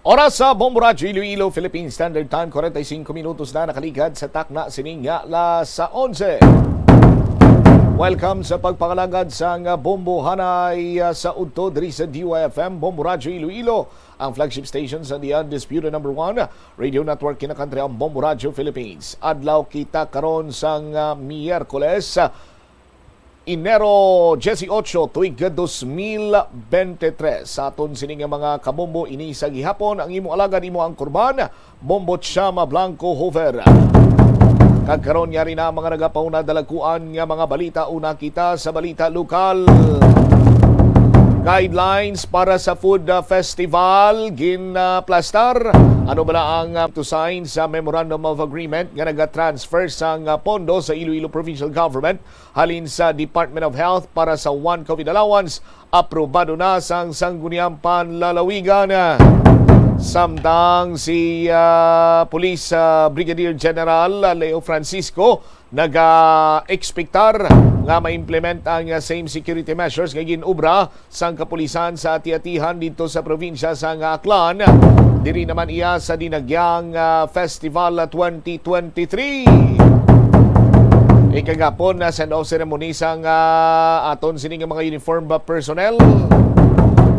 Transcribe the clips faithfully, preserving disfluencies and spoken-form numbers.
Oras sa Bombo Radyo Iloilo, Philippine Standard Time, forty-five minutos na nakaligad sa takna sining nga alas onse. Welcome sa pagpangalagad sang Bombo Hanay, ah, sa udto diri sa D Y F M, Bombo Radyo Iloilo, ang flagship station sa The Undisputed Number One Radio Network, kinakantriang Bombo Radyo Philippines. Adlaw kita karon sang, ah, Miyerkules, ah, Enero dieciocho, tuig dos mil bente tres. Sa aton sini nga mga kabombo, ini sa gihapon ang imo alagad, imo angkorban, Bombo Chama Blanco Hover. Kag karon, yari na ang mga nagapauna, dalakuan nga mga balita. Una kita sa balita lokal. Guidelines para sa food, uh, festival ginaplastar. Ano bala ang, uh, to sign sa Memorandum of Agreement nga nagatransfer sang, uh, pondo sa Iloilo Provincial Government halin sa Department of Health para sa One COVID Allowance, aprobado na sang Sangguniang Panlalawigan. Samtang si, ah, Police, ah, Brigadier General Leo Francisco naga-ekspektar nga ma-implement ang, ah, same security measures nga gin-obra sang kapulisan sa ati-atihan didto sa probinsya sang Aklan. Diri naman iya sa Dinagyang, ah, Festival twenty twenty-three. Ikagapon na send-off ceremony sang, ah, aton sini nga mga uniform personnel.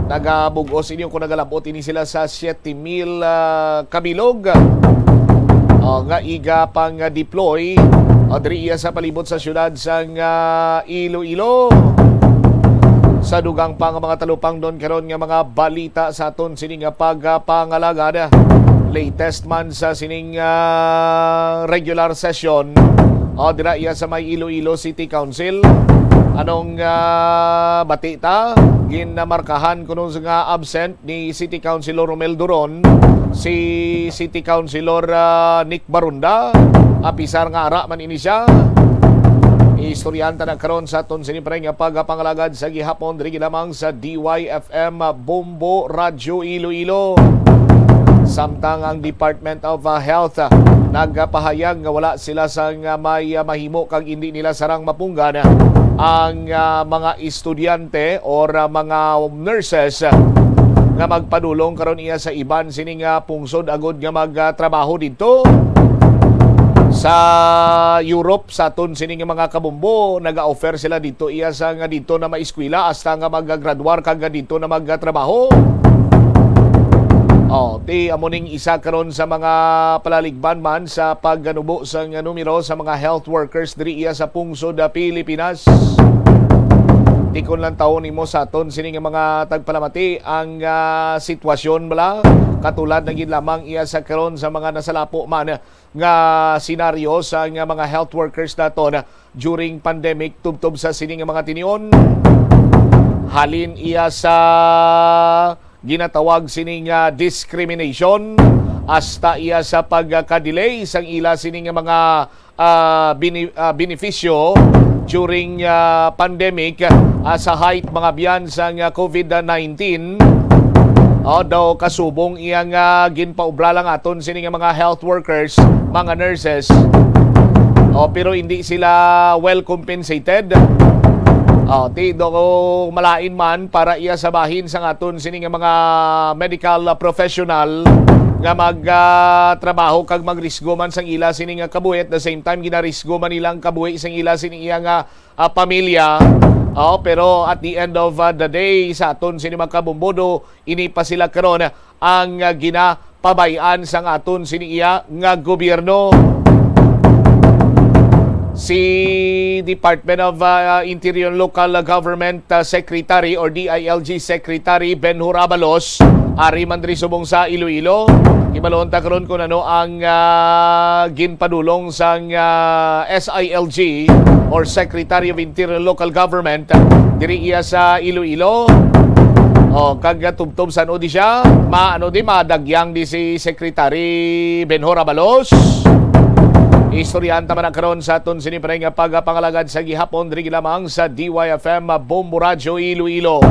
Nagabug-os inyo kung nagalabot ini sila sa siyete mil, ah, kabilog, ah, nga iga pang, ah, deploy, ah, diri iya sa palibot sa siyudad sang, ah, Iloilo. Sa dugang pa nga mga talupangnon karon nga mga balita sa aton sini nga pagpangalagad. Latest man sa sining, ah, regular session, ah, dira iya sa may Iloilo City Council. Anong, ah, bati ta? Ginamarkahan kuno nga absent ni City Councilor Romel Duron, si City Councilor, ah, Nick Barunda, apisar nga ara man ini siya. Istoryahan ta na karon sa aton sini, pre, nga pagpangalagad sa gihapon diri lamang sa D Y F M Bombo Radyo Iloilo. Samtang ang Department of, ah, Health, ah, nagpahayag nga wala sila sang, ah, may, ah, mahimo kag indi nila sarang mapunggan ang, ah, mga estudyante or, ah, mga nurses, ah, nga magpadulong karon iya sa iban sining, ah, pungsod agod nga magtrabaho didto sa Europe. Sa aton sini nga mga kabombo, naga-offer sila didto iya sa nga didto na maeskwela hasta nga magagradwar kag didto na magtrabaho. Oh, ti amo ning isa karon sa mga palaligban man sa pagganubo sa nga numero sa mga health workers diri iya sa pungsod, ah, Pilipinas. Tikon lang taon nimo sa aton sini nga mga tagpalamati ang, ah, sitwasyon bala, katulad na gid lamang iya sa karon sa mga nasalapo man nga senaryo sa nga mga health workers naton during pandemic tubtob sa sini nga mga tinion. Halin iya sa ginatawag sini nga discrimination, hasta iya sa pagka-delay sang ila sini nga mga, ah, bini-, ah, benepisyo during, ah, pandemic, ah, sa height mga biyan sang, ah, COVID nineteen. Oh, daw kasubong iya nga ginpaubra lang aton sini nga mga health workers, mga nurses. Oh, pero hindi sila well compensated. Oh, ti do malain man para iya sa bahin sang aton sini nga mga medical, ah, professional nga mag, ah, trabaho kag magrisgo man sang ila sini nga kabuhi. At the same time, ginarisgo man nila ang kabuhi sang ila sini iya nga, ah, pamilya. Oh, pero at the end of, ah, the day, sa aton sini mga kabombo, ini pa sila karon ang, ah, ginapabay-an sang aton sini iya nga gobyerno. Si Department of, ah, Interior and Local Government, ah, Secretary or D I L G Secretary Benhur Abalos, ari man diri subong sa Iloilo. Hibaluon ta karon kung ano ang, ah, ginpadulong sang, ah, S I L G or Secretary of Interior and Local Government diri iya sa Iloilo. O, kag tubtob san-o di siya, ma-, ano di, madagyang di si Secretary Benhur Abalos. Istoryahan ta man na karon sa aton sini, pre, nga pagpangalagad sa gihapon diri lamang sa D Y F M Bombo Radyo Iloilo.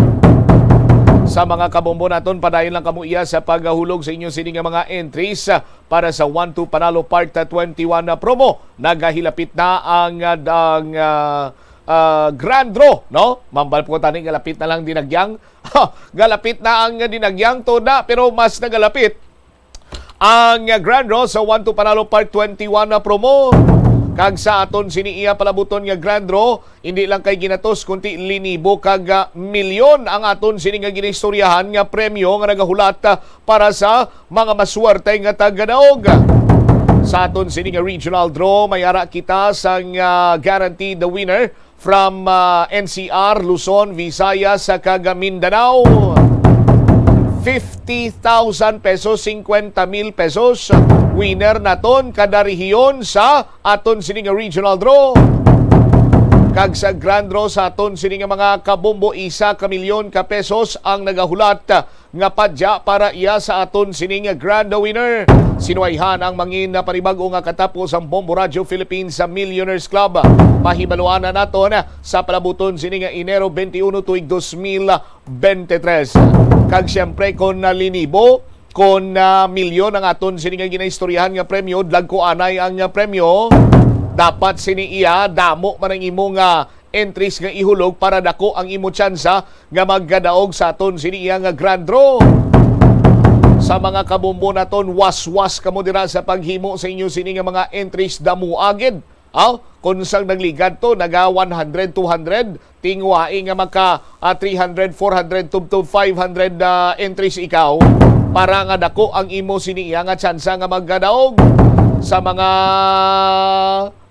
Sa mga kabombo naton, padayon lang kamo iya sa paghulog sa inyo sini nga mga entries para sa One Two Panalo Part twenty-one na promo. Nagahilapit na ang, ah, ang, ah, ah, grand draw, no? Mambal po tani, galapit na lang dinagyang. Galapit na ang dinagyang, to na, pero mas nagalapit ang Grand Draw sa One to Panalo Part twenty-one na promo. Kag sa aton sini iya palabuton nga Grand Draw, hindi lang kay ginatos, kundi linibo kag, ah, milyon ang aton sini nga ginistoryahan nga premyo nga nagahulat, ah, para sa mga maswerte nga tagadaog. Sa aton sini nga regional draw, may ara kita sang, ah, guaranteed winner from, ah, N C R, Luzon, Visayas, sa kag Mindanao. Fifty thousand pesos, cincuenta mil pesos. Winner naton kada rehiyon sa aton sini nga regional draw. Kag sa grand draw sa aton sini nga mga kabombo, isa ka milyon ka pesos ang nagahulat nga padya para iya sa aton sining grand winner. Sinuwayhan ang mangin na panibago nga katapo sang Bombo Radio Philippines sa Millionaires Club. Pahibaluan na naton sa palabuton sini nga Enero twenty-one tuig dos mil bente tres. Kag siyempre, kon nalinibo, kon na milyon ang aton sini nga ginaistoryahan nga premyo, dagko anay ang, ah, premyo. Dapat sini iya, damo man ang imo nga entries nga ihulog para dako ang imo tsansa nga magkadaog sa aton sini iya nga grand draw. Sa mga kabombo naton, waswas kamo dira sa paghimo sa inyo sini nga mga entries, damo agid. Aw, kung sang nagligad to, naga one hundred, two hundred, tingwai nga maka, ah, three hundred, four hundred, tubtob five hundred, ah, entries ikaw para nga dako ang imo sini iya nga tsansa nga magkadaog. Sa mga,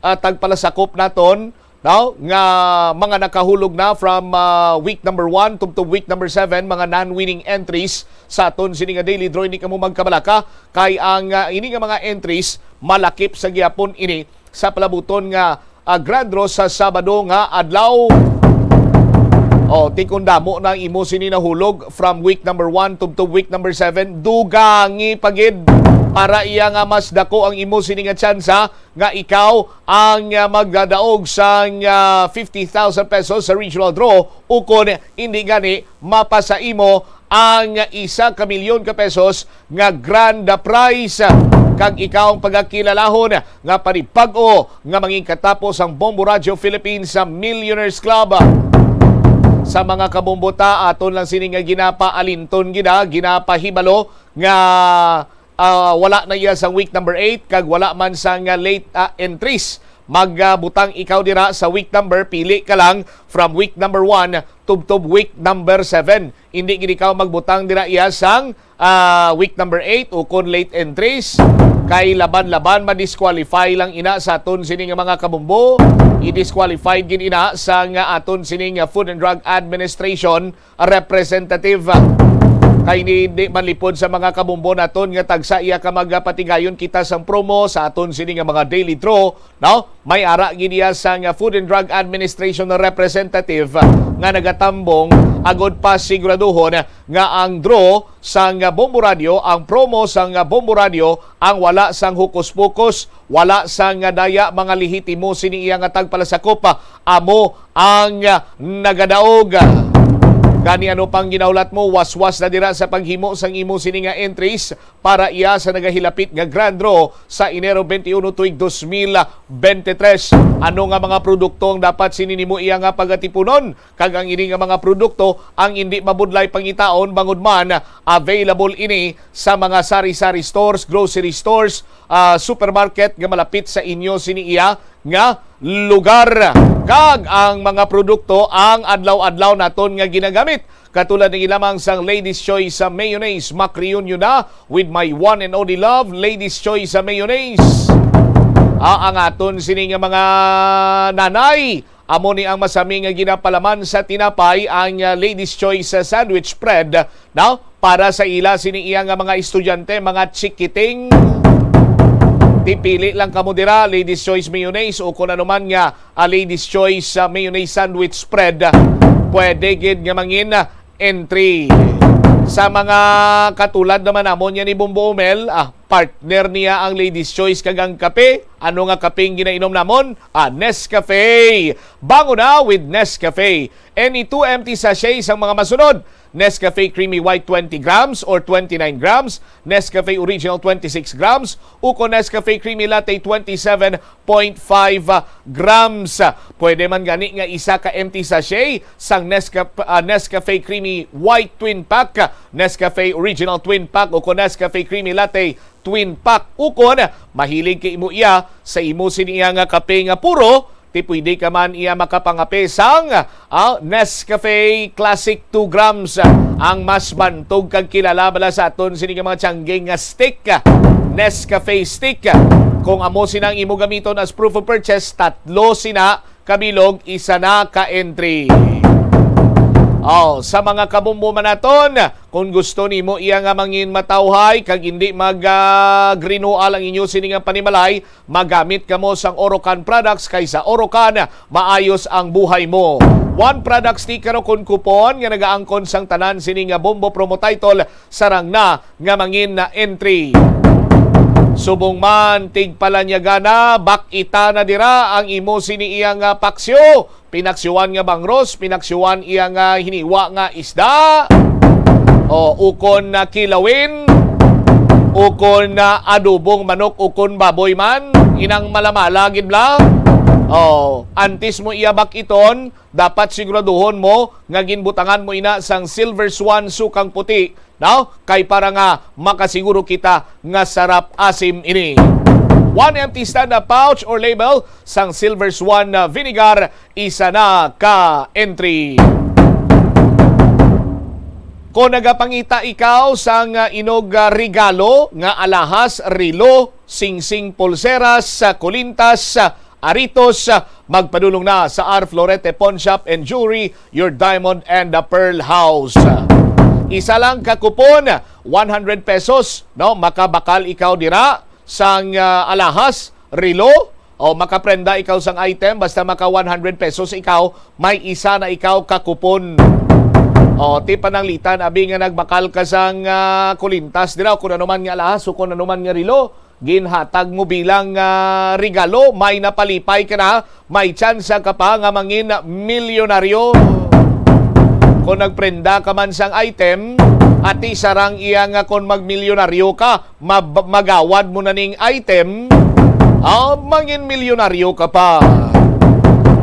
ah, tagpalasakop naton, no, nga mga nakahulog na from, ah, week number one tubtob week number seven, mga non-winning entries sa aton sini nga daily draw. Hindi kamo magkabalaka kay ang, ah, ini nga mga entries malakip sa gihapon ini sa palabuton nga, ah, grand draw sa Sabado nga adlaw. O, ti kon damo na ang imo sini nahulog from week number one tubtob week number seven, dugangi pa gid para iya nga mas dako ang imo sini nga tsansa nga ikaw ang, ah, magdadaog sang, ah, fifty thousand pesos sa regional draw, ukon hindi gani, mapasa imo ang isa ka milyon ka pesos nga grand prize. Kag ikaw ang pagakilalahon nga panibag-o nga mangin katapo sang Bombo Radio Philippines sa Millionaires Club. Sa mga kabumbota, aton lang sini nga ginapaalinton gid, ah, ginapahibalo nga ah, wala na iya sa week number eight, kag wala man sang, ah, late, ah, entries. Magbutang ikaw dira sa week number, pili ka lang from week number one tubtob week number seven. Hindi gid ikaw magbutang dira iya sang, ah, week number eight ukon late entries. Kay laban-laban, ma-disqualify lang ina sa aton sini nga mga kabumbo. I-disqualified gid ina sang, ah, aton sini nga Food and Drug Administration representative. Kay ni, di man lipod sa mga kabumbo naton nga tagsa iya ka magapatigayon kita sang promo sa aton sini nga mga daily draw, no? May ara gid iya sang Food and Drug Administration representative nga nagatambong agod pa siguraduhon nga ang draw sang Bombo Radio, ang promo sang Bombo Radio, ang wala sang hokus-pokus, wala sang daya mga lehitimo sini iya nga tagpalasakop, amo ang, ah, nagadaog. Gani, ano pang ginahulat mo? Waswas na dira sa paghimo sang imo sini nga entries para iya sa nagahilapit nga grand draw sa Enero twenty-one tuig dos mil bente tres. Ano nga mga produkto ang dapat sini nimo iya nga pagatipunon? Kag ang ini nga mga produkto ang indi mabudlay pangitaon, bangod man available ini sa mga sari-sari stores, grocery stores, ah, supermarket nga malapit sa inyo sini iya nga lugar. Kag ang mga produkto ang adlaw-adlaw naton nga ginagamit, katulad ni lamang sang Ladies Choice sa mayonnaise, makreunion na with my one and only love, Ladies Choice sa mayonnaise. Ah, ang aton sini nga mga nanay, amo ni ang masami nga ginapalaman sa tinapay, ang, ah, Ladies Choice, ah, sandwich spread, no? Para sa ila sini iya nga mga estudyante, mga chikiting. Tipili lang kamo dira, Ladies Choice mayonnaise o kung ano man nga, ah, Ladies Choice, ah, mayonnaise sandwich spread. Pwede gid nga mangin, ah, entry. Sa mga katulad naman namon yan ni Bombo Mel, ah, partner niya ang Ladies Choice kag ang kape. Ano nga kape ang ginainom namon? Ah, Nescafe. Bango na with Nescafe. Any two empty sachets ang mga masunod: Nescafe Creamy White twenty grams or twenty-nine grams, Nescafe Original twenty-six grams, uko Nescafe Creamy Latte twenty-seven point five grams. Pwede man gani nga isa ka empty sachet sang Nescaf-, ah, Nescafe Creamy White Twin Pack, Nescafe Original Twin Pack, uko Nescafe Creamy Latte twin pack. Ukon mahilig kay imo iya sa imo sini iya nga kape nga puro, ti pwede ka man iya makapangape sang, ah, Nescafe Classic two grams, ang mas bantog kag kilala bala sa aton sini nga mga tsangging nga stick, Nescafe stick. Kung amo sina ang imo gamiton as proof of purchase, tatlo sina kabilog, isa na ka entry. Oh, sa mga kabombo man naton, kung gusto nimo iya nga mangin matawhay kag hindi mag, ah, grinual ang inyo sini nga panimalay, magamit kamo sang Orocan products, kay sa Orocan maayos ang buhay mo. One product sticker o kon coupon nga nagaangkon sang tanan sini nga Bombo Promo Title sarang na nga mangin na entry. Subong man, tigpalanyaga na, bak-ita na dira ang imo sini iya nga paksiw. Pinaksiwan nga bangros, pinaksiwan iya nga hiniwa nga isda. O, ukon na kilawin, ukon na adobong manok, ukon baboy man, inang malamala gid bla. O, antes mo iya bak-iton, dapat siguraduhon mo nga ginbutangan mo ina sang Silver Swan sukang puti, no? Kay para nga makasiguro kita nga sarap asim ini. One empty stand-up pouch or label sang Silver Swan, ah, vinegar, isa na ka entry. Kung nagapangita ikaw sang, ah, inog, ah, regalo nga alahas, relo, singsing, pulseras, ah, kulintas, ah, aritos, ah, magpadulong na sa R Florete Pawn Shop and Jewelry, your diamond and the pearl house. Isa lang ka kupon, one hundred pesos, no? Makabakal ikaw dira sang, ah, alahas, relo, o makaprenda ikaw sang item, basta maka one hundred pesos ikaw, may isa na ikaw ka kupon. O, ti pananglitan, abi nga nagbakal ka sang, ah, kulintas dira, o kung ano man nga alahas, o kung ano man nga relo, ginhatag mo bilang, ah, regalo, may napalipay ka na, may tsansa ka pa nga mangin milyonaryo. Kung nagprenda ka man sang item, ati sarang iya nga kung magmilyonaryo ka, mab-, magawad mo na ning item, ah, mangin milyonaryo ka pa.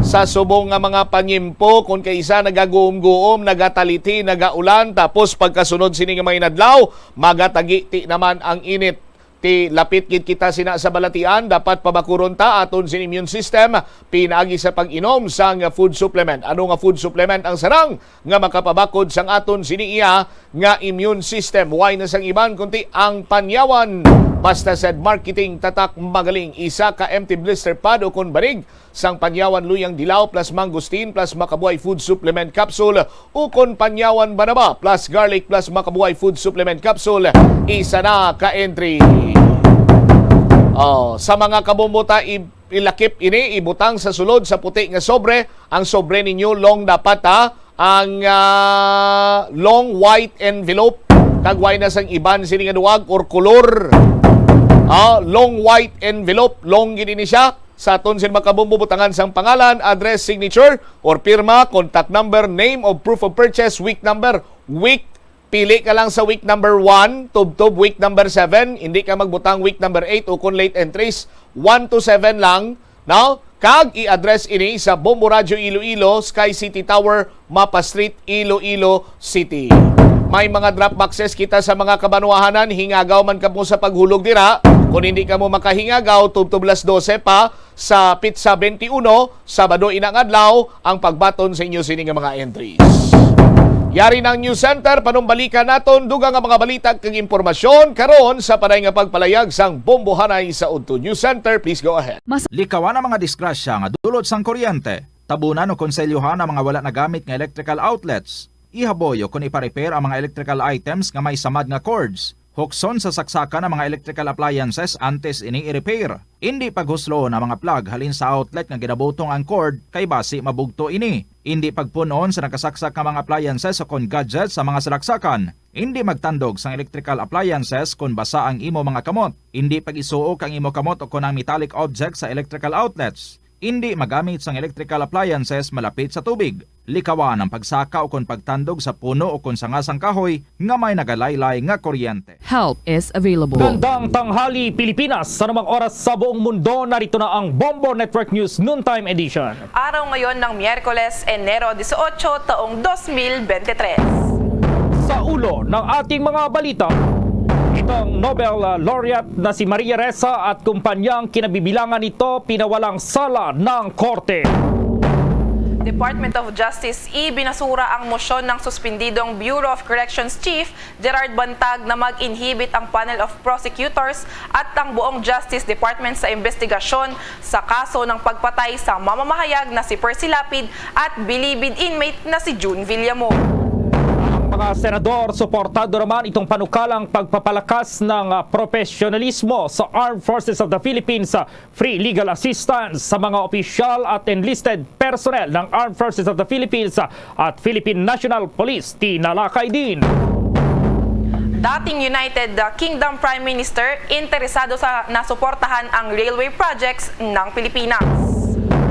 Sa subong nga mga panyimpo, kung kaisa nagaguom-guom, nagatalithi, nagaulan, tapos pagkasunod sini nga mga inadlaw, magatagiti naman ang init. Ti lapit gid kita sina sa balatian, dapat pabakuron ta aton sin immune system pinaagi sa pag-inom sang food supplement. Ano nga food supplement ang sarang nga makapabakod sang aton sini iya nga immune system? Way na sang iban, kundi ang panyawan. Basta Said Marketing, tatak, magaling. Isa ka empty blister pad o kon banig sang panyawan luyang dilaw plus mangosteen plus makabuhay food supplement capsule, ukon panyawan banaba plus garlic plus makabuhay food supplement capsule, isa na ka entry. Oh, sa mga kabombo ta, i-, ilakip ini, ibutang sa sulod sa puti nga sobre. Ang sobre ninyo, long dapat, ha, ang, ah, long white envelope. Kag way na sang iban sini nga duwag or kolor. Ah, long white envelope, long gid ini siya. Sa aton sin makabombo, butangan sang pangalan, address, signature, or pirma, contact number, name of proof of purchase, week number, week, pili ka lang sa week number one, tubtob week number seven, hindi ka magbutang week number eight o kon late entries, one to seven lang, no? Kag i-address ini sa Bombo Radyo Iloilo, Sky City Tower, Mapa Street, Iloilo City. May mga drop boxes kita sa mga kabanwahanan, hingagaw man kamo sa paghulog dira. Kung hindi kamo makahingagaw, tubtob las dose pa, sa pitsa twenty-one, Sabado ina nga adlaw, ang pagbaton sa inyo sini nga mga entries. Yari na ang News Center, panumbalikan naton dugang nga mga balita kag impormasyon karon sa panay nga pagpalayag sang bombohanay sa udto. News Center, please go ahead. Mas Likawan ang mga disgrasya nga dulot sang kuryente. Tabunan o konselyohan ang mga wala nagamit nga electrical outlets. Ihaboy o kon ipa-repair ang mga electrical items nga may samad nga cords. Hukson sa saksakan ang mga electrical appliances antes ini i-repair. Indi paghusloon ang mga plug halin sa outlet nga ginabutong ang cord, kay basi mabugto ini. Indi pagpun-on sa nakasaksak nga mga appliances o kon gadgets sa mga salaksakan. Indi magtandog sang electrical appliances kon basa ang imo mga kamot. Indi pag-isuok ang imo kamot o kon ang metallic objects sa electrical outlets. Indi magamit sang electrical appliances malapit sa tubig. Likawan ang pagsaka o kon pagtandog sa puno o kon sanga sang kahoy nga may nagalaylay nga kuryente. Help is available. Gandang tanghali, Pilipinas. Sa anumang oras sa buong mundo, narito na ang Bombo Network News Noontime Edition. Araw ngayon ng Miyerkules, Enero dieciocho, taong dos mil bente tres. Sa ulo ng ating mga balita. Itong Nobel, ah, laureate na si Maria Ressa at kumpanya ang kinabibilangan nito pinawalang sala ng korte. Department of Justice ibinasura ang mosyon ng suspendidong Bureau of Corrections Chief Gerard Bantag na mag-inhibit ang panel of prosecutors at ang buong Justice Department sa investigasyon sa kaso ng pagpatay sa mamamahayag na si Percy Lapid at bilibid inmate na si June Villamor. Ang mga senador, suportado naman itong panukalang pagpapalakas ng, ah, profesionalismo sa Armed Forces of the Philippines, ah, free legal assistance sa mga opisyal at enlisted personnel ng Armed Forces of the Philippines, ah, at Philippine National Police, tinalakay din. Dating United Kingdom Prime Minister interesado sa nasuportahan ang railway projects ng Pilipinas.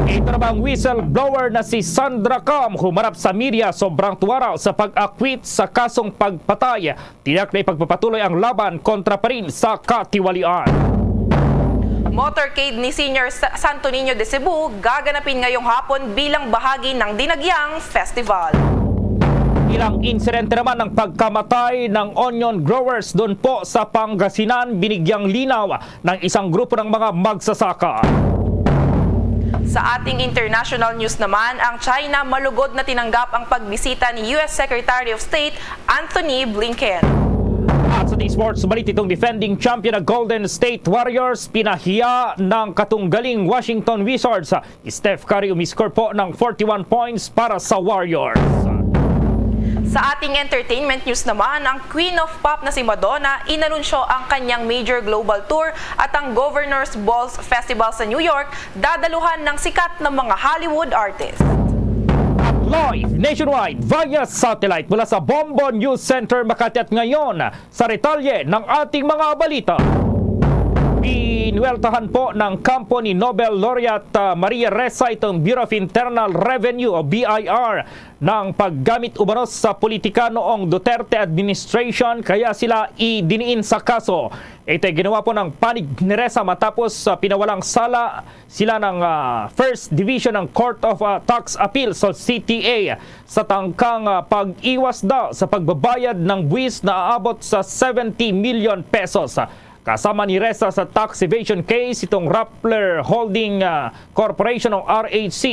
Ito namang whistleblower na si Sandra Cam humarap sa media sobrang tuwa raw sa pag-acquit sa kasong pagpatay. Tiyak na ipagpapatuloy ang laban kontra pa rin sa katiwalian. Motorcade ni Senior Sa- Santo Niño de Cebu gaganapin ngayong hapon bilang bahagi ng Dinagyang Festival. Ilang insidente naman ng pagkamatay ng onion growers doon po sa Pangasinan, binigyang linaw ng isang grupo ng mga magsasaka. Sa ating international news naman, ang China malugod na tinanggap ang pagbisita ni U S Secretary of State Anthony Blinken. At sa ating sports balita, itong defending champion na Golden State Warriors pinahiya ng katunggaling Washington Wizards. Steph Curry umiscore po ng forty-one points para sa Warriors. Sa ating entertainment news naman, ang Queen of Pop na si Madonna inanunsyo ang kanyang major global tour at ang Governor's Balls Festival sa New York, dadaluhan ng sikat na mga Hollywood artist. At live nationwide via satellite mula sa Bombo News Center Makati at ngayon sa detalye ng ating mga balita. Pinuweltahan po ng kampo ni Nobel Laureate, ah, Maria Ressa itong Bureau of Internal Revenue o B I R ng paggamit umano sa politika noong Duterte administration kaya sila idiniin sa kaso. Ito ay ginawa po ng panig ni Ressa matapos sa pinawalang sala sila ng, ah, First Division ng Court of, ah, Tax Appeals o C T A sa tangkang, ah, pag-iwas daw sa pagbabayad ng buwis na aabot sa seventy million pesos. Kasama ni Ressa sa tax evasion case itong Rappler Holding, ah, Corporation o R H C.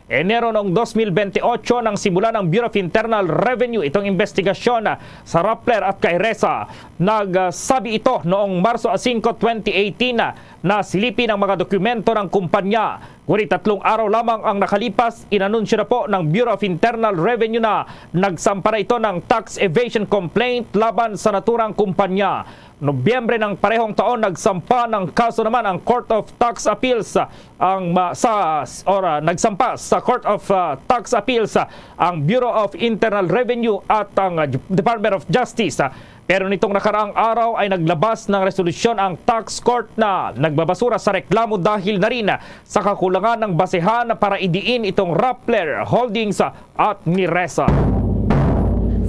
Enero noong dos mil bentiocho nang simulan ng Bureau of Internal Revenue itong investigasyon, ah, sa Rappler at kay Ressa. Nagsabi ito noong Marso singko, twenty eighteen, ah, na silipin ang mga dokumento ng kumpanya. Ngunit tatlong araw lamang ang nakalipas, inanunsyo na po ng Bureau of Internal Revenue na nagsampa na ito ng tax evasion complaint laban sa naturang kumpanya. Nobyembre ng parehong taon, nagsampa ng kaso naman ang Court of Tax Appeals, ah, ang ma-, sa or, ah, nagsampa sa Court of, ah, Tax Appeals, ah, ang Bureau of Internal Revenue at ang, ah, Department of Justice. Ah, pero nitong nakaraang araw ay naglabas ng resolusyon ang tax court na nagbabasura sa reklamo dahil na rin sa kakulangan ng basehan para idiin itong Rappler Holdings at ni Ressa.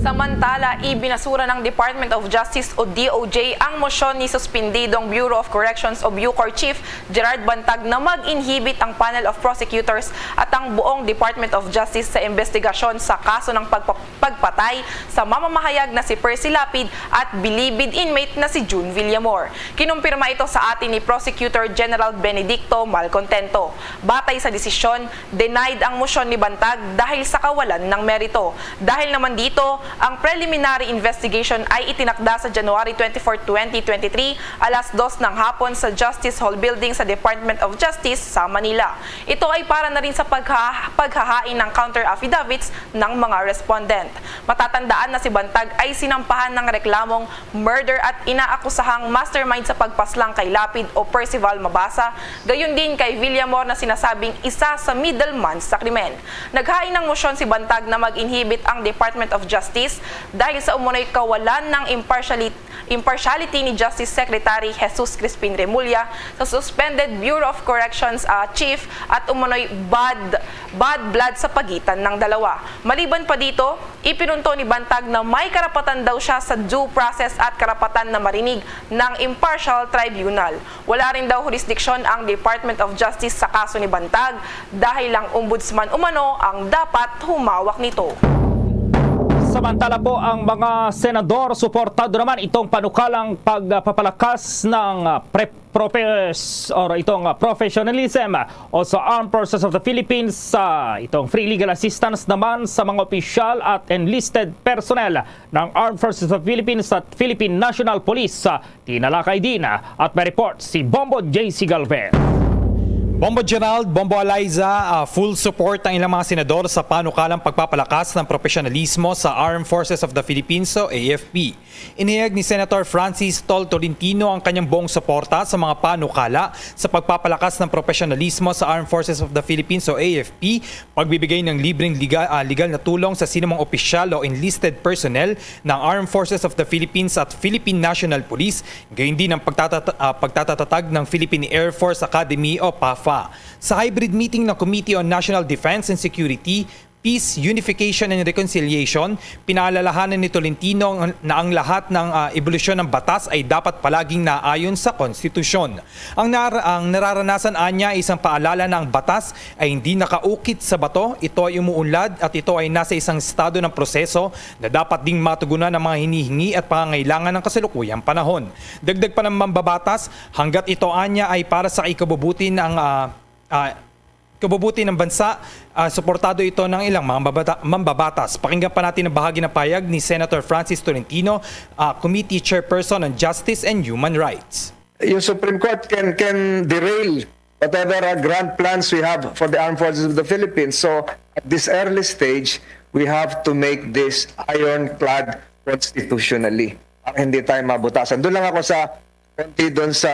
Samantala, ibinasura ng Department of Justice o D O J ang mosyon ni suspendidong Bureau of Corrections o BuCor Chief Gerard Bantag na mag-inhibit ang panel of prosecutors at ang buong Department of Justice sa investigasyon sa kaso ng pagpa- pagpatay sa mamamahayag na si Percy Lapid at bilibid inmate na si June Villamor. Kinumpirma ito sa atin ni Prosecutor General Benedicto Malcontento. Batay sa desisyon, denied ang mosyon ni Bantag dahil sa kawalan ng merito. Dahil naman dito, ang preliminary investigation ay itinakda sa January twenty-four, twenty twenty-three, alas dos ng hapon sa Justice Hall Building sa Department of Justice sa Manila. Ito ay para na rin sa pagha- paghahain ng counter affidavits ng mga respondent. Matatandaan na si Bantag ay sinampahan ng reklamong murder at inaakusahang mastermind sa pagpaslang kay Lapid o Percival Mabasa, gayon din kay Villamor na sinasabing isa sa middleman sa krimen. Naghain ng mosyon si Bantag na mag-inhibit ang Department of Justice dahil sa umunoy kawalan ng impartiality impartiality ni Justice Secretary Jesus Crispin Remulla sa suspended Bureau of Corrections, ah, chief at umunoy bad, bad blood sa pagitan ng dalawa. Maliban pa dito, ipinunto ni Bantag na may karapatan daw siya sa due process at karapatan na marinig ng impartial tribunal. Wala rin daw jurisdiction ang Department of Justice sa kaso ni Bantag dahil ang ombudsman umano ang dapat humawak nito. Sa Samantala po, ang mga senador suportado naman itong panukalang pagpapalakas ng, ah, pre-, propes-, or itong, ah, professionalism o sa Armed Forces of the Philippines, sa itong free legal assistance naman sa mga opisyal at enlisted personnel ng Armed Forces of the Philippines at Philippine National Police. Ah, tinalakay din, ah, at may report si Bombo J C Galvez. Bombo Gerald, Bombo Eliza, ah, full support ang ilang mga senador sa panukalang pagpapalakas ng profesionalismo sa Armed Forces of the Philippines o A F P. Inihayag ni Senator Francis Tol Tolentino ang kanyang buong suporta sa mga panukala sa pagpapalakas ng profesionalismo sa Armed Forces of the Philippines o A F P, pagbibigay ng libreng liga-, ah, legal na tulong sa sinumang opisyal o enlisted personnel ng Armed Forces of the Philippines at Philippine National Police, gayon din ang pagtatata-, ah, pagtatatatag ng Philippine Air Force Academy o PAFA. Sa hybrid meeting ng Committee on National Defense and Security, Peace, Unification and Reconciliation, pinaalalahanan ni Tolentino ang, na ang lahat ng, ah, ebolusyon ng batas ay dapat palaging naayon sa konstitusyon. Ang nar-, ang nararanasan anya ay isang paalala na ang batas ay hindi nakaukit sa bato, ito ay umuunlad at ito ay nasa isang estado ng proseso na dapat ding matugunan ang mga hinihingi at pangangailangan ng kasalukuyang panahon. Dagdag pa ng mambabatas, hanggat ito anya ay para sa ikabubuti ng, ah, ah, kabubuti ng bansa, ah, suportado ito ng ilang mga mabata-, mambabatas. Pakinggan pa natin ang bahagi ng payag ni Senator Francis Tolentino, ah, Committee Chairperson on Justice and Human Rights. Yung Supreme Court can, can derail whatever, uh, grand plans we have for the armed forces of the Philippines. So, at this early stage, we have to make this ironclad constitutionally para hindi tayo mabutasan. Doon lang ako sa konti doon sa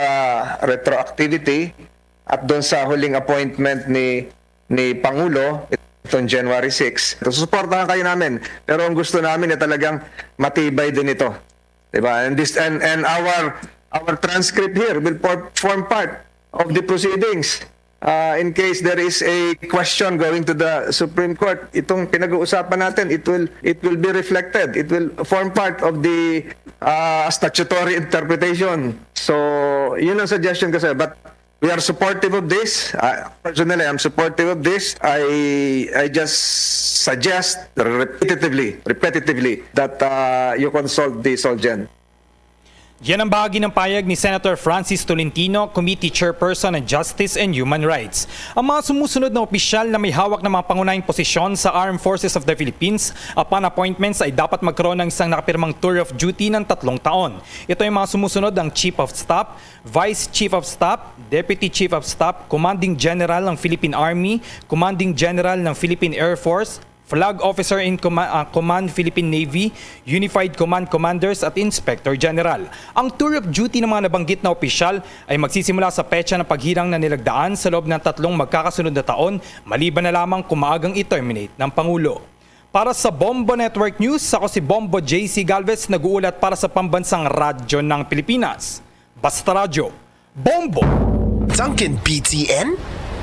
retroactivity at doon sa huling appointment ni, ni Pangulo itong January six. Susuportahan kayo namin, pero ang gusto namin ay talagang matibay din ito. Diba? And this, and, and our, our transcript here will for-, form part of the proceedings. Uh, in case there is a question going to the Supreme Court, itong pinag-uusapan natin, it will, it will be reflected. It will form part of the, uh, statutory interpretation. So, yun ang suggestion ko, sir. But we are supportive of this. Uh, personally, I'm supportive of this. I, I just suggest repetitively, repetitively that, uh, you consult the Solgen. Yan ang bahagi ng payag ni Senator Francis Tolentino, Committee Chairperson on Justice and Human Rights. Ang mga sumusunod na opisyal na may hawak ng mga pangunahing posisyon sa Armed Forces of the Philippines upon appointments ay dapat magkaroon ng isang nakapirmang tour of duty ng tatlong taon. Ito ay mga sumusunod: ang Chief of Staff, Vice Chief of Staff, Deputy Chief of Staff, Commanding General ng Philippine Army, Commanding General ng Philippine Air Force, Flag Officer in Comma-, ah, Command Philippine Navy, Unified Command Commanders at Inspector General. Ang tour of duty ng mga nabanggit na opisyal ay magsisimula sa petsa ng paghirang na nilagdaan sa loob ng tatlong magkakasunod na taon, maliban na lamang kung maagang i-terminate ng Pangulo. Para sa Bombo Network News, ako si Bombo J C Galvez, nag-uulat para sa Pambansang Radyo ng Pilipinas, Basta Radyo, Bombo! Dunkin B T N?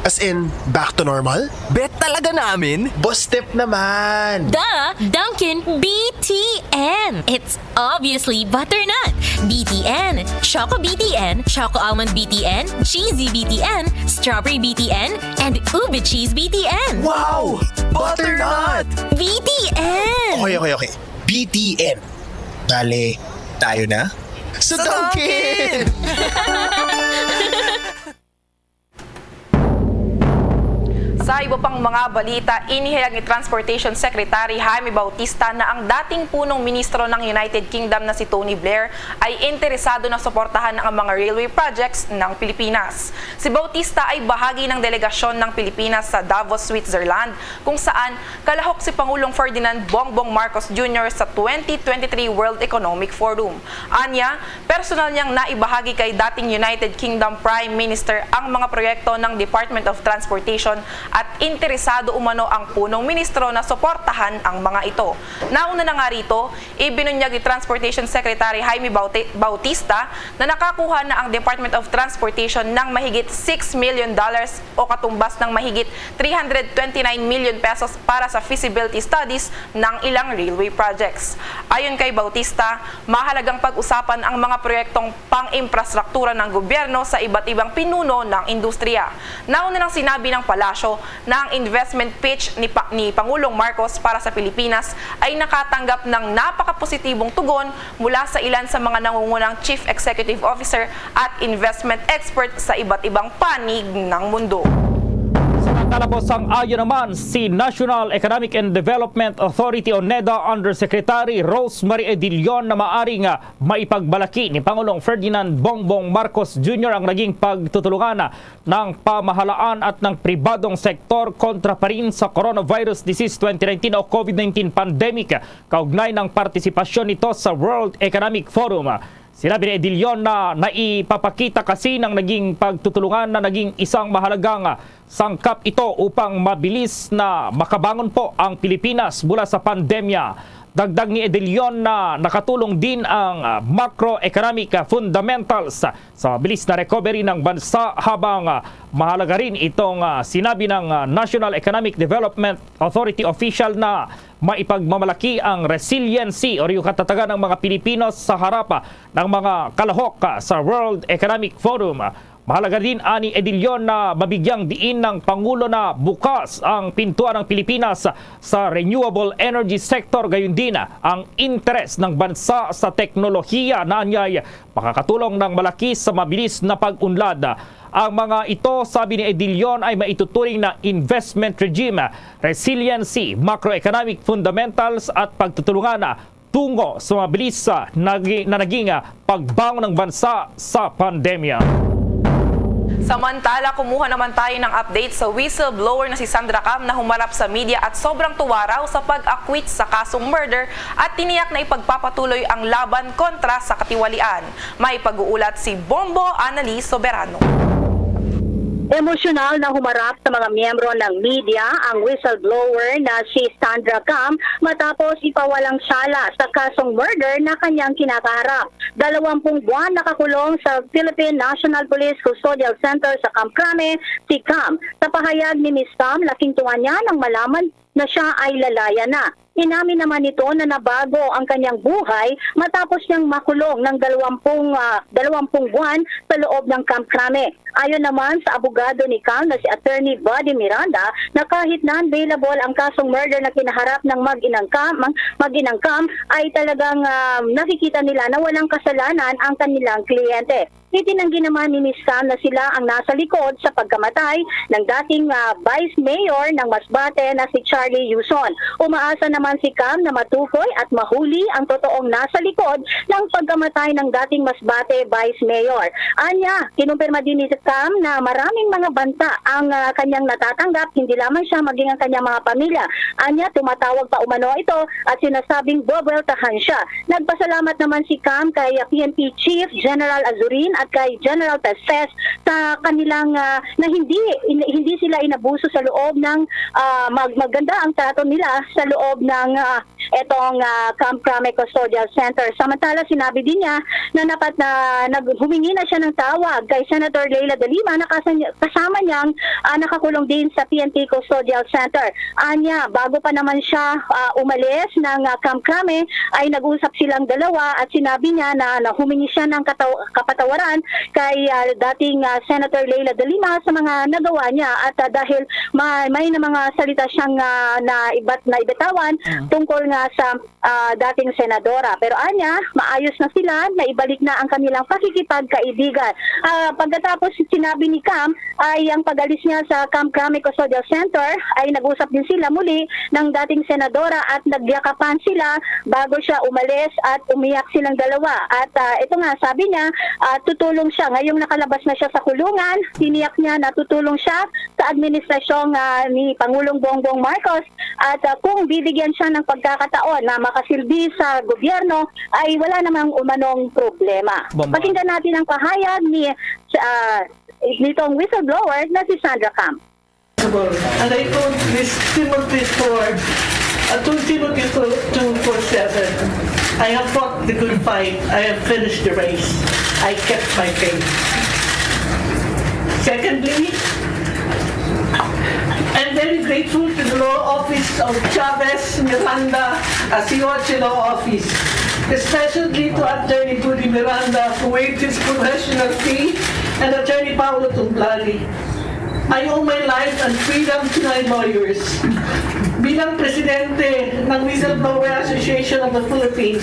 As in, back to normal? Bet talaga namin? Boss Step naman! The Dunkin B T N! It's obviously butternut B T N, Choco B T N, Choco Almond B T N, Cheesy B T N, Strawberry B T N, and Ube Cheese B T N! Wow! Butternut! B T N! Okay, okay, okay. B T N. Bale, tayo na? Sa Dunkin! Sa iba pang mga balita, inihayag ni Transportation Secretary Jaime Bautista na ang dating punong ministro ng United Kingdom na si Tony Blair ay interesado na suportahan ang mga railway projects ng Pilipinas. Si Bautista ay bahagi ng delegasyon ng Pilipinas sa Davos, Switzerland, kung saan kalahok si Pangulong Ferdinand Bongbong Marcos Junior sa twenty twenty-three World Economic Forum. Anya, personal niyang naibahagi kay dating United Kingdom Prime Minister ang mga proyekto ng Department of Transportation at interesado umano ang punong ministro na suportahan ang mga ito. Nauna na nga rito, ibinunyag ni Transportation Secretary Jaime Baute-, Bautista na nakakuha na ang Department of Transportation ng mahigit six million dollars o katumbas ng mahigit three hundred twenty-nine million pesos para sa feasibility studies ng ilang railway projects. Ayon kay Bautista, mahalagang pag-usapan ang mga proyektong pang-imprastruktura ng gobyerno sa iba't ibang pinuno ng industriya. Nauna nang sinabi ng palasyo Na ang investment pitch ni, pa, ni Pangulong Marcos para sa Pilipinas ay nakatanggap ng napakapositibong tugon mula sa ilan sa mga nangungunang chief executive officer at investment expert sa iba't ibang panig ng mundo. Samantala po, sang-ayon naman si National Economic and Development Authority o NEDA Undersecretary Rosemary Edilion na maaring, ah, maipagbalaki ni Pangulong Ferdinand Bongbong Marcos Junior ang naging pagtutulungan ng pamahalaan at ng pribadong sektor kontra pa rin sa coronavirus disease twenty nineteen o COVID nineteen pandemic, kaugnay ng partisipasyon nito sa World Economic Forum. Sinabi ni Edilion na naipapakita kasi ng naging pagtutulungan na naging isang mahalagang sangkap ito upang mabilis na makabangon po ang Pilipinas mula sa pandemya. Dagdag ni Edilion na nakatulong din ang, ah, macroeconomic, ah, fundamentals sa mabilis na recovery ng bansa, habang, ah, mahalaga rin itong, ah, sinabi ng, ah, National Economic Development Authority official na maipagmamalaki ang resiliency o yung katatagan ng mga Pilipino sa harap, ah, ng mga kalahok, ah, sa World Economic Forum. Mahalaga din ani Edilion na mabigyang diin ng Pangulo na bukas ang pintuan ng Pilipinas sa renewable energy sector, gayon din ang interes ng bansa sa teknolohiya na anyay makakatulong ng malaki sa mabilis na pag-unlad. Ang mga ito, sabi ni Edilion, ay maituturing na investment regime, resiliency, macroeconomic fundamentals at pagtutulungan tungo sa mabilis, ah, nagi-, na naging, ah, pagbangon ng bansa sa pandemya. Samantala, kumuha naman tayo ng update sa whistleblower na si Sandra Cam na humarap sa media at sobrang tuwa raw sa pag-acquit sa kasong murder at tiniyak na ipagpapatuloy ang laban kontra sa katiwalian. May pag-uulat si Bombo Annalise Soberano. Emosyonal na humarap sa mga miyembro ng media ang whistleblower na si Sandra Cam matapos ipawalang sala sa kasong murder na kanyang kinakaharap. Dalawampung buwan nakakulong sa Philippine National Police Custodial Center sa Camp Crame si Cam. Sa pahayag ni Miss Cam, laking tuwa niya nang malaman na siya ay lalaya na. Inamin naman nito na nabago ang kanyang buhay matapos niyang makulong ng dalawampung, ah, dalawampung buwan sa loob ng Camp Crame. Ayon naman sa abogado ni Cam na si Attorney Buddy Miranda, na kahit non-bailable ang kasong murder na kinaharap ng mag-inang Cam, mag-inang Cam, ay talagang, ah, nakikita nila na walang kasalanan ang kanilang kliyente. Itinanggi naman ni Miss Cam na sila ang nasa likod sa pagkamatay ng dating, ah, Vice Mayor ng Masbate na si Charlie Yuson. Umaasa naman si Cam na matukoy at mahuli ang totoong nasa likod ng pagkamatay ng dating Masbate Vice Mayor. Anya, kinumpirma din ni Cam na maraming mga banta ang, ah, kanyang natatanggap, hindi lamang siya maging ang kanyang mga pamilya. Anya, tumatawag pa umano ito at sinasabing bubuweltahan siya. Nagpasalamat naman si Cam kay, ah, P N P Chief General Azurin at kay General Pesces sa kanilang, ah, na hindi in-, hindi sila inabuso sa loob ng, ah, mag-, maganda ang trato nila sa loob ng, ah, etong, ah, Camp Crame Custodial Center. Samantala, sinabi din niya na napat na naghumingi na siya ng tawag kay Senator Leila de Lima na kasa-, kasama niyang, ah, nakakulong din sa P N P Custodial Center. Anya, bago pa naman siya, ah, umalis ng, ah, Camp Crame, ay nag-usap silang dalawa at sinabi niya na, na humingi siya ng kataw-, kapatawaran kay, ah, dating, ah, Senator Leila de Lima sa mga nagawa niya at, ah, dahil may, may na mga salita siyang, ah, na ibat-, na ibitawan Mm. tungkol nga sa, ah, dating senadora. Pero anya, maayos na sila, naibalik na ang kanilang pakikipagkaibigan. Ah, pagkatapos sinabi ni Cam, ay ang pag-alis niya sa Camp Crame Custodial Center ay nag-usap din sila muli ng dating senadora at nagyakapan sila bago siya umalis at umiyak silang dalawa. At, ah, ito nga, sabi niya, ah, tutulong siya. Ngayong nakalabas na siya sa kulungan, tiniyak niya na tutulong siya sa administrasyong, ah, ni Pangulong Bongbong Marcos at, ah, kung bibigyan siya ng pagkakataon na makasilbi sa gobyerno, ay wala namang umanong problema. Bomba. Pakinggan natin ang pahayag ni, ah, nitong whistleblower na si Sandra Cam. And I told Miss Timothy Ford, uh, to Timothy two four seven, "I have fought the good fight. I have finished the race. I kept my faith." Secondly, I'm very grateful to the law office of Chavez Miranda Asioche Law Office, especially to Attorney Buddy Miranda, who waived his professional fee, and Attorney Paolo Tumblari. I owe my life and freedom to my lawyers. Bilang presidente ng Whistleblower Association of the Philippines,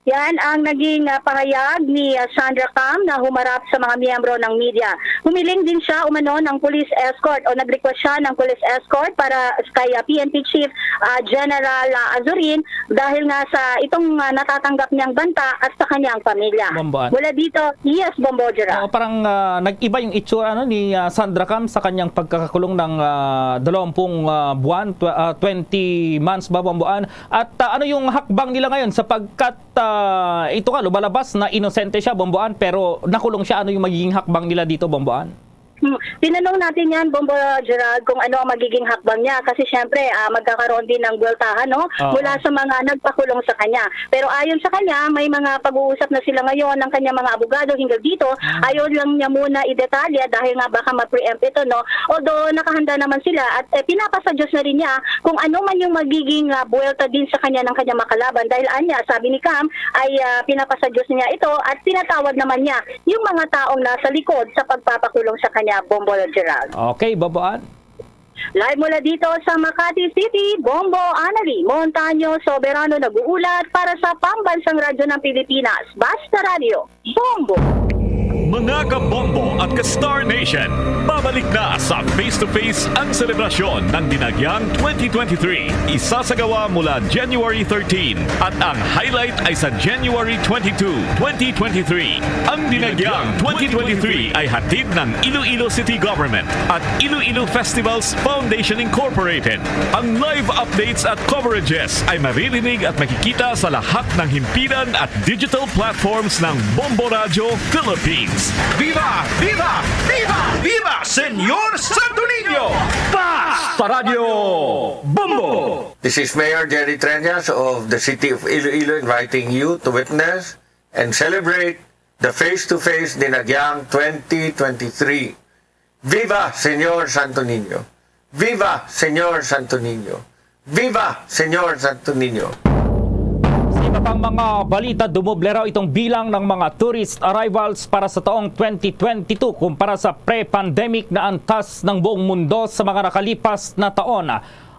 Yan ang naging ah, pahayag ni ah, Sandra Cam na humarap sa mga miyembro ng media. Humiling din siya umano ng police escort o nag-request siya ng police escort para kay ah, P N P Chief ah, General ah, Azurin dahil nga sa itong ah, natatanggap niyang banta at sa kanyang pamilya. Bomboan. Mula dito, yes, Bombo Gerald. Oo, parang ah, nag-iba yung itsura ano, ni ah, Sandra Cam sa kanyang pagkakakulong ng ah, dalawampung ah, buwan, tw- ah, twenty months ba, Bomboan? At ah, ano yung hakbang nila ngayon sapagkat ah, ito nga, lumalabas na inosente siya, Bomboan, pero nakulong siya. Ano yung magiging hakbang nila dito, Bomboan? Hmm. Tinanong natin yan, Bombo Gerald, kung ano ang magiging hakbang niya. Kasi siyempre, ah, magkakaroon din ng buweltahan no? Oo. Mula sa mga nagpakulong sa kanya. Pero ayon sa kanya, may mga pag-uusap na sila ngayon ng kanyang mga abogado hinggil dito. Ayaw lang niya muna i-detalye dahil nga baka ma-preempt ito. No? Although nakahanda naman sila at eh, pinapasa Diyos na rin niya kung ano man yung magiging ah, buwelta din sa kanya ng kanyang makalaban. Dahil anya, sabi ni Cam, ay ah, pinapasa Diyos niya ito at pinatawad naman niya yung mga taong nasa likod sa pagpapakulong sa kanya, Bombo Gerald. Okay, Bomboan. Live mula dito sa Makati City, Bombo Anali Montaño Soberano nag-uulat para sa Pambansang Radyo ng Pilipinas, Basta Radyo, Bombo. Mga kabombo at ka-Star Nation, babalik na sa Face to Face ang selebrasyon ng Dinagyang twenty twenty-three. Isasagawa mula January thirteen at ang highlight ay sa January twenty-two, twenty twenty-three. Ang Dinagyang twenty twenty-three ay hatid ng Iloilo City Government at Iloilo Festivals Foundation Incorporated. Ang live updates at coverages ay maririnig at makikita sa lahat ng himpilan at digital platforms ng Bombo Radyo Philippines. Viva! Viva! Viva! Viva Señor Santo Niño! Basta Radyo Bombo! This is Mayor Jerry Treñas of the City of Iloilo inviting you to witness and celebrate the Face to Face Dinagyang twenty twenty-three. Viva Señor Santo Niño! Viva Señor Santo Niño! Viva Señor Santo Niño! Sa iba pang mga balita, dumoble raw itong bilang ng mga tourist arrivals para sa taong twenty twenty-two kumpara sa pre-pandemic na antas ng buong mundo sa mga nakalipas na taon.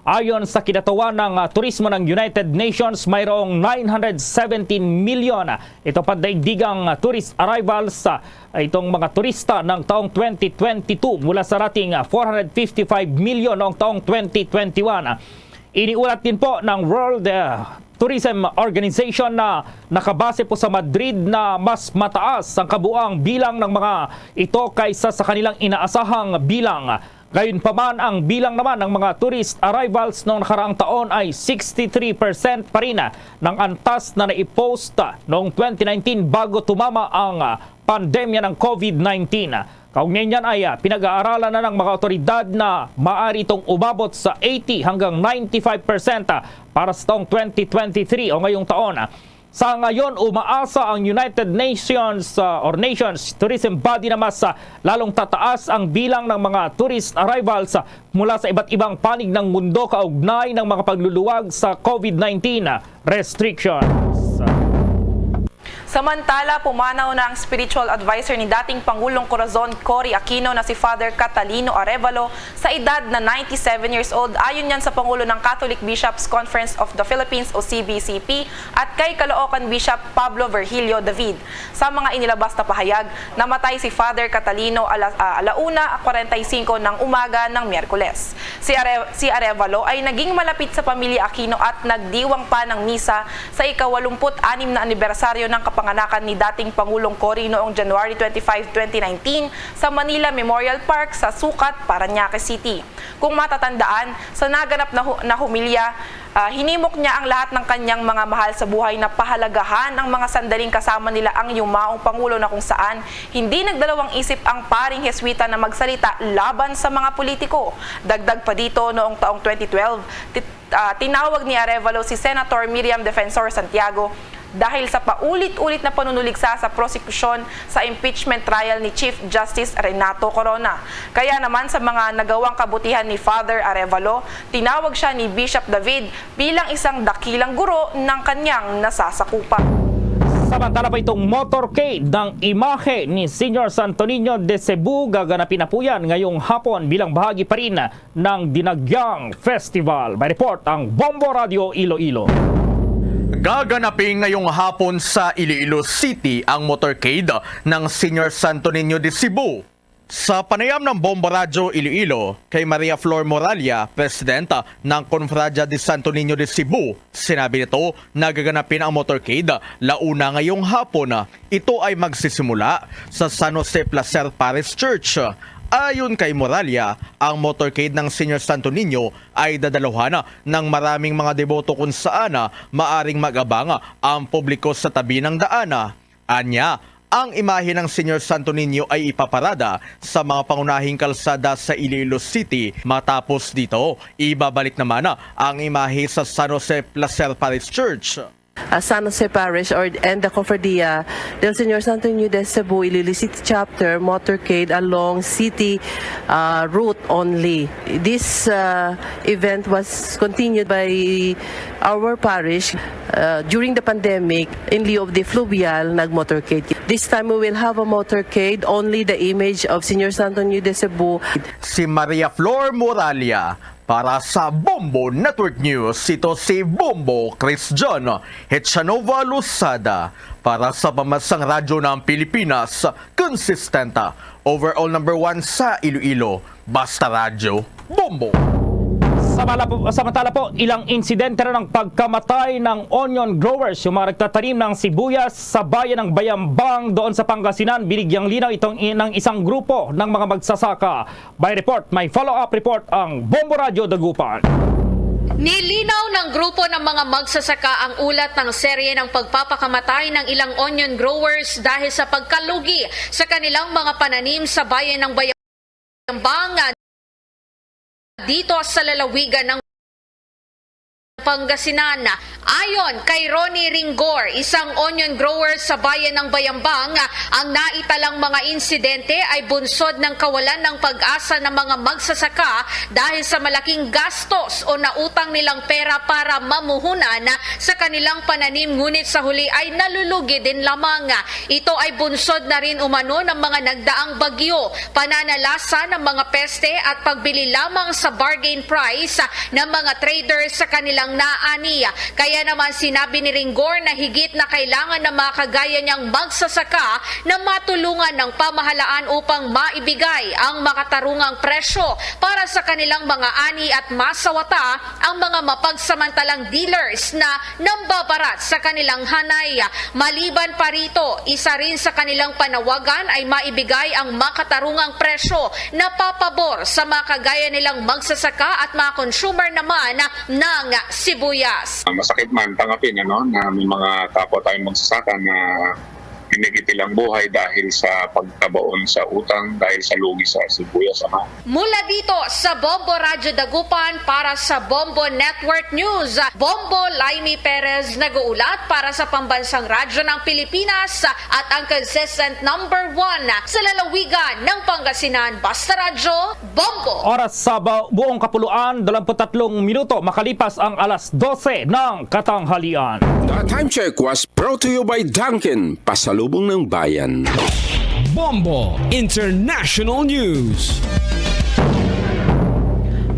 Ayon sa kinatawhan ng ah, turismo ng United Nations, mayroong nine hundred seventeen million ito pandaigdigang ah, tourist arrivals sa itong mga turista ng taong twenty twenty-two mula sa dating ah, four hundred fifty-five million noong taong twenty twenty-one. Iniulat din po ng World ah, Tourism Organization na nakabase po sa Madrid na mas mataas ang kabuang bilang ng mga ito kaysa sa kanilang inaasahang bilang. Gayunpaman, ang bilang naman ng mga tourist arrivals noong nakaraang taon ay sixty-three percent pa rin ng antas na naipost noong twenty nineteen bago tumama ang ah, pandemya ng COVID nineteen. Kaugnay niyan ay ah, pinag-aaralan na ng mga otoridad na maaari itong umabot sa eighty hanggang ninety-five percent para sa taong twenty twenty-three o ngayong taon. Sa ngayon, umaasa ang United Nations ah, or Nations Tourism Body na mas ah, lalong tataas ang bilang ng mga tourist arrivals ah, mula sa iba't ibang panig ng mundo kaugnay ng mga pagluluwag sa COVID nineteen restrictions. Samantala, pumanaw na ang spiritual adviser ni dating Pangulong Corazon Cory Aquino na si Father Catalino Arevalo sa edad na ninety-seven years old, ayon yan sa Pangulo ng Catholic Bishops Conference of the Philippines o C B C P at kay Caloocan Bishop Pablo Virgilio David. Sa mga inilabas na pahayag, namatay si Father Catalino ala, ah, alauna kwarenta y singko ng umaga ng Miyerkules. Si, Are, si Arevalo ay naging malapit sa pamilya Aquino at nagdiwang pa ng misa sa ikawalumput-anim na anibersaryo ng kapanganakan ni dating Pangulong Cory noong January twenty-five, twenty nineteen sa Manila Memorial Park sa Sucat, Parañaque City. Kung matatandaan, sa naganap na, hu- na humilya, ah, hinimok niya ang lahat ng kanyang mga mahal sa buhay na pahalagahan ang mga sandaling kasama nila ang yumaong Pangulo na kung saan hindi nagdalawang isip ang paring Heswita na magsalita laban sa mga politiko. Dagdag pa dito, noong taong twenty twelve, ti- ah, tinawag ni Arevalo si Senator Miriam Defensor Santiago dahil sa paulit-ulit na panunuligsa sa prosekusyon sa impeachment trial ni Chief Justice Renato Corona. Kaya naman sa mga nagawang kabutihan ni Father Arevalo, tinawag siya ni Bishop David bilang isang dakilang guro ng kanyang nasasakupan. Samantala pa, itong motorcade ng imahe ni Señor Santo Niño de Cebu gaganapin na po yan ngayong hapon bilang bahagi pa rin ng Dinagyang Festival. May report ang Bombo Radio Iloilo. Gaganapin ngayong hapon sa Iloilo City ang motorcade ng Señor Santo Niño de Cebu. Sa panayam ng Bombo Radyo Iloilo kay Maria Flor Moralia, presidenta ng Cofradía de Santo Niño de Cebu, sinabi nito na gaganapin ang motorcade launa ngayong hapon. Ito ay magsisimula sa San Jose Placer Parish Church. Ayon kay Moralia, ang motorcade ng Señor Santo Niño ay dadaluhan ng maraming mga deboto kung saan maaring mag-abang ang publiko sa tabi ng daan. Anya, ang imahe ng Señor Santo Niño ay ipaparada sa mga pangunahing kalsada sa Iloilo City. Matapos dito, ibabalik naman ang imahe sa San Jose Placer Parish Church. Uh, San Jose Parish or, and the Cofradia del Señor Santo Niño de Cebu Iloilo City Chapter motorcade along city uh, route only. This uh, event was continued by our parish uh, during the pandemic. In lieu of the fluvial, nag-motorcade. This time we will have a motorcade, only the image of Señor Santo Niño de Cebu. Si Maria Flor Moralia para sa Bombo Network News. Ito si Bombo Christian Hechanova Losada para sa Pambansang Radyo ng Pilipinas, consistent, overall number one sa Iloilo. Basta Radyo, Bombo. Samala po, samantala po, ilang insidente na ng pagkamatay ng onion growers, yung mga nagtatanim ng sibuyas sa bayan ng Bayambang doon sa Pangasinan. Binigyang linaw itong i-, ng isang grupo ng mga magsasaka. May report, may follow-up report ang Bombo Radyo Dagupan. Nilinaw ng grupo ng mga magsasaka ang ulat ng serye ng pagpapakamatay ng ilang onion growers dahil sa pagkalugi sa kanilang mga pananim sa bayan ng Bayambang, dito sa lalawigan ng Pangasinan. Ayon kay Ronnie Ringor, isang onion grower sa bayan ng Bayambang, ang naitalang mga insidente ay bunsod ng kawalan ng pag-asa ng mga magsasaka dahil sa malaking gastos o nautang nilang pera para mamuhunan sa kanilang pananim, ngunit sa huli ay nalulugi din lamang. Ito ay bunsod na rin umano ng mga nagdaang bagyo, pananalasa ng mga peste at pagbili lamang sa bargain price ng mga traders sa kanilang naani. Kaya naman sinabi ni Ringor na higit na kailangan ng mga kagaya niyang magsasaka na matulungan ng pamahalaan upang maibigay ang makatarungang presyo para sa kanilang mga ani at masawata ang mga mapagsamantalang dealers na nambabarat sa kanilang hanay. Maliban pa rito, isa rin sa kanilang panawagan ay maibigay ang makatarungang presyo na papabor sa mga kagaya nilang magsasaka at mga consumer naman ng sibuyas. Masakit man tanggapin, ano, na may mga kapwa tayong magsasaka na ginigit ilang buhay dahil sa pagkabaon sa utang, dahil sa lugi sa sibuyas, ano. Mula dito sa Bombo Radyo Dagupan para sa Bombo Network News, Bombo Laimi Perez nag-uulat para sa Pambansang Radyo ng Pilipinas at ang consistent number one sa lalawigan ng Pangasinan. Basta Radyo, Bombo! Oras sa ba-, buong kapuluan, dalawampu't tatlong minuto makalipas ang alas dose ng katanghalian. The time check was brought to you by Dunkin, pasalubong ng bayan. Bombo International News.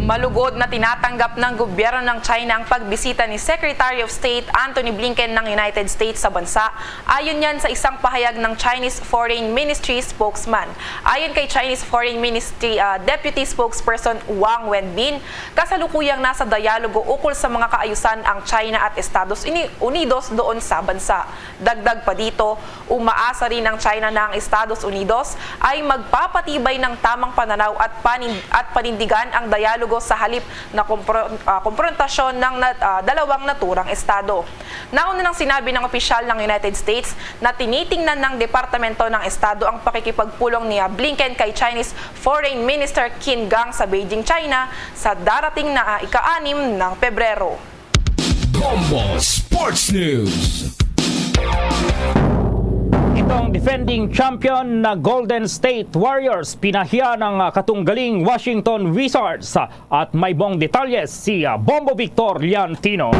Malugod na tinatanggap ng gobyerno ng China ang pagbisita ni Secretary of State Antony Blinken ng United States sa bansa. Ayon yan sa isang pahayag ng Chinese Foreign Ministry spokesman. Ayon kay Chinese Foreign Ministry, ah, Deputy Spokesperson Wang Wenbin, kasalukuyang nasa dialogo ukol sa mga kaayusan ang China at Estados Uni-, Unidos doon sa bansa. Dagdag pa dito, umaasa rin ang China na ang Estados Unidos ay magpapatibay ng tamang pananaw at panin-, at panindigan ang dialogo sa halip na kompro-, ah, komprontasyon ng nat-, ah, dalawang naturang estado. Nauna nang sinabi ng opisyal ng United States na tinitingnan ng Departamento ng Estado ang pakikipagpulong ni, ah, Blinken kay Chinese Foreign Minister Qin Gang sa Beijing, China, sa darating na, ah, ika-anim ng Pebrero. Bombo Sports News. Itong defending champion na Golden State Warriors pinahiya ng, ah, katunggaling Washington Wizards, ah, at may buong detalye si, ah, Bombo Victor Liantino.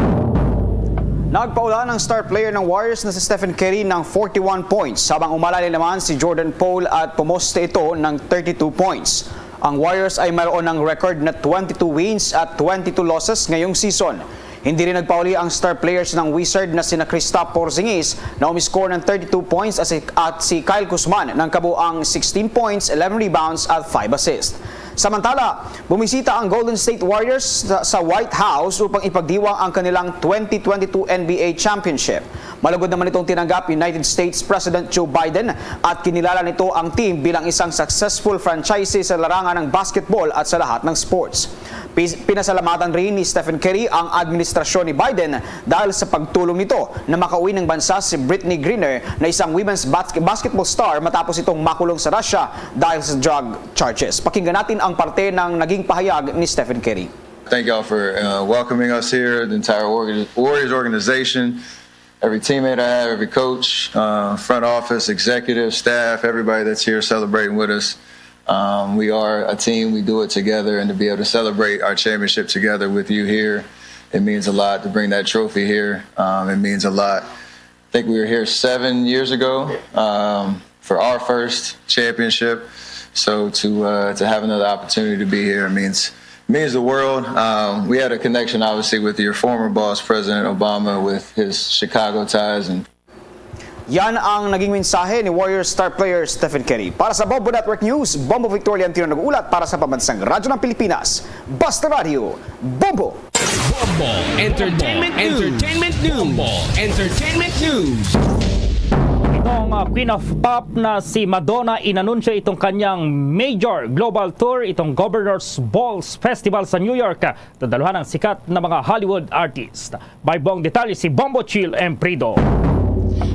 Nagpaula ang star player ng Warriors na si Stephen Curry ng forty-one points, habang umalalay naman si Jordan Poole at pumoste ito ng thirty-two points. Ang Warriors ay mayroon ng record na twenty-two wins at twenty-two losses ngayong season. Hindi rin nagpauli ang star players ng Wizard na sina Kristaps Porzingis na umiscore ng thirty-two points at si, at si Kyle Kuzma ng kabuang sixteen points, eleven rebounds at five assists. Samantala, bumisita ang Golden State Warriors sa, sa White House upang ipagdiwang ang kanilang twenty twenty-two N B A Championship. Malugod naman itong tinanggap United States President Joe Biden at kinilala nito ang team bilang isang successful franchise sa larangan ng basketball at sa lahat ng sports. Pis-, pinasalamatan rin ni Stephen Curry ang administrasyon ni Biden dahil sa pagtulong nito na makauwi ng bansa si Brittney Griner na isang women's bas-, basketball star matapos itong makulong sa Russia dahil sa drug charges. Pakinggan natin ang parte ng naging pahayag ni Stephen Curry. Thank y'all for uh, welcoming us here, the entire org- Warriors organization, every teammate I have, every coach, uh, front office, executive, staff, everybody that's here celebrating with us. Um, we are a team, we do it together, and to be able to celebrate our championship together with you here, it means a lot to bring that trophy here. Um, it means a lot. I think we were here seven years ago um, for our first championship. So to uh, to have another opportunity to be here means means the world. Um, we had a connection, obviously, with your former boss, President Obama, with his Chicago ties and Yan ang naging mensahe ni Warriors star player Stephen Curry. Para sa Bombo Network News, Bombo Victor Leontino nag-uulat para sa Pambansang Radyo ng Pilipinas. Basta Radyo, Bombo! Bombo Entertainment News. Entertainment News. Bombo Entertainment News. Itong uh, Queen of Pop na si Madonna inanunsyo itong kanyang major global tour, itong Governor's Balls Festival sa New York. Dadaluhan ang sikat na mga Hollywood artist. May buong detalye si Bombo Chill Emprido.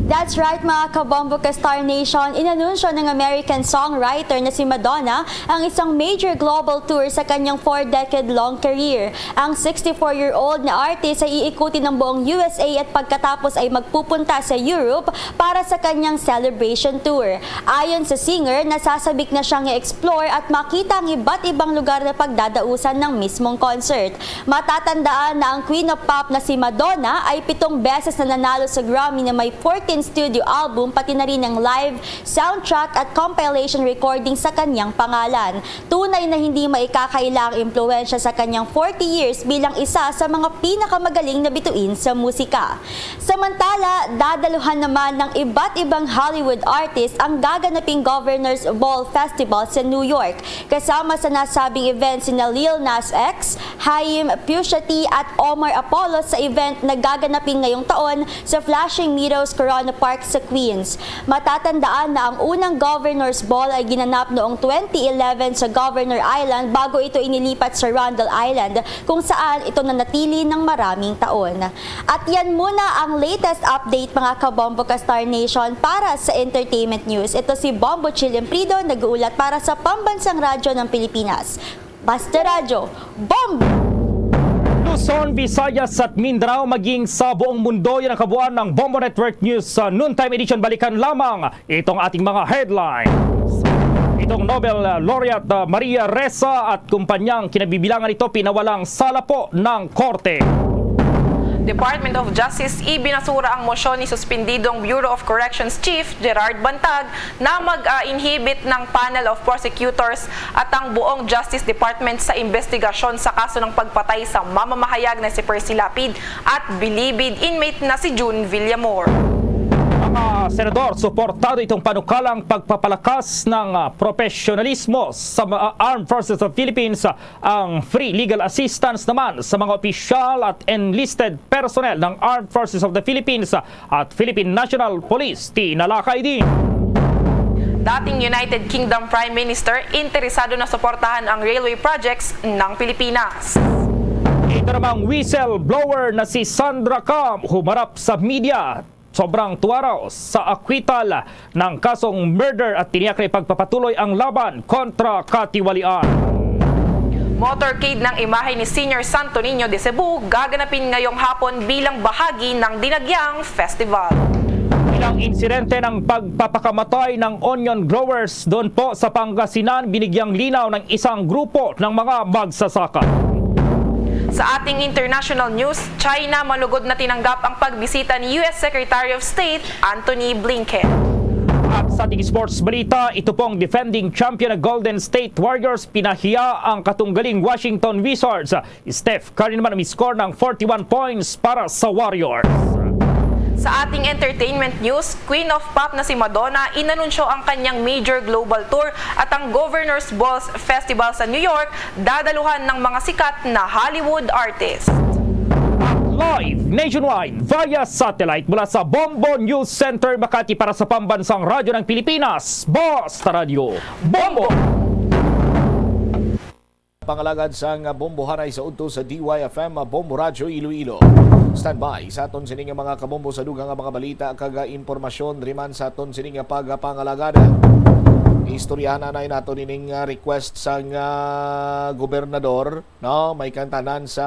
That's right, mga kabombo ka Star Nation. Inanunsyo ng American songwriter na si Madonna ang isang major global tour sa kanyang four-decade-long career. Ang sixty-four-year-old na artist ay iikuti ng buong U S A at pagkatapos ay magpupunta sa Europe para sa kanyang celebration tour. Ayon sa singer, nasasabik na siyang i-explore at makita ang iba't ibang lugar na pagdadausan ng mismong concert. Matatandaan na ang Queen of Pop na si Madonna ay pitong beses na nanalo sa Grammy na may fourteen studio album, pati na rin ang live soundtrack at compilation recording sa kanyang pangalan. Tunay na hindi maikakaila ang impluwensya sa kanyang forty years bilang isa sa mga pinakamagaling na bituin sa musika. Samantala, dadaluhan naman ng iba't ibang Hollywood artist ang gaganaping Governor's Ball Festival sa New York. Kasama sa nasabing event sina Lil Nas X, Haim, Pusha T at Omar Apollo sa event na gaganapin ngayong taon sa Flushing Meadows Corona Park sa Queens. Matatandaan na ang unang Governor's Ball ay ginanap noong twenty eleven sa Governor Island bago ito inilipat sa Randall Island, kung saan ito nanatili ng maraming taon. At yan muna ang latest update, mga kabombo ka Star Nation, para sa entertainment news. Ito si Bombo Chill Emprido, nag-uulat para sa Pambansang Radyo ng Pilipinas. Basta Radyo, Bombo! Luzon, Visayas at Mindanao, maging sa buong mundo, yan ang kabuuan ng Bombo Network News sa Noontime Edition. Balikan lamang itong ating mga headlines. Itong Nobel uh, Laureate uh, Maria Ressa at kumpanyang kinabibilangan ito pinawalang sala po ng korte. Department of Justice ibinasura ang mosyon ni suspendidong Bureau of Corrections Chief Gerard Bantag na mag-inhibit ng panel of prosecutors at ang buong Justice Department sa investigasyon sa kaso ng pagpatay sa mamamahayag na si Percy Lapid at Bilibid inmate na si June Villamor. Mga senador, suportado itong panukalang pagpapalakas ng uh, profesionalismo sa uh, Armed Forces of Philippines, uh, ang free legal assistance naman sa mga opisyal at enlisted personnel ng Armed Forces of the Philippines at Philippine National Police. Tinalakay din. Dating United Kingdom Prime Minister interesado na suportahan ang railway projects ng Pilipinas. Ito namang whistleblower na si Sandra Cam humarap sa media. Sobrang tuwa raw sa acquittal ng kasong murder at tiniyak na ipagpapatuloy ang laban kontra katiwalian. Motorcade ng imahe ni Senior Santo Niño de Cebu gaganapin ngayong hapon bilang bahagi ng Dinagyang Festival. Ilang insidente ng pagpapakamatay ng onion growers doon po sa Pangasinan, binigyang linaw ng isang grupo ng mga magsasaka. Sa ating international news, China malugod na tinanggap ang pagbisita ni U S Secretary of State Antony Blinken. At sa ating sports balita, ito pong defending champion na Golden State Warriors pinahiya ang katunggaling Washington Wizards. Steph Curry naman umiscore ng forty-one points para sa Warriors. Sa ating entertainment news, Queen of Pop na si Madonna inanunsyo ang kanyang major global tour at ang Governor's Balls Festival sa New York dadaluhan ng mga sikat na Hollywood artist. Live nationwide via satellite mula sa Bombo News Center Makati para sa Pambansang Radyo ng Pilipinas, Basta Radyo Bombo! Pangalagad sang bombohanay sa udto sa D Y F M Bombo Radyo Iloilo. Standby sa aton sini nga mga kabombo sa dugang nga mga balita kag ah, impormasyon diri man sa aton sini nga pagpangalagad. Istoryahan anay nato nining ah, request sang ah, gobernador, no, may kantanan sa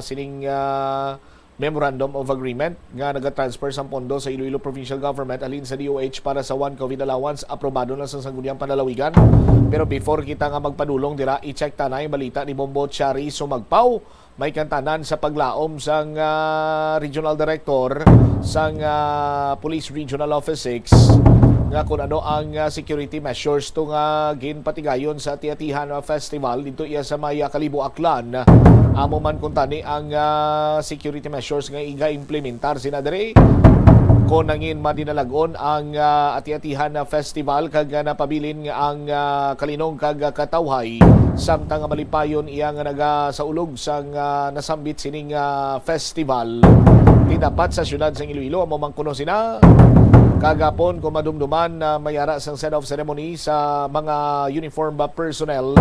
sining ah, Memorandum of Agreement nga nagatransfer sang pondo sa Iloilo Provincial Government halin sa D O H para sa One COVID Allowance, aprobado na sa Sangguniang Panlalawigan. Pero before kita nga magpadulong dira, i-check ta na ang balita ni Bombo Chari Sumagpaw. May kantanan sa paglaom sang ah, Regional Director sang ah, Police Regional Office six nga kung ano ang ah, security measures to nga ginpatigayon sa Ati-Atihan Festival dito iya sa may ah, Kalibo, Aklan. Amo man kuntani ang ah, security measures nga iga-implementar sina diri. Kon nangin madinalag-on ang ah, Ati-Atihan Festival kag ah, napabilin nga ang ah, Kalinong kag ah, Katawhay, samtang nga malipayon iya nga nagasaulog sang ah, nasambit sining ah, festival. Tinapat sa siyudad sang Iloilo, amo man kuno sina kagapon kung madumduman na may ara sang send-off ceremony sa mga uniform personnel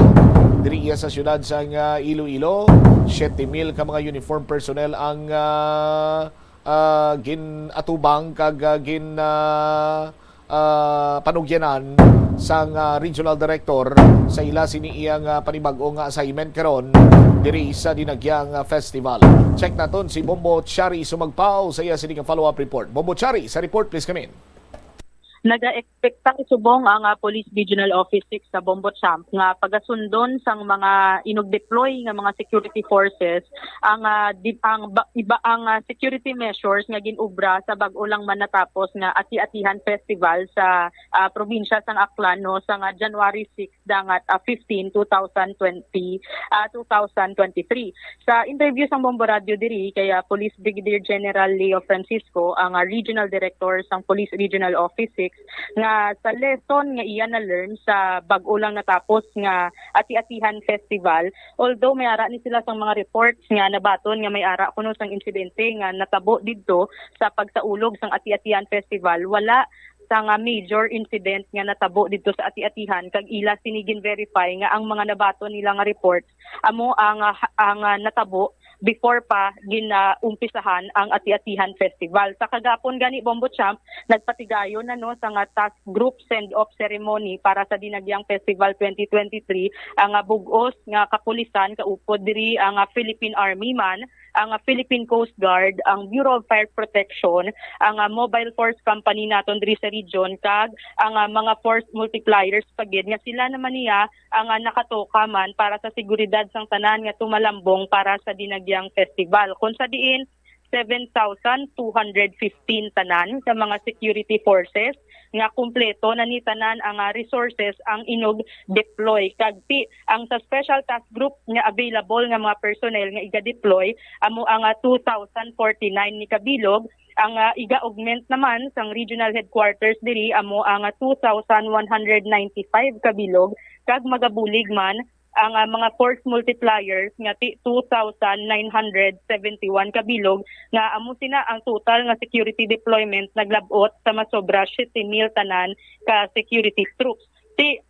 diri iya sa siyudad sang ah, Iloilo. Siyete mil ka mga uniform personnel ang ah, ah, gin-atubang kag ah, gin ah, ah, panugyanan sang ah, regional director sa ila sini iyang ah, panibag-o nga assignment karon diri sa Dinagyang ah, Festival. Check naton si Bombo Chari Sumagpaw sa iya sini nga follow-up report. Bombo Chari, sa report, please come in. Nagaekspekta subong ang ah, Police Regional Office six sa Bombo Champ nga pagasundon sang mga inug-deploy nga mga security forces ang ah, di, ang ba- iba ang ah, security measures nga gin-ubra sa bag-o lang man natapos nga Ati-Atihan Festival sa ah, probinsya sang Aklan, no, sa nga January six dangat ah, fifteen, two thousand twenty, ah, two thousand twenty-three. Sa interview sang Bombo Radio diri kay ah, Police Brigadier General Leo Francisco, ang ah, Regional Director sang Police Regional Office six, nga sa lesson nga iya na-learn sa bag-o lang natapos nga Ati-Atihan Festival, although may ara ni sila sang mga reports nga nabaton nga may ara kuno sang insidente nga natabo didto sa pagsaulog sang Ati-Atihan Festival, wala sa nga major incident nga natabo didto sa Ati-Atihan, kag ila sini gin-verify nga ang mga nabaton nila nga reports amo ang ah, ang ah, natabo before pa ginaumpisahan ang Ati-Atihan Festival. Sa kagapon gani, Bombo Champ, nagpatigayon na, no, sa nga task group send-off ceremony para sa Dinagyang Festival twenty twenty-three ang ah, bug-os nga kapulisan, kaupod diri ang ah, Philippine Army man, ang ah, Philippine Coast Guard, ang Bureau of Fire Protection, ang ah, mobile force company naton diri sa region, kag ang ah, mga force multipliers pa gid nga sila naman niya ang ah, nakatoka man para sa seguridad sang tanan nga tumalambong para sa Dinagyang Festival. Kung sa diin, seven thousand two hundred fifteen tanan ka mga security forces nga kumpleto na ni tanan ang ah, resources ang inug-deploy. Kag ti ang sa special task group nga available nga mga personnel nga iga-deploy amo ang ah, two thousand forty-nine ni kabilog. Ang ah, iga-augment naman sang regional headquarters diri amo ang ah, two thousand one hundred ninety-five kabilog, kag magabulig man ang ah, mga force multipliers nga ti two thousand nine hundred seventy-one kabilog, nga amo sina ang total nga security deployment naglab-ot sa masobra siyete mil tanan ka security troops. Ti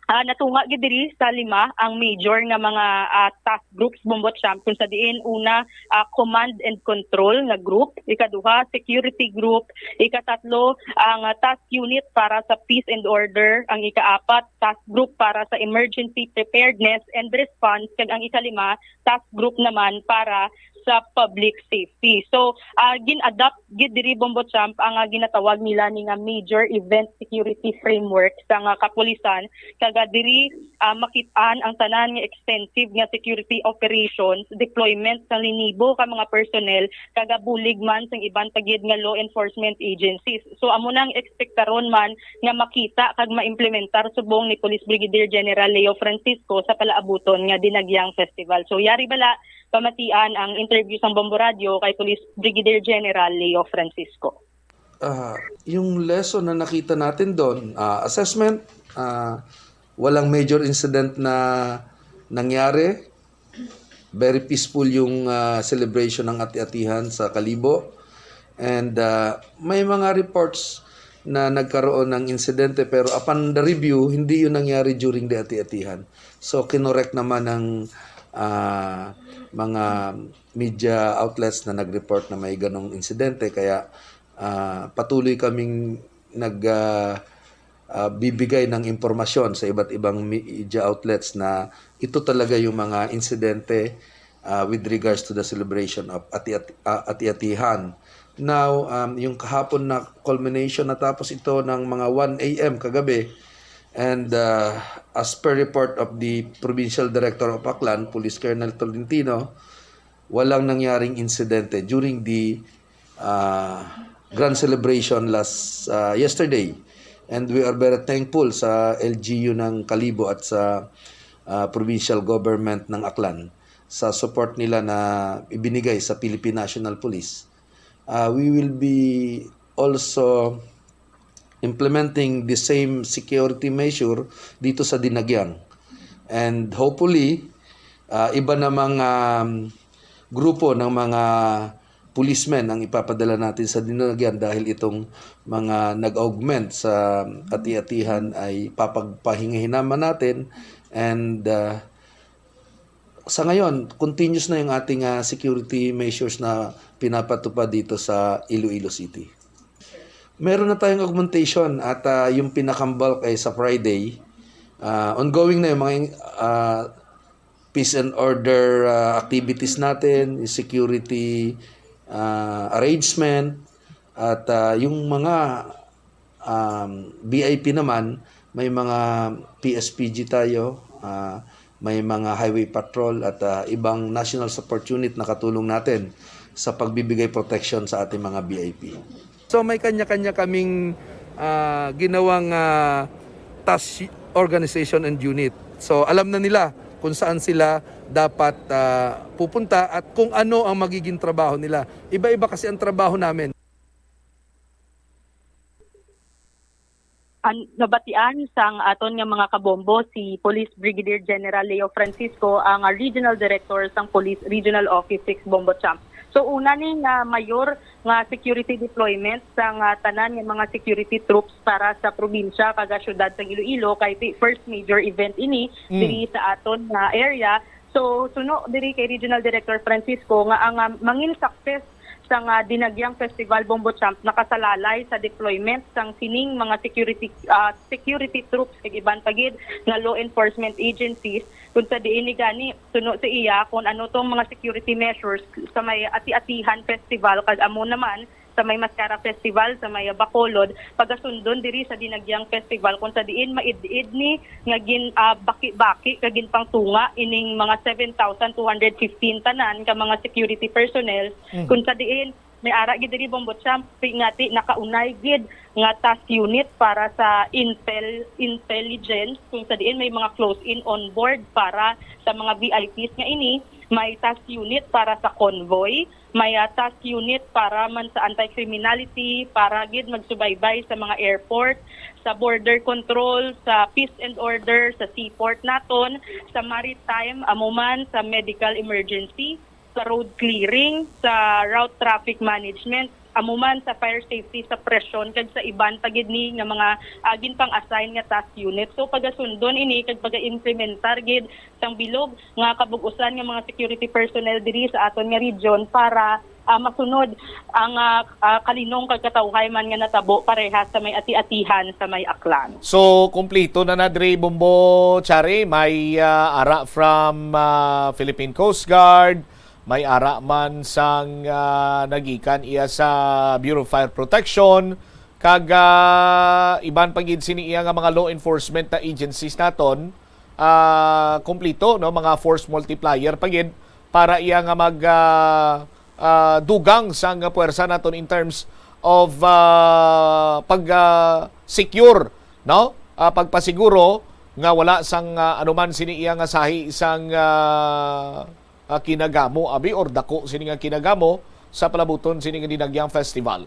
ah, natunga gid diri sa lima ang major nga mga ah, task groups, Bombo Champ, kung sa diin una, ah, command and control nga group, ikaduha, security group, ikatatlo, ang ah, task unit para sa peace and order, ang ikaapat, task group para sa emergency preparedness and response, kag ang ikalima, task group naman para sa public safety. So, ah, gin-adapt gid diri, Bombo Champ, ang, ah, ginatawag nila ni nga major event security framework sa nga kapulisan, kag, ah, diri, ah, makit-an ang tanan nga extensive nga security operations, deployment sa linibo ka mga personnel, kag, ah, bulig man sang iban pa gid nga law enforcement agencies. So, amo nang ekspektaron man nga makita kag maimplementar subong ni Police Brigadier General Leo Francisco sa palaabuton nga Dinagyang Festival. So, yari bala, pamatian ang interview sang Bombo Radio kay Police Brigadier General Leo Francisco. Ah, yung lesson na nakita natin doon, ah, assessment, ah, walang major incident na nangyari. Very peaceful yung, ah, celebration ng Ati-Atihan sa Kalibo. And, ah, may mga reports na nagkaroon ng insidente, pero upon the review, hindi yun nangyari during the Ati-Atihan. So, kinorek naman ng, ah, mga media outlets na nag-report na may ganong insidente. Kaya, ah, patuloy kaming nag, ah, ah, bibigay ng impormasyon sa iba't ibang media outlets na ito talaga yung mga insidente, ah, with regards to the celebration of Ati-, Ati-, ah, Ati-Atihan. Now, um, yung kahapon na culmination, natapos ito ng mga one A M kagabi. And, uh, as per report of the Provincial Director of Aklan, Police Colonel Tolentino, walang nangyaring insidente during the, uh, grand celebration last, uh, yesterday. And we are very thankful sa L G U ng Kalibo at sa, uh, provincial government ng Aklan sa support nila na ibinigay sa Philippine National Police. Uh, we will be also implementing the same security measure dito sa Dinagyang. And hopefully, uh, iba na mga, um, grupo ng mga policemen ang ipapadala natin sa Dinagyang dahil itong mga nag-augment sa ati-atihan ay papagpahinga-hinaman natin. And, uh, sa ngayon, continuous na yung ating, ah, security measures na pinapatupad dito sa Iloilo City. Meron na tayong augmentation at, ah, yung pinakambulk ay sa Friday. Ah, ongoing na yung mga, ah, peace and order, ah, activities natin, yung security, ah, arrangement, at, ah, yung mga, um, V I P naman, may mga P S P G tayo, ah, may mga highway patrol at, ah, ibang national support unit na katulong natin sa pagbibigay protection sa ating mga V I P. So may kanya-kanya kaming, ah, ginawang, ah, task organization and unit. So alam na nila kung saan sila dapat, ah, pupunta at kung ano ang magiging trabaho nila. Iba-iba kasi ang trabaho namin. An-, nabatian sang aton nga mga kabombo si Police Brigadier General Leo Francisco, ang, ah, Regional Director sang Police Regional Office six Bombo Champ. So, una ni nga mayor nga security deployment sang, ah, tanan nga mga security troops para sa probinsya kag, ah, syudad sang Iloilo, kay ti-, first major event ini Mm. diri sa aton nga area. So, suno diri kay Regional Director Francisco nga ang, ah, mangin success sang, ah, Dinagyang Festival Bombo Champ nakasalalay sa deployment sang sining mga security, ah, security troops kag iban pa gid nga law enforcement agencies, kung sa diin ni gani suno sa iya kung ano tong mga security measures sa may Ati-Atihan Festival kag amo naman sa may Mascara Festival sa may Bacolod, pagasundon diri sa Dinagyang Festival, kung sa diin maid-id ni nga gin, ah, baki-baki kag ginpangtunga ining mga seven thousand two hundred fifteen tanan ka mga security personnel, Mm. kung sa diin may ara gid diri, Bombo Champ, ngati nakaunay gid nga task unit para sa intel, intelligence, kung sa diin may mga close-in on board para sa mga V I Ps nga ini, may task unit para sa convoy, may, ah, task unit para man sa anti-criminality, para gid magsubaybay sa mga airport, sa border control, sa peace and order, sa seaport naton, sa maritime, amo man sa medical emergency, sa road clearing, sa route traffic management, amo man sa fire safety suppression, kag sa iban pa gid ni nga mga, ah, ginpang-assign nga task unit. So, pagasundon ini kag paga-implementar gid sang bilog nga kabug-usan nga mga security personnel diri sa aton nga region para, ah, masunod ang, ah, ah, kalinong kag katawhay man nga natabo parehas sa may Ati-Atihan sa may Aklan. So, kumplito na na diri, Bombo Chari. May, ah, ara from, ah, Philippine Coast Guard, May ara man sang, ah, nagikan iya sa Bureau of Fire Protection, kag, ah, iban pa gid sini iya nga mga law enforcement na agencies naton, ah, kumplito, no, mga force multiplier pa gid para iya nga mag, ah, ah, dugang sang puwersa naton in terms of, ah, pag, ah, secure, no? Ah, pagpasiguro nga wala sang, ah, anuman sini iya nga sahi sang, ah, ah, kinagamo, abi, or dako sini nga kinagamo sa palabuton sini nga Dinagyang Festival.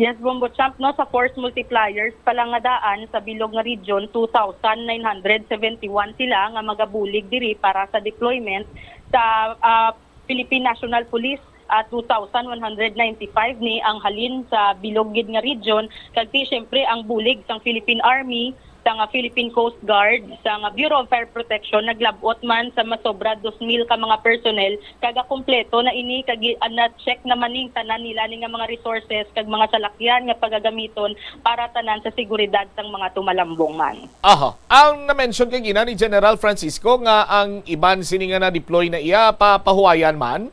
Yes, Bombo Champ, no, sa force multipliers pa lang nga daan sa bilog nga region, two thousand nine hundred seventy-one sila nga magabulig diri para sa deployment sa, ah, Philippine National Police, ah, two thousand one hundred ninety-five ni ang halin sa bilog gid nga region, kag ti, siyempre, ang bulig sang Philippine Army, sang, ah, Philippine Coast Guard, sang, ah, Bureau of Fire Protection, naglab-ot man sa masobra dos mil ka mga personnel, kag, ah, kompleto na ini, kag gi-, ah, na-check naman ning tanan nila ni nga mga resources kag mga salakyan nga pagagamiton para tanan sa seguridad sang mga tumalambong man. Aha. Ang na-mention kagina ni General Francisco nga ang iban sini nga na-deploy na iya pa pahuwayan man?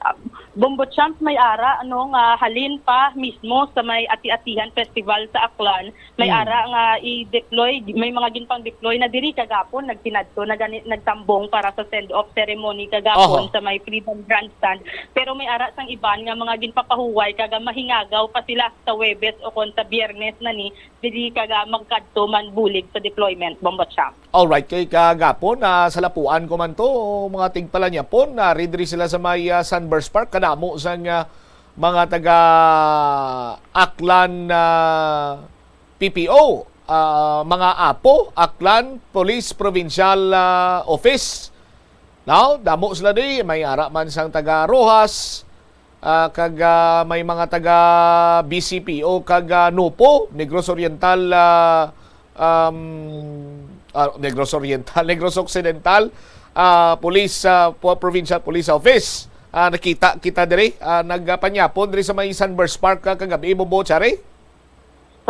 Ah, Bombo Champ, may ara, ano, nga halin pa mismo sa may Ati-Atihan Festival sa Aklan, may Mm. ara nga i-deploy, may mga ginpang-deploy na diri kagapon, nagtinadto na gani, nagtambong para sa send-off ceremony kagapon Aha. sa may Freedom Grandstand. Pero may ara sang iban nga mga ginpapahuway, kaga mahingagaw pa sila sa Huwebes o kon sa Biyernes na ni, diri kaga magkadto man bulig sa deployment, Bombo Champ. Alright, kay kagapon, ah, sa Lapuan ko man to, mga tigpalanyapon, ah, diri sila sa may, ah, Sunburst Park, kadamo sang, ah, mga taga Aklan, ah, P P O, ah, mga apo, Aklan Police Provincial, ah, Office. Now, damo sila di, may ara man sang taga Roxas, ah, kag, ah, may mga taga B C P O kag, ah, NOPO, Negros Oriental, ah, um, ah, Negros Oriental, Negros Occidental, ah, Police, ah, po-, Provincial Police Office. Ah, nakita kita diri, ah, nagapanyapon diri sa may Sunburst Park, ah, kagabi, Bombo Chari.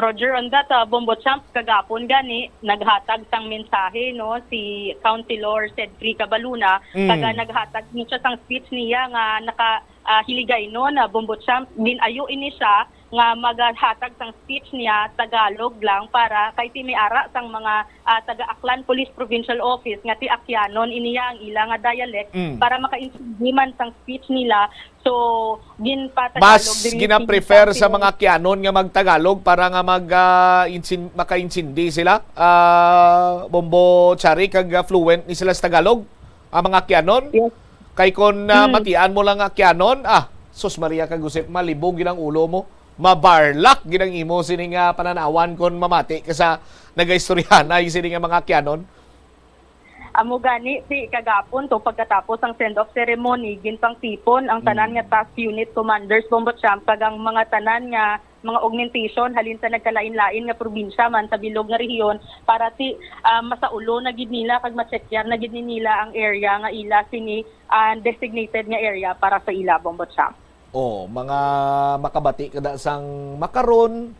Roger, on that, ah, Bombo Champ, kagapon gani, naghatag sang mensahe, no, si Councilor Cedric Cabaluna, Mm. Kaga naghatag ni siya sang speech niya nga naka, ah, hiligaynon, ah, Bombo Champ, gin-ayo ini siya nga maghatag sang speech niya Tagalog lang para kay ti may ara sang mga, ah, taga Aklan Police Provincial Office nga ti Akyanon iniya ang ila nga dialect Mm. para makaintindi man sang speech nila. So, ginpatagalog Mas diri gina-prefer sa mga Akyanon nga magtagalog para nga mag, ah, insin-, makaintindi sila, ah, Bombo Chari, kag, ah, fluent ni sila sa Tagalog, ang mga Akyanon? Yes. Kay kun, ah, Hmm. matian mo lang Akyanon, ah, sus Maria kag Josep, malibog gid ang ulo mo. Mabarlak gid ang imo sining, ah, pananawan kun mamati ka sa nagaistoryahanay sini nga mga Akyanon. Amo gani, ti kagapon to, pagkatapos ang send-off ceremony, ginpangtipon ang tanan Mm. nga task unit commanders, Bombo Champ, kag ang mga tanan nga mga augmentation halin sa nagkalain-lain nga probinsya man sa bilog nga rehiyon para ti, ah, masaulo na gid nila kag ma-checkar na gid ni nila ang area nga ila sini, ah, designated nga area para sa ila, Bombo Champ. Oh, mga makabati kada sang makaron,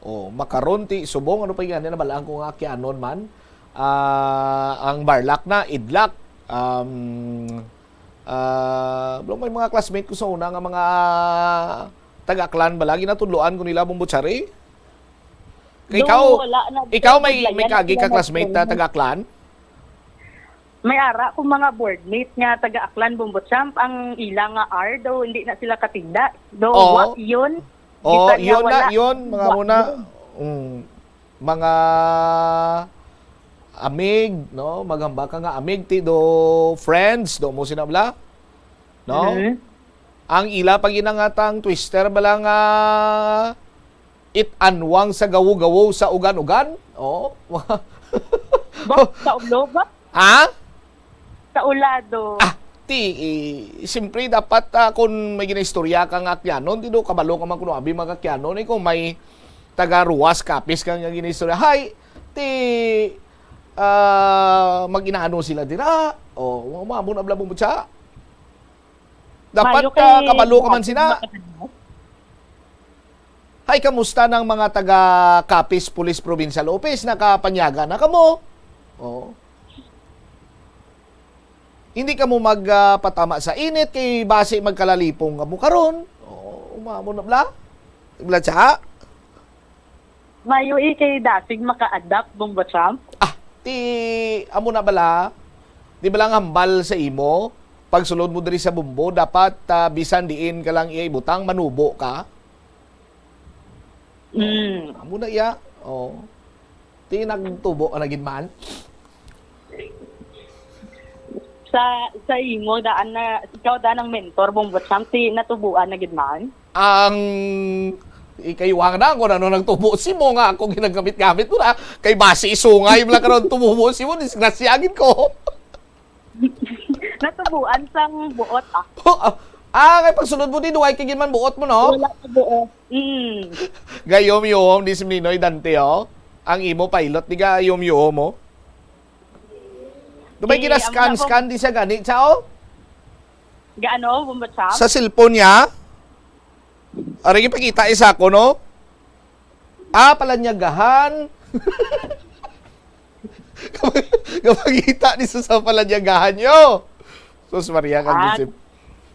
oh, makaron ti subong, ano pa gani nabal-an ko nga Akyanon man. Ah, ang barlak na, idlak. Um, ah, bro, may mga classmate ko sa una nga mga taga-Aklan bala, ginatudloan ko nila, Bombo Chari. Kay Though ikaw, wala na ikaw may, may Budlayan, kagi ka wala classmate na na taga-Aklan? May ara ko mga boardmate nga taga-Aklan, Bombo Champ, ang ila nga R daw, hindi na sila katigda. Do, Oo. wa, yun. Oo, Bisan nga yun na, wala. yun, mga Wa, muna, yun. Mm, mga amig, no? Maghambal ka nga amig, ti do friends, do mo sina bala? No? Mhm. Ang ila pa ginangatang twister bala nga it anwang sa gawo-gawo sa ugan-ugan? Oh. Ba, sa ulo ba? Ha? Sa ulado. Ah, ti, eh, siyempre dapat, ah, kung may ginaistorya ka nga Akyanon, ti do kabalo ka man kuno abi mga Akyanon, eh, kung may taga Ruas, Capiz ka nga ginaistorya, hay, ti, ah, mag-inaano sila dira? O, mo, mo, mo, mo, mo, Dapat, Mayo ah, kay kabalo ka man sina. Hay, kamusta nang mga taga Capiz Police Provincial Office? Nakapanyaga na kamo? Oh. Hindi kamo magpatama sa init kay basi magkalalipong kamo karon. Oh, umamo na bla. Bla cha. Mayo eh, kay dasig maka-adapt, Bombo Champ. Ah, ti amo na bala. Di ba lang hambal sa imo? Pagsulod mo diri sa Bombo, dapat ah, bisan diin ka lang iya ibutang, manubo ka. Mm. Amo na iya. Oh. Ti nagtubo ka na gid man. Sa sa imo daan na ikaw daan ang mentor, Bombo Champ, ti natubuan na gid man. Ang ikayuhang na kung ano nagtubo si mo nga ako ginagamit-gamit mo na kay basi isungay mo lang karon tumubo si mo, disgrasya gid ko. Natubuan sang buot ah. Ah, ah, kay pagsunod mo din, duway kay gid man buot mo, no? Wala ka buot. Mm. Gayom-yom di si Ninoy Dante, oh. Ang imo pilot, di gayom-yom, oh. Dumay Eh, gina ang scan mga scan di siya gani, chao? Gaano, Bombo Champ? Sa cellphone niya? Aring ipakita isa ko, no? Ah, palanyagahan. Kapag- Kapagita ni sa, sa palanyagahan nyo. Sus, Maria, kang Ah. isip.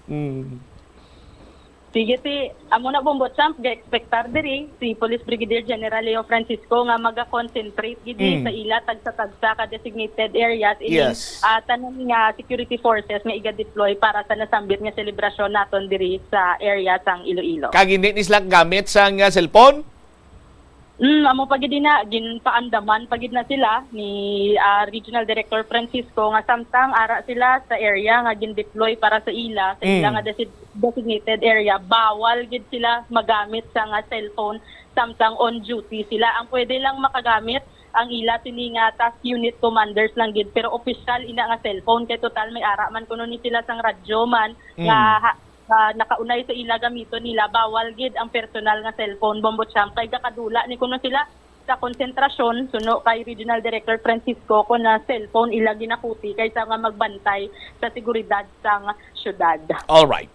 Mm. Sige, ti, amo na, Bombo Champ, ga-expectar diri si Police Brigadier General Leo Francisco nga maga-concentrate gid ni Mm. sa ila tagsa-tagsa ka designated areas ini Yes. ah, tanan nga security forces nga iga-deploy para sa nasambit nga selebrasyon naton diri sa area sang Iloilo. Kag hindi ni sila gamit sang ah, cellphone? Mm, amo pa gid na, ginpaandaman pa gid na sila ni ah, Regional Director Francisco nga samtang ara sila sa area nga gin-deploy para sa ila, sa ila Mm. nga desi- designated area, bawal gid sila magamit sa nga cellphone samtang on duty sila. Ang pwede lang makagamit ang ila sini nga task unit commanders lang gid, pero opisyal ina nga cellphone kay total may ara man kuno ni sila sang radyo man Mm. nga ha- nga nakaunay sa ila gamiton nila, bawal gid ang personal nga cellphone, Bombo Champ, kay gakadula ni kuno sila sa konsentrasyon, suno kay Regional Director Francisco, kon na cellphone ila ginakuti kaysa nga magbantay sa seguridad sang syudad. All right.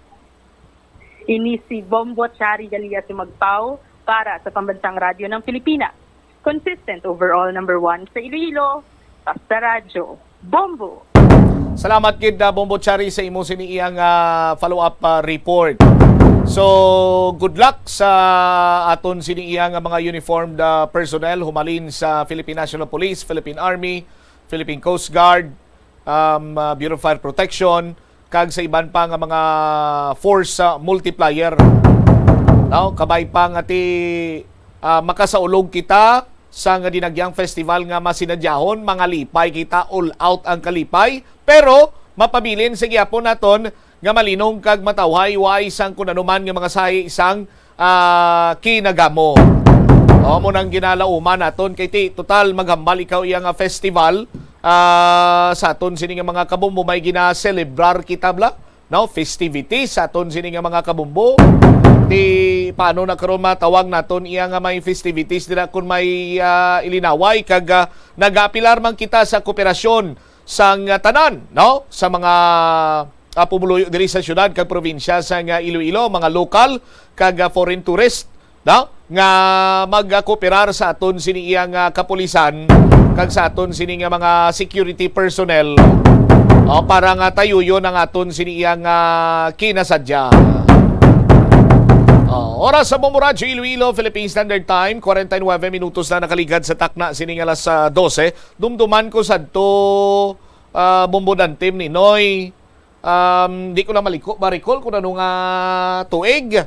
Ini si Bombo Chari Galia Sumagpao para sa Pambansang Radyo ng Pilipinas. Consistent overall number one sa Iloilo, Basta Radyo, Bombo! Salamat gid, ah, Bombo Chari, sa imo sini iyang ah, follow-up ah, report. So, good luck sa aton sini iyang mga uniformed ah, personnel humalin sa Philippine National Police, Philippine Army, Philippine Coast Guard, um, ah, Bureau of Fire Protection, kag sa iban pa nga mga force ah, multiplier. No? Kabay pa nga ti ah, makasaulog kita sa nga dinagyang festival nga masinadyahon, mangalipay kita, all out ang kalipay, pero mapabilin sa gihapon naton nga malinong kag matawhay, way sang kun ano man nga mga sahi sang ah, kinagamo. O, mo nang ginalauman naton kay ti total maghambal ikaw iya nga festival ah, sa aton sini nga mga kabombo may ginaselebrar kita bla, no, festivities sa aton sini nga mga kabombo. Ti paano na karon matawag naton iya nga may festivities dira kun may ah, ilinaway kag ah, nagaapilar man kita sa kooperasyon sang ah, tanan, no, sa mga ah, pumuluyo diri sa syudad kag probinsya sang ah, Iloilo, mga lokal kag ah, foreign tourist, no, nga magkooperar sa aton sini iya nga kapulisan kag sa aton sini nga mga security personnel, o, para nga tayuyon ang aton sini iya nga kinasadya. O, oras sa Bombo Radyo Iloilo, Philippine Standard Time, kwarenta y nuebe minutos na nakaligad sa takna sini nga alas ah, dose. Dumduman ko sadto ah, Bombo Dantim, Ninoy. Um, di ko na maliko, ma-recall kung ano nga tuig,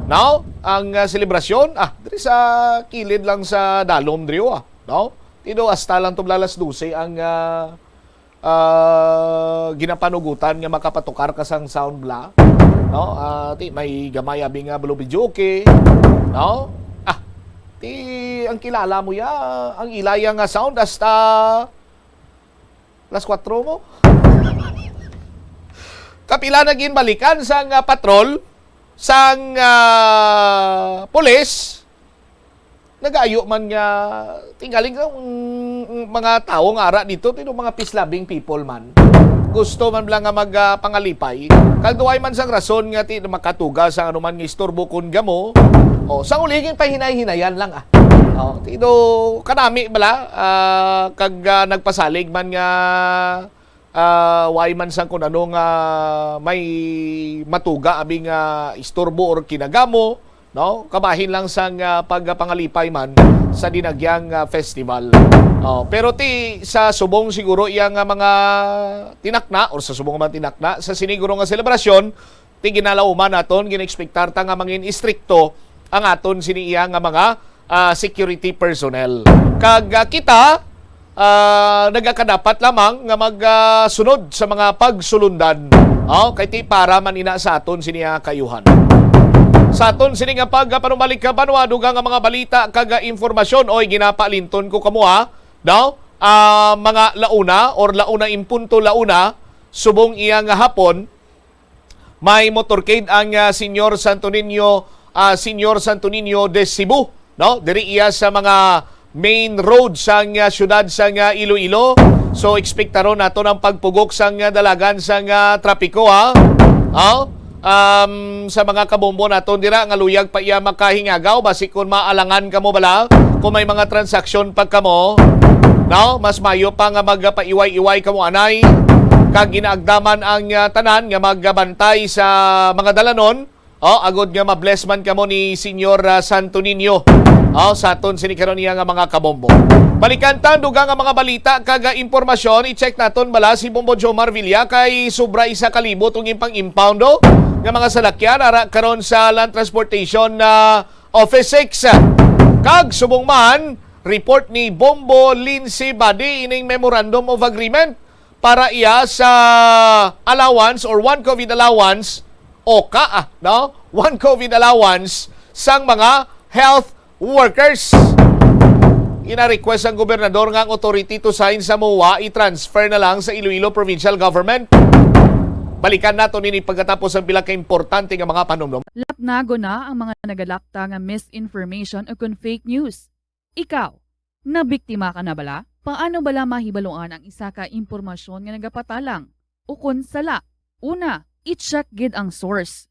no? Ang ah, selebrasyon, ah, diri sa kilid lang sa Dalom, diri, ah, no? Tido, hasta lang to bla alas dose ang ah, ah, ginapanugutan nga makapatukar ka sang sound bla, no? Ah, ti, may gamay abi nga blow videoke, no? Ah, ti, ang kilala mo ya, ang ilaya nga sound hasta alas kwatro mo. Kapila na ginbalikan sang ah, patrol sang ah, pulis, nagaayo man nga tingaling ang mga tawo nga ara dito, tino mga peace-loving people man. Gusto man lang nga mag ah, pangalipay. Kag duway man sang rason nga ti makatuga sa anuman nga istorbo kun gamo. O, sa uliging pahinay-hinayan lang ah. O, tino kanami bala ah, kag ah, nagpasalig man nga Ah, way man sang kun ano nga may matuga abi nga istorbo or kinagamo, no? Kabahin lang sang, ah, pagpangalipay man sa dinagyang, ah, festival. Oh, pero ti sa subong siguro iya nga mga tinakna or sa subong man tinakna sa siniguro nga selebrasyon, ti ginalauman naton, ginaekspektar ta nga mangin istrikto ang aton sini iya nga mga, ah, security personnel. Kag, ah, kita, ah, nagakadapat lamang nga mag, ah, sunod sa mga pagsulundan. Oh, kay ti para man ina sa aton sini nga kaayuhan. Sa aton sini nga pagpanumalik ka banwa, dugang nga mga balita kag, ah, impormasyon, oy, ginapalinton ko kamo, ha? No? Ah, mga launa or launa in punto launa, subong iya nga hapon, may motorcade ang, ah, Señor Santo Niño, ah, Señor Santo Niño de Cebu, no? Diri iya sa mga main road sang, ah, siyudad sang, ah, Iloilo. So, ekspektaron naton ang pagpugok sang, ah, dalagan sang, ah, trapiko, ha? Ha? Um, sa mga kabombo naton dira nga luyag pa iya makahingagaw, basi kon maalangan kamo bala, kung may mga transaksyon pa kamo, no? Mas mayo pa nga magpaiway-iway kamo anay, kag ginaagdaman ang, ah, tanan nga magbantay sa mga dalanon, oh, agod nga ma-bless man kamo ni Señor, ah, Santo Niño. Oh, sa aton sini karon iya nga mga kabombo. Balikan ta ang dugang nga mga balita kag, ah, impormasyon, i-check naton bala si Bombo Jomar Villa kay sobra isa ka libo tong ipang-impound, oh, nga mga salakyan ara karon sa Land Transportation, ah, Office six. Kag subong man, report ni Bombo Lindsay Badi ining Memorandum of Agreement para iya sa allowance or one COVID allowance, o ka, ah, no? One COVID allowance sang mga health workers. Ina-request ang gobernador nga ang authority to sign sa MOA i-transfer na lang sa Iloilo Provincial Government. Balikan nato nini pagkatapos ang pila ka importante nga mga panumdom. Lapnagon na ang mga nagalapta nga misinformation o kon fake news. Ikaw, nabiktima ka na bala? Paano bala mahibaluan ang isa ka impormasyon nga nagapatalang o kon sala? Una, i-check gid ang source.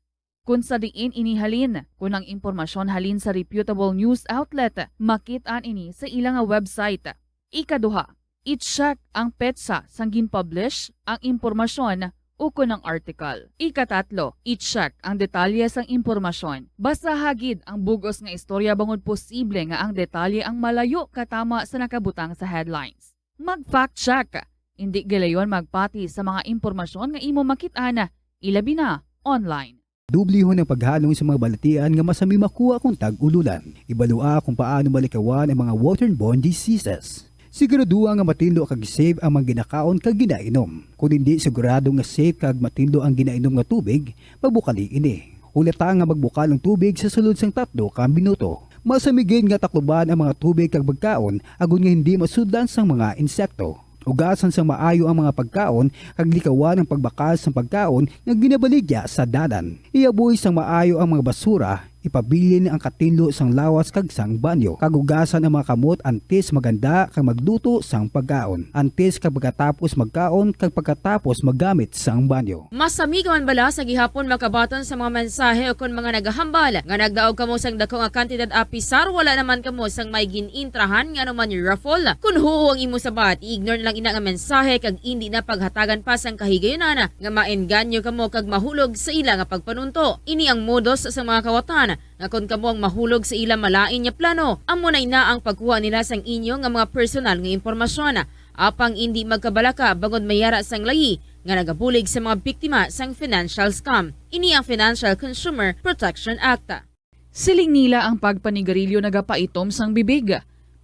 Kon sa diin ini halin, kon ang impormasyon halin sa reputable news outlet, makit-an ini sa ila nga website. Ikaduha, i-check ang petsa sang gin-publish ang impormasyon ukon ang article. Ikatatlo, i-check ang detalye sang impormasyon. Basaha gid ang bug-os nga istorya bangod posible nga ang detalye ang malayo katama sa nakabutang sa headlines. Mag-fact check. Indi gilayon magpati sa mga impormasyon nga imo makit-an, ilabi na online. Dublihon ang paghalong sa mga balatian nga masami makuha kon tag-ululan. Ibalua kon paano malikawan ang mga waterborne diseases. Siguraduha nga matinlo kag safe ang mga ginakaon kag ginainom. Kon indi sigurado nga safe kag matinlo ang ginainom nga tubig, pagbukali ini. Hulata nga magbukal ang tubig sa sulod sang tatlo ka minuto. Masami gid nga takluban ang mga tubig kag pagkaon agod nga hindi masudlan sang mga insekto. Hugasan sang maayo ang mga pagkaon kag likawan ang pagbakal sang pagkaon nga ginabaligya sa dalan. Ihaboy sang maayo ang mga basura, ipabilin ang katinlo sang lawas kag sang banyo, kag hugasan ang mga kamot antes maghanda kag magluto sang pagkaon, antes kag pagkatapos magkaon, kag pagkatapos maggamit sang banyo. Masami ka man bala sa gihapon makabaton sa mga mensahe ukon mga nagahambal nga nagdaog kamo sang dako nga kantidad apisar wala naman kamo sang may gin-intrahan nga anuman raffle? Kon huo ang imo sabat, i-ignore na lang ina nga mensahe kag indi na paghatagan pa sang kahigayunan nga maengganyo kamo kag mahulog sa ila nga pagpanunto. Ini ang modus sa mga kawatan nga kon kamo ang mahulog sa ila malain nga plano, amo na ina ang pagkuha nila sang inyo nga mga personal nga impormasyon. Apang indi magkabalaka bangod may yara sang layi nga nagabulig sa mga biktima sang financial scam. Ini ang Financial Consumer Protection Act. Siling nila ang pagpanigarilyo nagapaitom sang bibig.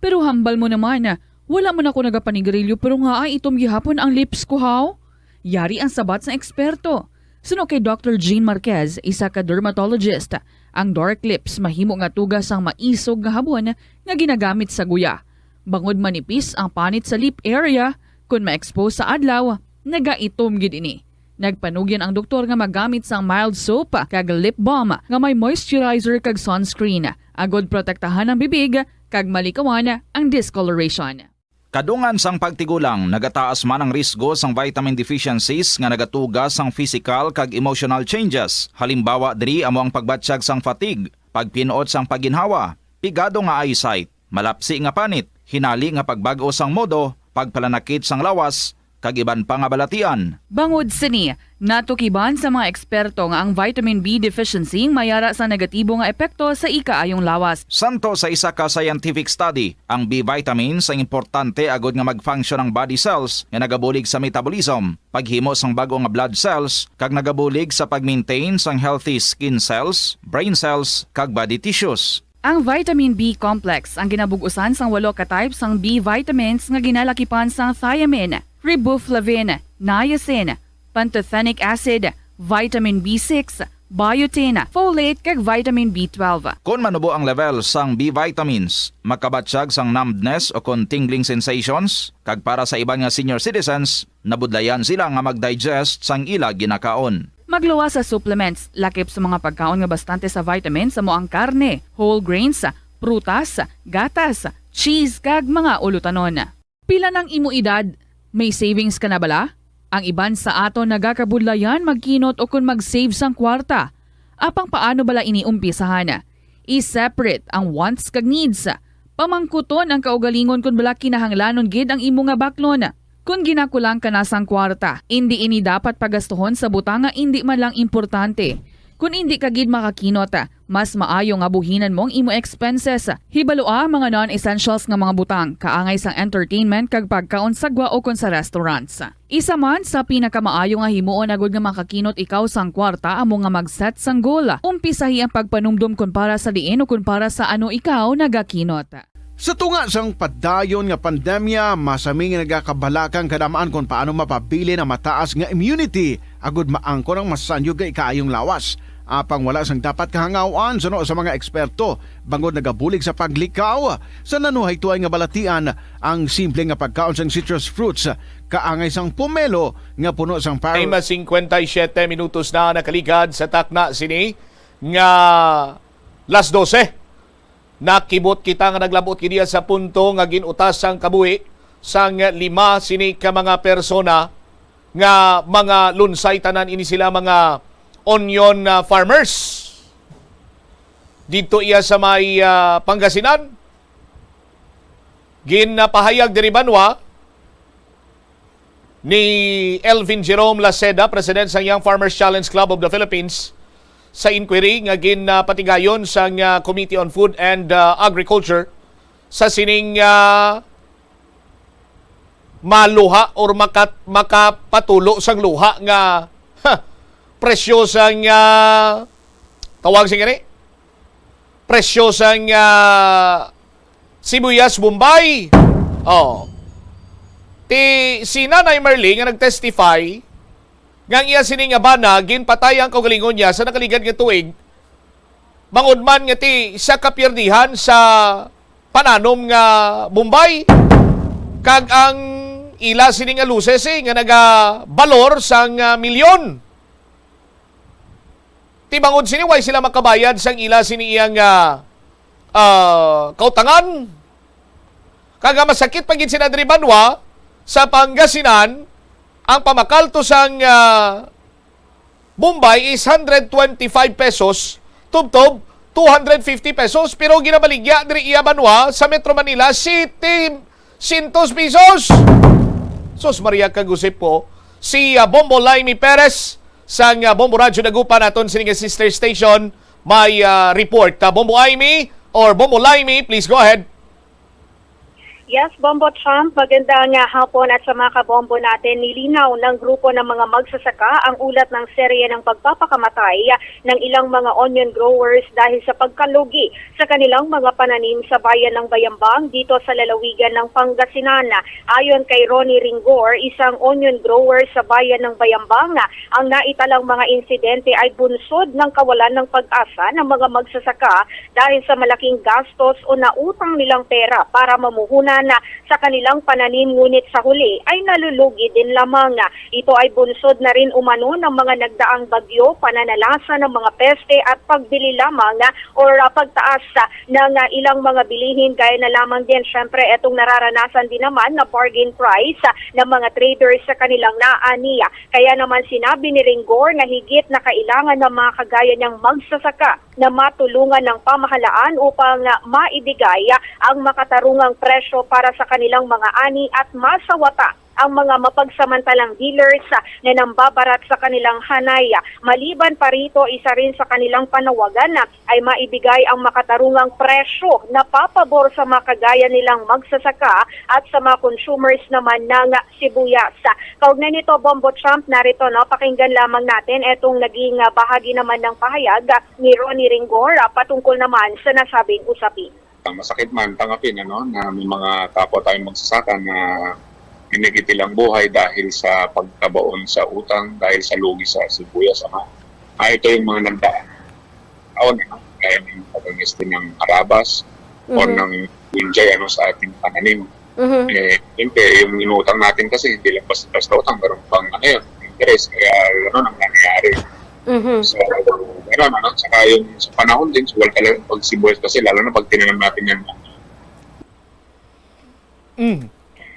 Pero hambal mo naman, wala man ako nagapanigarilyo pero ngaay itom gihapon ang lips ko, haw? Yari ang sabat sang eksperto. Suno kay Doctor Jean Marquez, isa ka dermatologist, ang dark lips mahimo nga tuga sang maisog nga habon nga ginagamit sa guya. Bangod manipis ang panit sa lip area, kon ma-expose sa adlaw, nagaitom gid ini. Nagpanugyan ang doktor nga magamit sang mild soap kag lip balm nga may moisturizer kag sunscreen, agod protektahan ang bibig kag malikawan ang discoloration. Kadungan sang pagtigulang, nagataas man ang risgo sang vitamin deficiencies nga nagatuga sang physical kag emotional changes. Halimbawa diri amo ang pagbatyag sang fatigue, pagpin-ot sang pagginhawa, pigado nga eyesight, malapsi nga panit, hinali nga pagbag-o sang modo, pagpalanakit sang lawas, kag iban pa nga balatian. Bangod sini, natukiban sa mga eksperto nga ang vitamin B deficiency may ara sa negatibo nga epekto sa ikaayong lawas. Santo sa isa ka scientific study, ang B vitamins ang importante agud nga mag-function ang body cells nga nagabulig sa metabolism, paghimo sang bag-o nga blood cells, kag nagabulig sa pag-maintain sang healthy skin cells, brain cells, kag body tissues. Ang vitamin B complex ang ginabug-usan sang walo ka type sang B vitamins nga ginalakipan sang thiamine, riboflavin, niacin, pantothenic acid, vitamin B six, biotin, folate, kag vitamin B twelve. Kon manubo ang level sang B vitamins, makabatyag sang numbness o kon tingling sensations, kag para sa iban nga senior citizens, nabudlayan sila nga mag-digest sang ila ginakaon. Magluwas sa supplements, lakip sa mga pagkaon nga bastante sa vitamins amo ang karne, whole grains, prutas, gatas, cheese, kag mga ulutanon. Pila nang imo edad? May savings ka na bala? Ang iban sa aton nagakabudlayan magkinot o kon mag-save sang kwarta. Apang paano bala ini umpisahan? I-separate ang wants kag needs. Pamangkuton ang kaugalingon kon bala kinahanglanon gid ang imo nga baklon. Kon ginakulang ka na sang kwarta, indi ini dapat pagastuhon sa butang nga indi man lang importante. Kon indi ka gid makakinot, mas maayo nga buhinan mo ang imo expenses. Hibalua ang mga non-essentials nga mga butang, kaangay sang entertainment kag pagkaon sa gwa o kon sa restaurants. Isa man sa pinakamaayo nga himuon agud nga makakinot ikaw sang kwarta amo nga mag-set sang goal. Umpisahi ang pagpanumdom kon para sa diin o kon para sa ano ikaw nagakinot. Sa tunga sang padayon nga pandemya, masami nga nagakabalaka ang kadam-an kon paano mapabilin ang mataas nga immunity agud maangkon ang masanyog nga ikaayong lawas. Apang wala sang dapat kahangaw-an suno sa mga eksperto, bangod nagabulig sa paglikaw sa nanuhaytoay nga balatian ang simple nga pagkaon sang citrus fruits kaangay sang pomelo nga puno sang par- Ay, mas singkwenta y siyete minutos na nakaligad sa takna sini nga las dose. Nakibot kita nga naglabot gid iya sa punto nga gin-utas ang kabuhi sang lima sini ka mga persona nga mga lunsay, tanan ini sila mga onion, ah, farmers. Didto iya sa may, ah, Pangasinan. Ginapahayag diri banwa ni Elvin Jerome Laceda, president sang Young Farmers Challenge Club of the Philippines, sa inquiry nga ginapatigayon sang, ah, Committee on Food and, ah, Agriculture sa sining, ah, maluha or makat-, makapatulo sang luha nga, ha, presyo sang, ah, tawag sini, presyo sang, ah, sibuyas Bombay. Oh. Ti si Nanay Marley nga nag-testify nga ang iya sini nga bana ginpatay ang kaugalingon niya sa nakaligad nga tuig, bangod man nga ti siya kapiyerdihan sa pananom nga Bombay, kag ang ila sini nga luces, eh, nga nagabalor sang, ah, milyon. Ti bangod sini, way sila makabayad sang ila sini iyang, ah, ah, kautangan. Kag ang masakit pa gid sina diri banwa sa Pangasinan, ang pamakalto sang, ah, Bombay is hundred twenty-five pesos, tubtob two hundred fifty pesos, pero ginabaligya diri iya banwa sa Metro Manila, siyete sientos pesos. Sus Maria, kag usip po si, ah, Bombo Laimi Perez sang, ah, Bombo Radyo Dagupan, aton sini nga sister station, may, ah, report. Ah, Bombo Aimi or Bombo Laimi, please go ahead. Yes, Bombo Trump, magandang, ah, hapon at sa mga kabombo natin. Nilinaw ng grupo ng mga magsasaka ang ulat ng serye ng pagpapakamatay ng ilang mga onion growers dahil sa pagkalugi sa kanilang mga pananim sa bayan ng Bayambang dito sa lalawigan ng Pangasinan. Ayon kay Ronnie Ringor, isang onion grower sa bayan ng Bayambang, ang naitalang mga insidente ay bunsod ng kawalan ng pag-asa ng mga magsasaka dahil sa malaking gastos o nautang nilang pera para mamuhunan sa kanilang pananim, ngunit sa huli ay nalulugi din lamang. Ito ay bunsod na rin umano ng mga nagdaang bagyo, pananalasa ng mga peste at pagbili lamang, ah, or, ah, pagtaas, ah, ng, ah, ilang mga bilihin, gaya na lamang din syempre etong nararanasan din naman na bargain price, ah, ng mga traders sa kanilang naani. Kaya naman sinabi ni Ringor na higit na kailangan ng mga kagaya niyang magsasaka na matulungan ng pamahalaan upang, ah, maibigay, ah, ang makatarungang presyo para sa kanilang mga ani at masawata ang mga mapagsamantalang dealers, ah, na nambabarat sa kanilang hanay. Maliban pa rito, isa rin sa kanilang panawagan, ah, ay maibigay ang makatarungang presyo na papabor sa mga kagaya nilang magsasaka at sa mga consumers naman ng sibuyas. Kaugnay nito, Bombo Trump, narito, no, pakinggan lamang natin etong naging, ah, bahagi naman ng pahayag, ah, ni Ronnie Ringor, ah, patungkol naman sa nasabing usapin. Ang masakit man tanggapin, ano, na may mga kapwa tayong magsasaka na kinikit ang buhay dahil sa pagkabaon sa utang, dahil sa lugi sa sibuyas, ano. Ah, ito yung mga nagdaan. Taon, ano, kaya ng pag-invest ng Arabas o Mhm. ng Injay, ano, sa ating pananim. Mhm. Eh, siyempre, yung inutang natin kasi hindi lang basta-basta utang, meron pang, ano yun, interest. Kaya, ano, nang nangyayari. Mhm. So, gano'n, ano? Tsaka yung sa panahon din, sugal talaga pag sibuyas kasi, lalo na pag tinanim natin yan. Mm.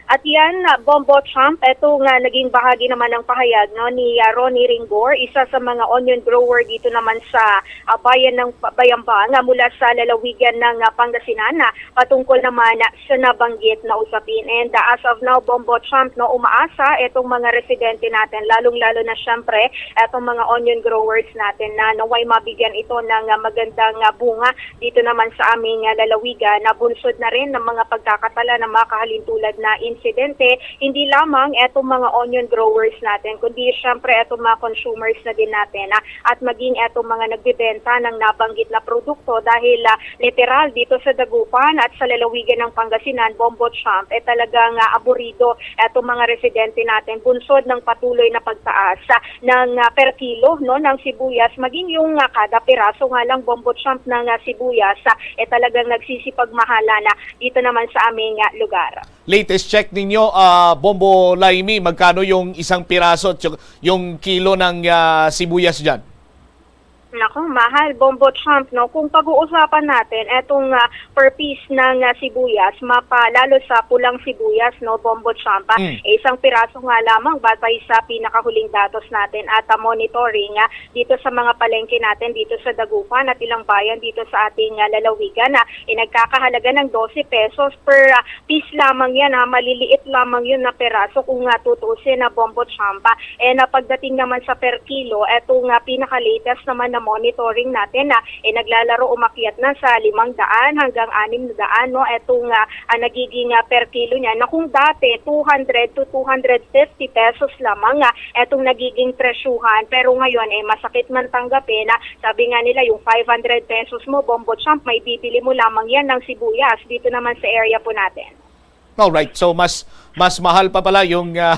At yan, ah, Bombo Trump, eto nga naging bahagi naman ng pahayag, no, ni, ah, Ronnie Ringor, isa sa mga onion grower dito naman sa, ah, bayan ng Pa-, Bayambang, ah, mula sa lalawigan ng, ah, Pangasinan, ah, patungkol naman, ah, sa nabanggit na usapin. And, ah, as of now, Bombo Trump, no, umaasa etong mga residente natin, lalong-lalo na siyempre etong mga onion growers natin na naway mabigyan ito ng, ah, magandang, ah, bunga dito naman sa aming, ah, lalawigan, na bunsod na rin ng mga pagkakatala ng mga kahalintulad na insidente, hindi lamang etong mga onion growers natin, kundi siyempre etong mga consumers na din natin, ah, at maging etong mga nagbebenta ng nabanggit na produkto dahil, ah, literal dito sa Dagupan at sa lalawigan ng Pangasinan, Bombo Trump, eh, talagang, ah, aburido etong mga residente natin bunsod ng patuloy na pagtaas, ah, ng, ah, per kilo, no, ng sibuyas, maging yung, ah, kada piraso nga lang, Bombo Trump, ng, ah, sibuyas, ah, eh, talagang nagsisipagmahalan na dito naman sa aming, ah, lugar. Latest check ninyo, ah, Bombo Laimi, magkano yung isang piraso at yung, yung kilo ng, ah, sibuyas dyan? Naku, mahal, Bombo Trump, no? Kung pag-uusapan natin, etong, ah, per piece ng, ah, sibuyas, mapa-, lalo sa pulang sibuyas, no, Bombo Trump, ah, Mm. eh, isang piraso nga lamang batay sa pinakahuling datos natin at, ah, monitoring, ah, dito sa mga palengke natin dito sa Dagupan at ilang bayan dito sa ating, ah, lalawigan, ah, eh, nagkakahalaga ng dose pesos per, ah, piece lamang yan, ah, maliliit lamang yun na peraso kung, ah, tutuusin, na Bombo Trump, ah. Eh, na pagdating naman sa per kilo, eto nga pinaka-latest naman na monitoring natin na, eh, naglalaro umakyat na sa limang daan hanggang anim na daan, no? Eto nga, ah, nagiging, ah, per kilo niya na kung dati two hundred to two hundred fifty pesos lamang, ah, etong nagiging presyuhan. Pero ngayon, eh, masakit man tanggapin na sabi nga nila, yung five hundred pesos mo, Bombo Trump, may bibili mo lamang yan ng sibuyas dito naman sa area po natin. Alright, so mas mas mahal pa pala yung, ah,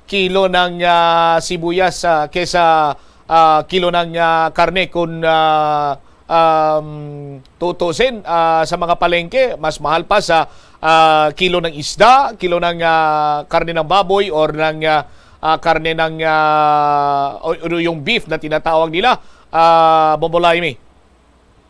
kilo ng, ah, sibuyas, ah, kesa, ah, kilo ng, ah, karne kung, ah, um, tutusin, ah, sa mga palengke, mas mahal pa sa, ah, kilo ng isda, kilo ng, ah, karne ng baboy or ng, ah, ah, karne ng, ah, o, o yung beef na tinatawag nila, ah, Bombo Laimi.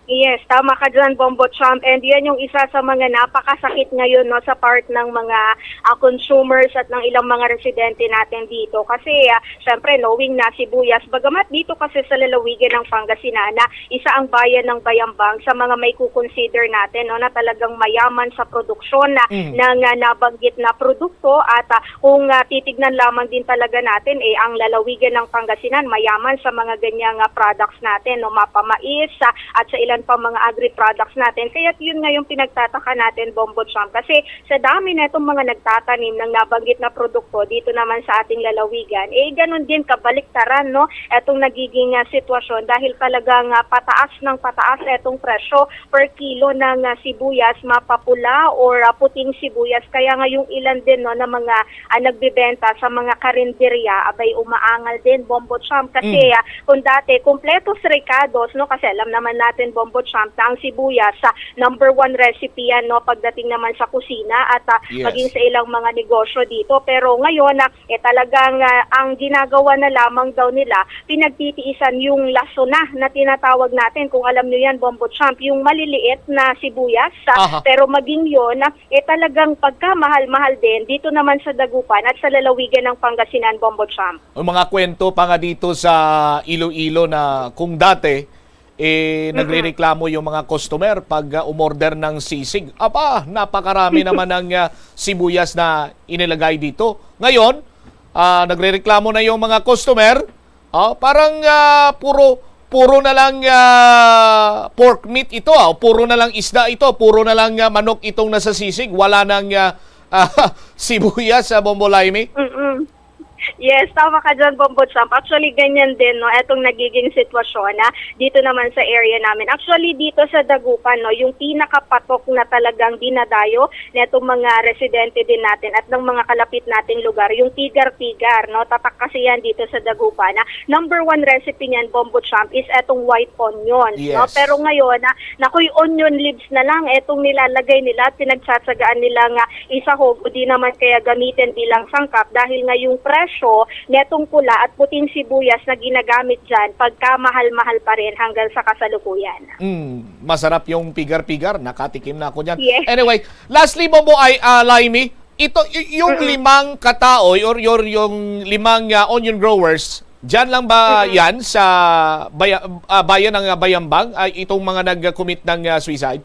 Yes, tama ka dyan, Bombo Trump. And yan yung isa sa mga napakasakit ngayon, no, sa part ng mga, ah, consumers at ng ilang mga residente natin dito. Kasi, ah, syempre, knowing na sibuyas, bagamat dito kasi sa lalawigan ng Pangasinan, na isa ang bayan ng Bayambang sa mga may kukonsider natin, no, na talagang mayaman sa produksyon na, Mm. ng, ah, nabanggit na produkto. At, ah, kung, ah, titignan lamang din talaga natin, eh, ang lalawigan ng Pangasinan mayaman sa mga ganyang, ah, products natin, no, mapamais, ah, at sa ilan pang mga agri-products natin. Kaya yun nga yung pinagtataka natin, Bombo Trump, kasi sa dami na itong mga nagtatanim ng nabanggit na produkto dito naman sa ating lalawigan, eh, ganun din kabaliktaran, no, itong nagiging, ah, sitwasyon dahil talagang, ah, pataas ng pataas itong presyo per kilo ng, ah, sibuyas, mapapula or, ah, puting sibuyas. Kaya nga yung ilan din, no, na mga, ah, nagbebenta sa mga karinderya, abay, umaangal din, Bombo Trump. Kasi, Mm. ah, kung dati, kompletos rekados, no, kasi alam naman natin, Bombo Trump, na ang sibuyas sa number one recipe yan, no, pagdating naman sa kusina at, ah, Yes. maging sa ilang mga negosyo dito. Pero ngayon, ah, eh, talagang, ah, ang ginagawa na lamang daw nila, pinagtitiisan yung lasona na tinatawag natin. Kung alam nyo yan, Bombo Trump, yung maliliit na sibuyas, ah, Aha. pero maging yon, ah, eh, talagang pagkamahal-mahal din dito naman sa Dagupan at sa lalawigan ng Pangasinan, Bombo Trump. Ang mga kwento pa nga dito sa Iloilo na kung dati, eh, Mm-mm. nagrereklamo yung mga customer pag, ah, umorder ng sisig. Aba, napakarami naman ng, ah, sibuyas na inilagay dito. Ngayon, ah, nagrereklamo na yung mga customer. Ah, parang, ah, puro, puro na lang, ah, pork meat ito, ah, o puro na lang isda ito, puro na lang, ah, manok itong nasa sisig. Wala nang, ah, ah, sibuyas, ah, Bombo Laimi. Mm-mm. Yes, tama ka dyan, Bombo Champ. Actually, ganyan din, no, etong nagiging sitwasyon na dito naman sa area namin. Actually, dito sa Dagupan, no, yung pinakapatok na talagang dinadayo netong mga residente din natin at ng mga kalapit nating lugar, yung pigar-pigar, no? Tatak kasi yan dito sa Dagupan, na number one recipe niyan, Bombo Champ, is etong white onion, no? Yes. Pero ngayon, na, nakoy, onion leaves na lang etong nilalagay nila at pinagtsatsagaan nila nga isahog o di naman kaya gamitin bilang sangkap dahil nga yung presyo netong pula at puting sibuyas na ginagamit dyan pagkamahal-mahal pa rin hanggang sa kasalukuyan. Mm, masarap yung pigar-pigar. Nakatikim na ako dyan. Yes. Anyway, lastly, Bombo, ay, ah, Laimi, ito, y-, yung Mm-mm. limang kataoy or your, yung limang, ah, onion growers, dyan lang ba Mm-mm. yan sa baya-, ah, bayan ng, ah, Bayambang, ay itong mga nag-commit ng, ah, suicide?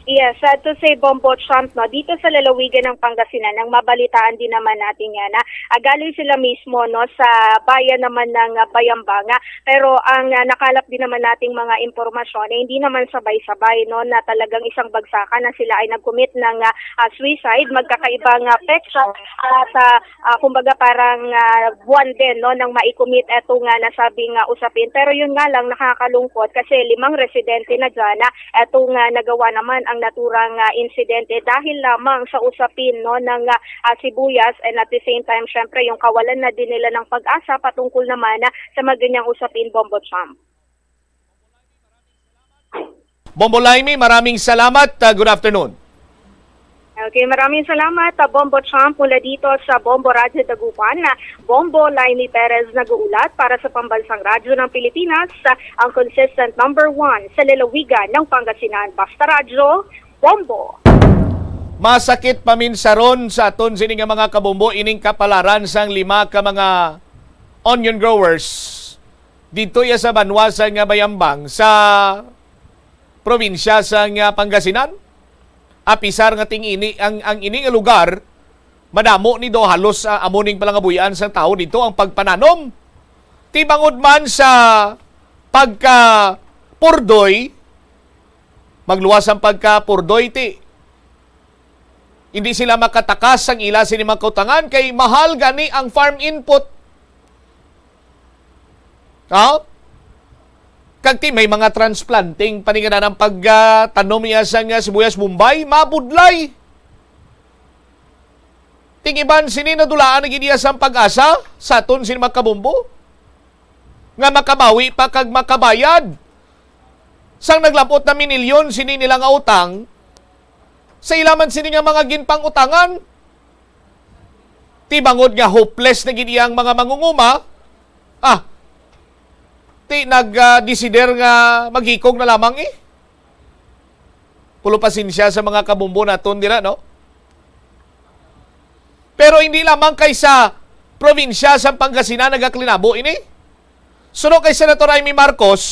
Yes, sad to say, Bombo Champ, no, dito sa lalawigan ng Pangasinan, ang mabalitaan din naman natin yan, na, ah, galing sila mismo, no, sa bayan naman ng, ah, Bayambanga. Pero ang, ah, nakalap din naman nating mga impormasyon, eh, hindi naman sabay-sabay, no, na talagang isang bagsakan na sila ay nag-commit ng, ah, ah, suicide, magkakaibang, ah, petsa at, ah, ah, kumbaga parang, ah, buwan din, no, nang mai-commit eto nga nasabing, ah, usapin. Pero yun nga lang, nakakalungkot kasi limang residente na dyan, ah, eto nga nagawa naman ang naturang, ah, insidente dahil lamang sa usapin, no, ng, ah, ah, sibuyas, and at the same time, syempre, yung kawalan na din nila ng pag-asa patungkol naman, ah, sa mga ganyang usapin, Bombo Champ. Bombo Laimi, maraming salamat. Ah, good afternoon. Okay, maraming salamat, ah, Bombo Champ, mula dito sa Bombo Radyo Dagupan, ah, Bombo Laimi Perez nag-uulat para sa Pambansang Radyo ng Pilipinas, ah, ang consistent number one sa lalawigan ng Pangasinan. Basta Radyo, Bombo. Masakit paminsaron sa aton sini nga mga kabombo ining kapalaran sang lima ka mga onion growers didto iya sa banwa sa nga Bayambang sa probinsya sa nga Pangasinan. Apisar nga ting ini ang, ang ini nga lugar madamo ni do halos, ah, amo ning palangabuhian sang tawo didto ang pagpananom. Ti bangod man sa pagka purdoy, magluwas ang pagka purdoy ti hindi sila makatakas sang ila sini mga kautangan kay mahal gani ang farm input. Ha? Kag ti may mga transplanting pa ni nga nanang pag, ah, tanom niya sang, ah, sibuyas Bombay, mabudlay. Ting iban sini nadulaan na gid iya sang pag-asa sa aton sini mga kabombo nga makabawi pa kag makabayad sang naglabot na minilyon sini nila nga utang sa ila man sini nga mga ginpang-utangan. Ti bangod nga hopeless na gid iyang mga mangunguma, ah, ti nag, ah, desider nga maghikog na lamang, eh. Pulo pasensya sa mga kabumbo naton dira, no? Pero hindi lamang kay sa probinsya sa Pangasinan nagaklinabo ini. Suno kay Senator Imee Marcos,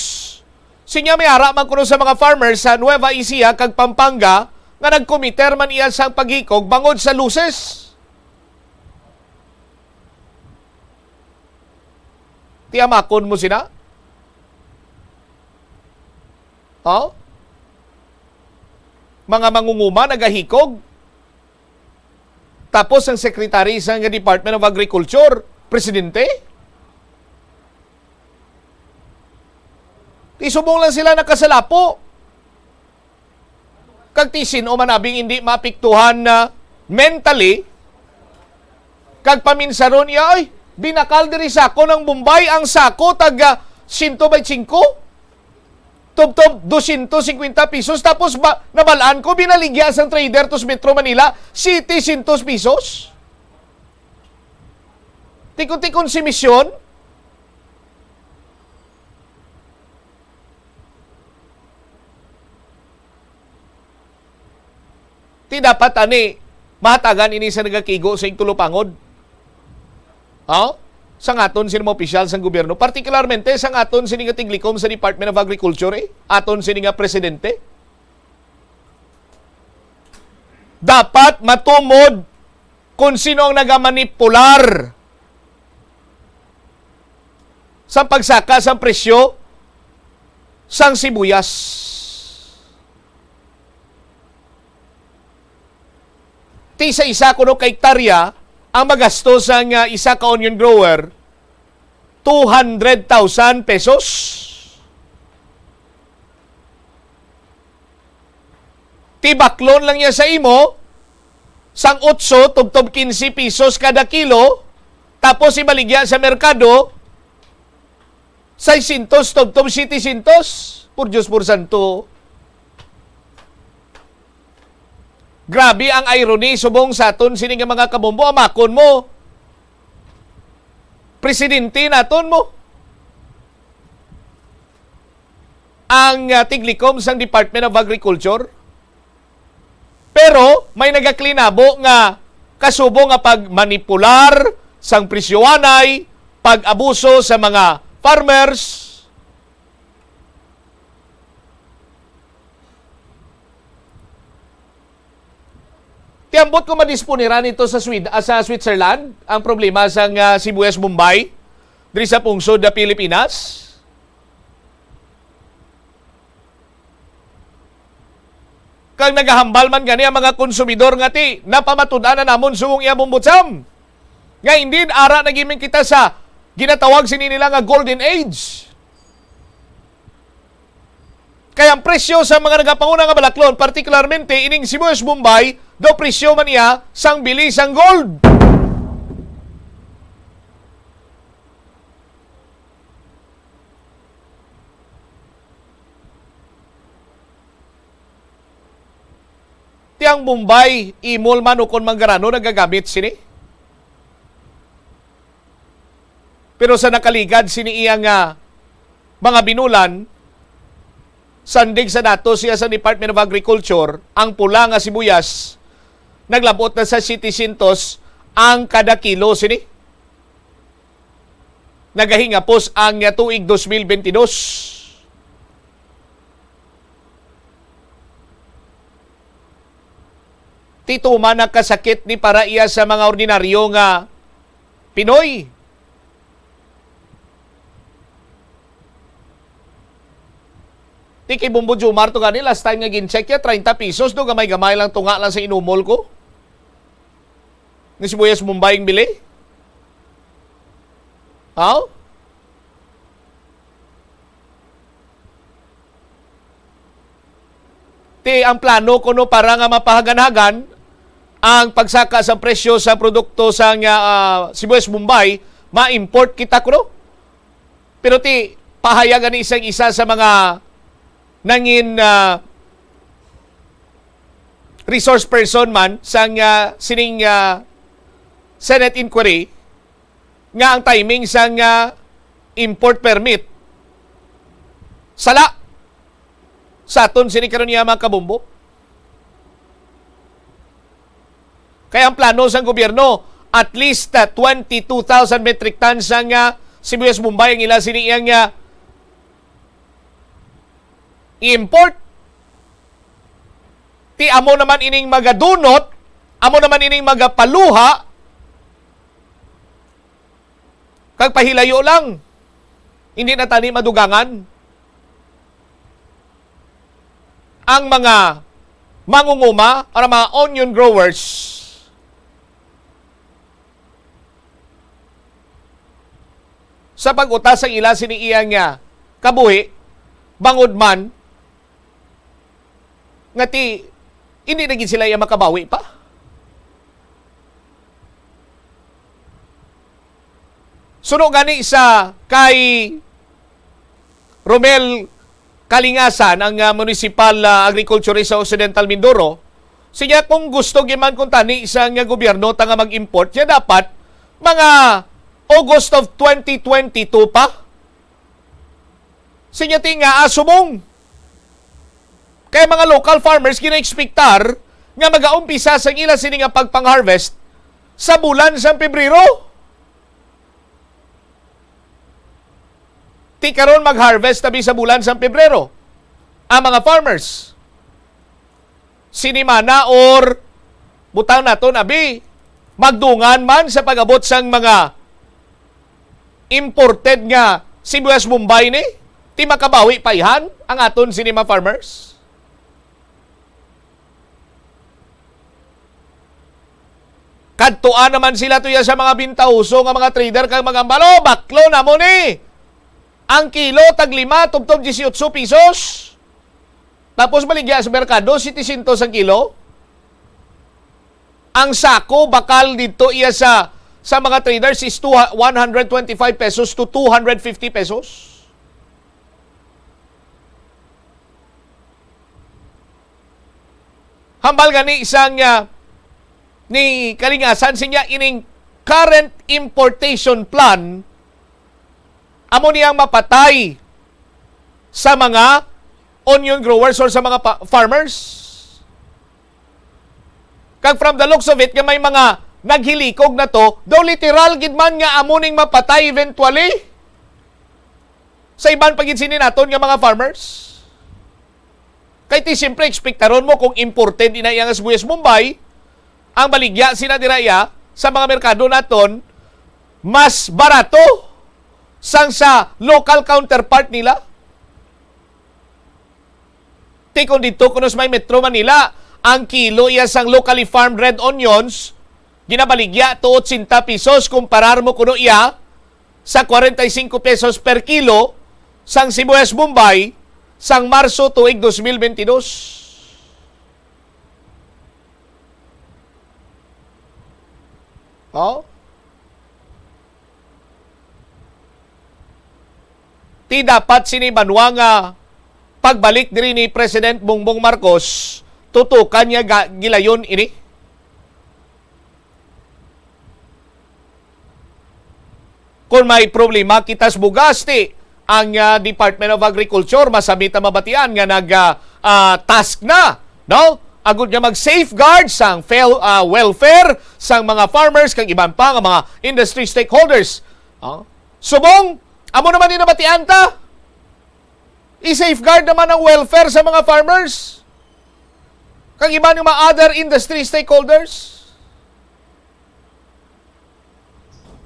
sinya may ara man kuno sa mga farmers sa Nueva Ecija kag Pampanga nga nagkomiter man iya sang paghikog bangod sa losses. Tiyamakon mo sina? Oh? Mga mangunguma nagahikog. Tapos ang secretary sa nga Department of Agriculture, presidente? Ti subong lang sila nakasalapo. Kag ti sin-o man abing hindi maapektuhan na mentally, kag paminsaron iya, "Ay, binakal diri sa akon ang Bombay, ang sako taga sento baynte singko." Tubtob dosyentos singkwenta pesos, tapos ba, nabalaan ko, binaligya sang trader to sa Metro Manila, setecientos pesos. Tikon-tikon si Misyon. Ti dapat ani, mahatagan ini sa nagakigo sa igtulopangod. Oh? sang aton sini mga opisyal sang gobyerno, partikularmente sang aton sini nga tiglikom sa Department of Agriculture, eh, aton sini nga presidente. Dapat matumod kung sino ang nagamanipular sa pagsaka sang presyo sang sibuyas. Ti sa isa kuno ka hektarya, ang magasto sang, ah, isa ka onion grower, two hundred thousand pesos. Ti baklon lang niya sa imo, sang otso tubtob quince pesos kada kilo, tapos ibaligya sa merkado, seiscientos tubtob setecientos. Por Dios, por santo. Grabe ang irony subong sa aton sini nga mga kabombo. Amakon mo, presidente naton mo ang, ah, tiglikom sang Department of Agriculture. Pero may nagaklinabo nga kasubo nga pagmanipular sang presyohanay, pag-abuso sa mga farmers. Ti ambot ko madisponiran ito sa Swed-, ah, sa Switzerland, ang problema sang, ah, sibuyas Bombay diri sa pungsod na Pilipinas. Kag nagahambal man gani ang mga konsumidor nga ti napamatud-an na namon subong iya bumbutsam. Nga indeed, ara na gid man kita sa ginatawag sini nila nga golden age. Kay ang presyo sa mga nagapanguna nga balaklon, partikularmente ining sibuyas Bombay, daw presyo man niya sang bili sang gold. Ti ang Bombay, Imol man ukon Mangarano nagagamit sini. Pero sa nakaligad sini iya nga mga binulan, sandig sa datos siya sa Department of Agriculture, ang pula nga sibuyas naglabot na sa setecientos ang kada kilo sini. Nagahingapos ang, ah, tuig dos mil bentidus. Ti tuman nakasakit ni para iya sa mga ordinaryo nga Pinoy. Ti kay Bombo Jomar to gani, last time nga gin-check ya, treinta pesos do, gamay-gamay lang, tunga lang sa inumol ko. Nga sibuyas Bombay ang bili? Aw? Ti ang plano kuno para nga mapahagan-hagan ang pagsaka sa presyo sa produkto sa nga, ah, sibuyas Bombay, ma-import kita kuno. Pero ti pahayag ani sang isa sa mga nangin, ah, resource person man sang, ah, sining, ah, Senate inquiry, nga ang timing sang, ah, import permit sala sa aton sini karon niya, mga kabombo. Kay ang plano sang gobyerno, at least, ah, twenty-two thousand metric tons ang, ah, sibuyas Bombay ang ila sini iyang, ah, i-import. Ti amo naman ining magadunot, amo naman ining magapaluha, kag pahilayo lang. Hindi na tani madugangan ang mga mangunguma, ang mga onion growers, sa pag-utas sang ila sini iya nga kabuhi, bangod man nga ti hindi na gid sila iya makabawi pa. Suno gani sa kay Romel Kalingasan, ang, ah, municipal, ah, agriculturist sa Occidental Mindoro, siya, kung gusto gyud man kung tani sa nga gobyerno ta nga mag-import, siya dapat mga August of twenty twenty-two pa. Siya ti nga, ah, subong. Kay mga local farmers gina-expectar nga magaumpisa sang ila sini nga pagpang-harvest sa bulan sang Pebrero. Ti karon mag-harvest tabi sa bulan sang Pebrero ang mga farmers. Sinimana or butang naton, abi, magdungan man sa pag-abot sang mga imported nga sibuyas Bombay ni, ti makabawi pa ihan ang aton sini mga farmers? Kadtuan naman sila tuya sa mga bintahoso nga mga trader kag mag-ambal, "Oh, baklo na mo ni! Ang kilo tag lima tubtob dieciocho pesos." Tapos baligya sa merkado, setecientos ang kilo. Ang sako bakal dito iya sa, sa mga traders is two, one hundred twenty-five pesos to two hundred fifty pesos. Hambal gani sang, ah, ni Kalingasan, siya ining current importation plan amo niyang mapatay sa mga onion growers or sa mga pa-, farmers. Kag from the looks of it, nga may mga naghilikog na to, daw literal gid man nga amo ning mapatay eventually sa iban pa gid sini naton nga mga farmers. Kay ti siyempre ekspektaron mo kung imported ina iya nga sibuyas Bombay, ang baligya sina dira iya sa mga merkado naton mas barato sang sa local counterpart nila. Ti kon didto kuno sa may Metro Manila, ang kilo iya sang locally farmed red onions ginabaligya to ochenta pesos, kumparar mo kuno iya sa kwarenta y singko pesos per kilo sang sibuyas Bombay sang Marso tuig dos mil bentidus. Oh? Ti dapat sini banwa nga pagbalik diri ni President Bongbong Marcos, tutukan niya ga-, gilayon ini. Kung may problema kita sa bugas, ti ang, ah, Department of Agriculture, masami ta mabatian nga nag, ah, ah, task na, no? Agud nga mag-safeguard sang fel-, ah, welfare sang mga farmers kag iban pa nga mga industry stakeholders. Ah, subong, amo naman ni nabatian ta. I-safeguard naman ang welfare sa mga farmers kag iban nga mga other industry stakeholders.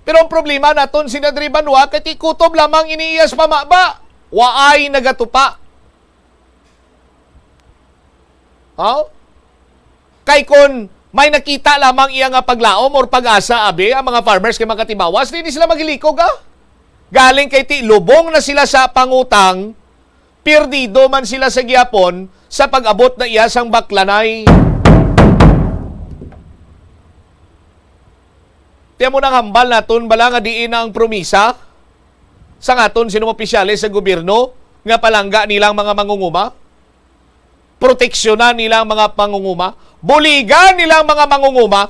Pero ang problema naton sina diri banwa kay ti kutob lamang ini iya sa pamaba. Waay nagatupa. Oh? Kay kon may nakita lamang iya nga paglaom or pag-asa, abi, ang mga farmers kay makatibawas, di ni sila maghilikog, ah. Galing kay ti lubong na sila sa pangutang, perdido man sila sa gihapon sa pag-abot na iya sang baklanay. Ti amo nang hambal naton bala nga diin na ang promisa sang aton sini mga opisyales sa gobyerno nga palangga nila ang mga mangunguma, proteksyonan nila ang mga mangunguma, buligan nila ang mga mangunguma.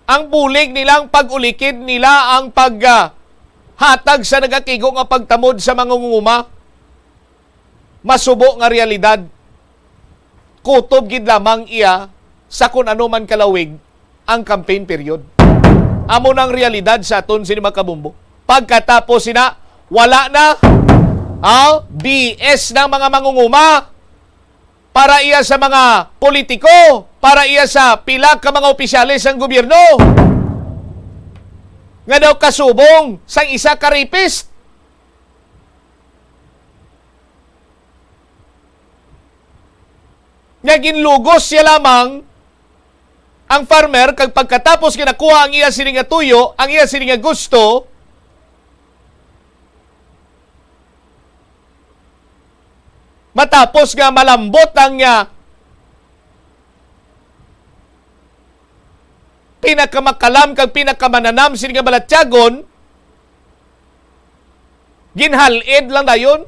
Ang bulig nila, ang pag-ulikid nila, ang pag, ah, hatag sa nagakigo nga pagtamod sa mangunguma, masubo nga realidad. Kutob gid lamang iya sa kun ano man kalawig ang campaign period. Amo nang realidad sa aton sini mga kabombo. Pagkatapos sina, wala na ang B S ng mga mangunguma para iya sa mga politiko, para iya sa pila ka mga opisyales sang gobyerno nga daw kasubong sang isa ka rapist. Nga ginlugos siya lamang ang farmer, kag pagkatapos nga nakuha ang iya sini nga tuyo, ang iya sini nga gusto, matapos nga malambot ang, ah, pinakamakalam kag pinakamananam sini nga balatyagon, ginhal-id lang dayon.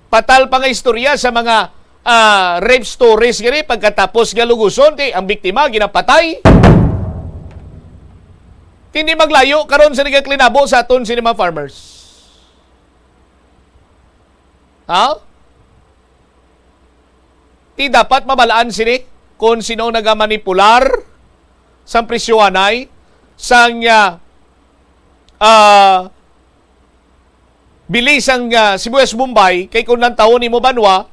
Patal pa nga istorya sa mga, ah, rape stories gani, pagkatapos nga luguson, ti ang biktima ginapatay. Hindi maglayo karon sa nagaklinabo sa aton sini mga farmers. Ha? Ti dapat mabalaan sini kung sino nagamanipular sang presyohanay, sang, ah, ah, bili sang, ah, Sibuyas Bombay, kay kung lantawon nimo, Banwa,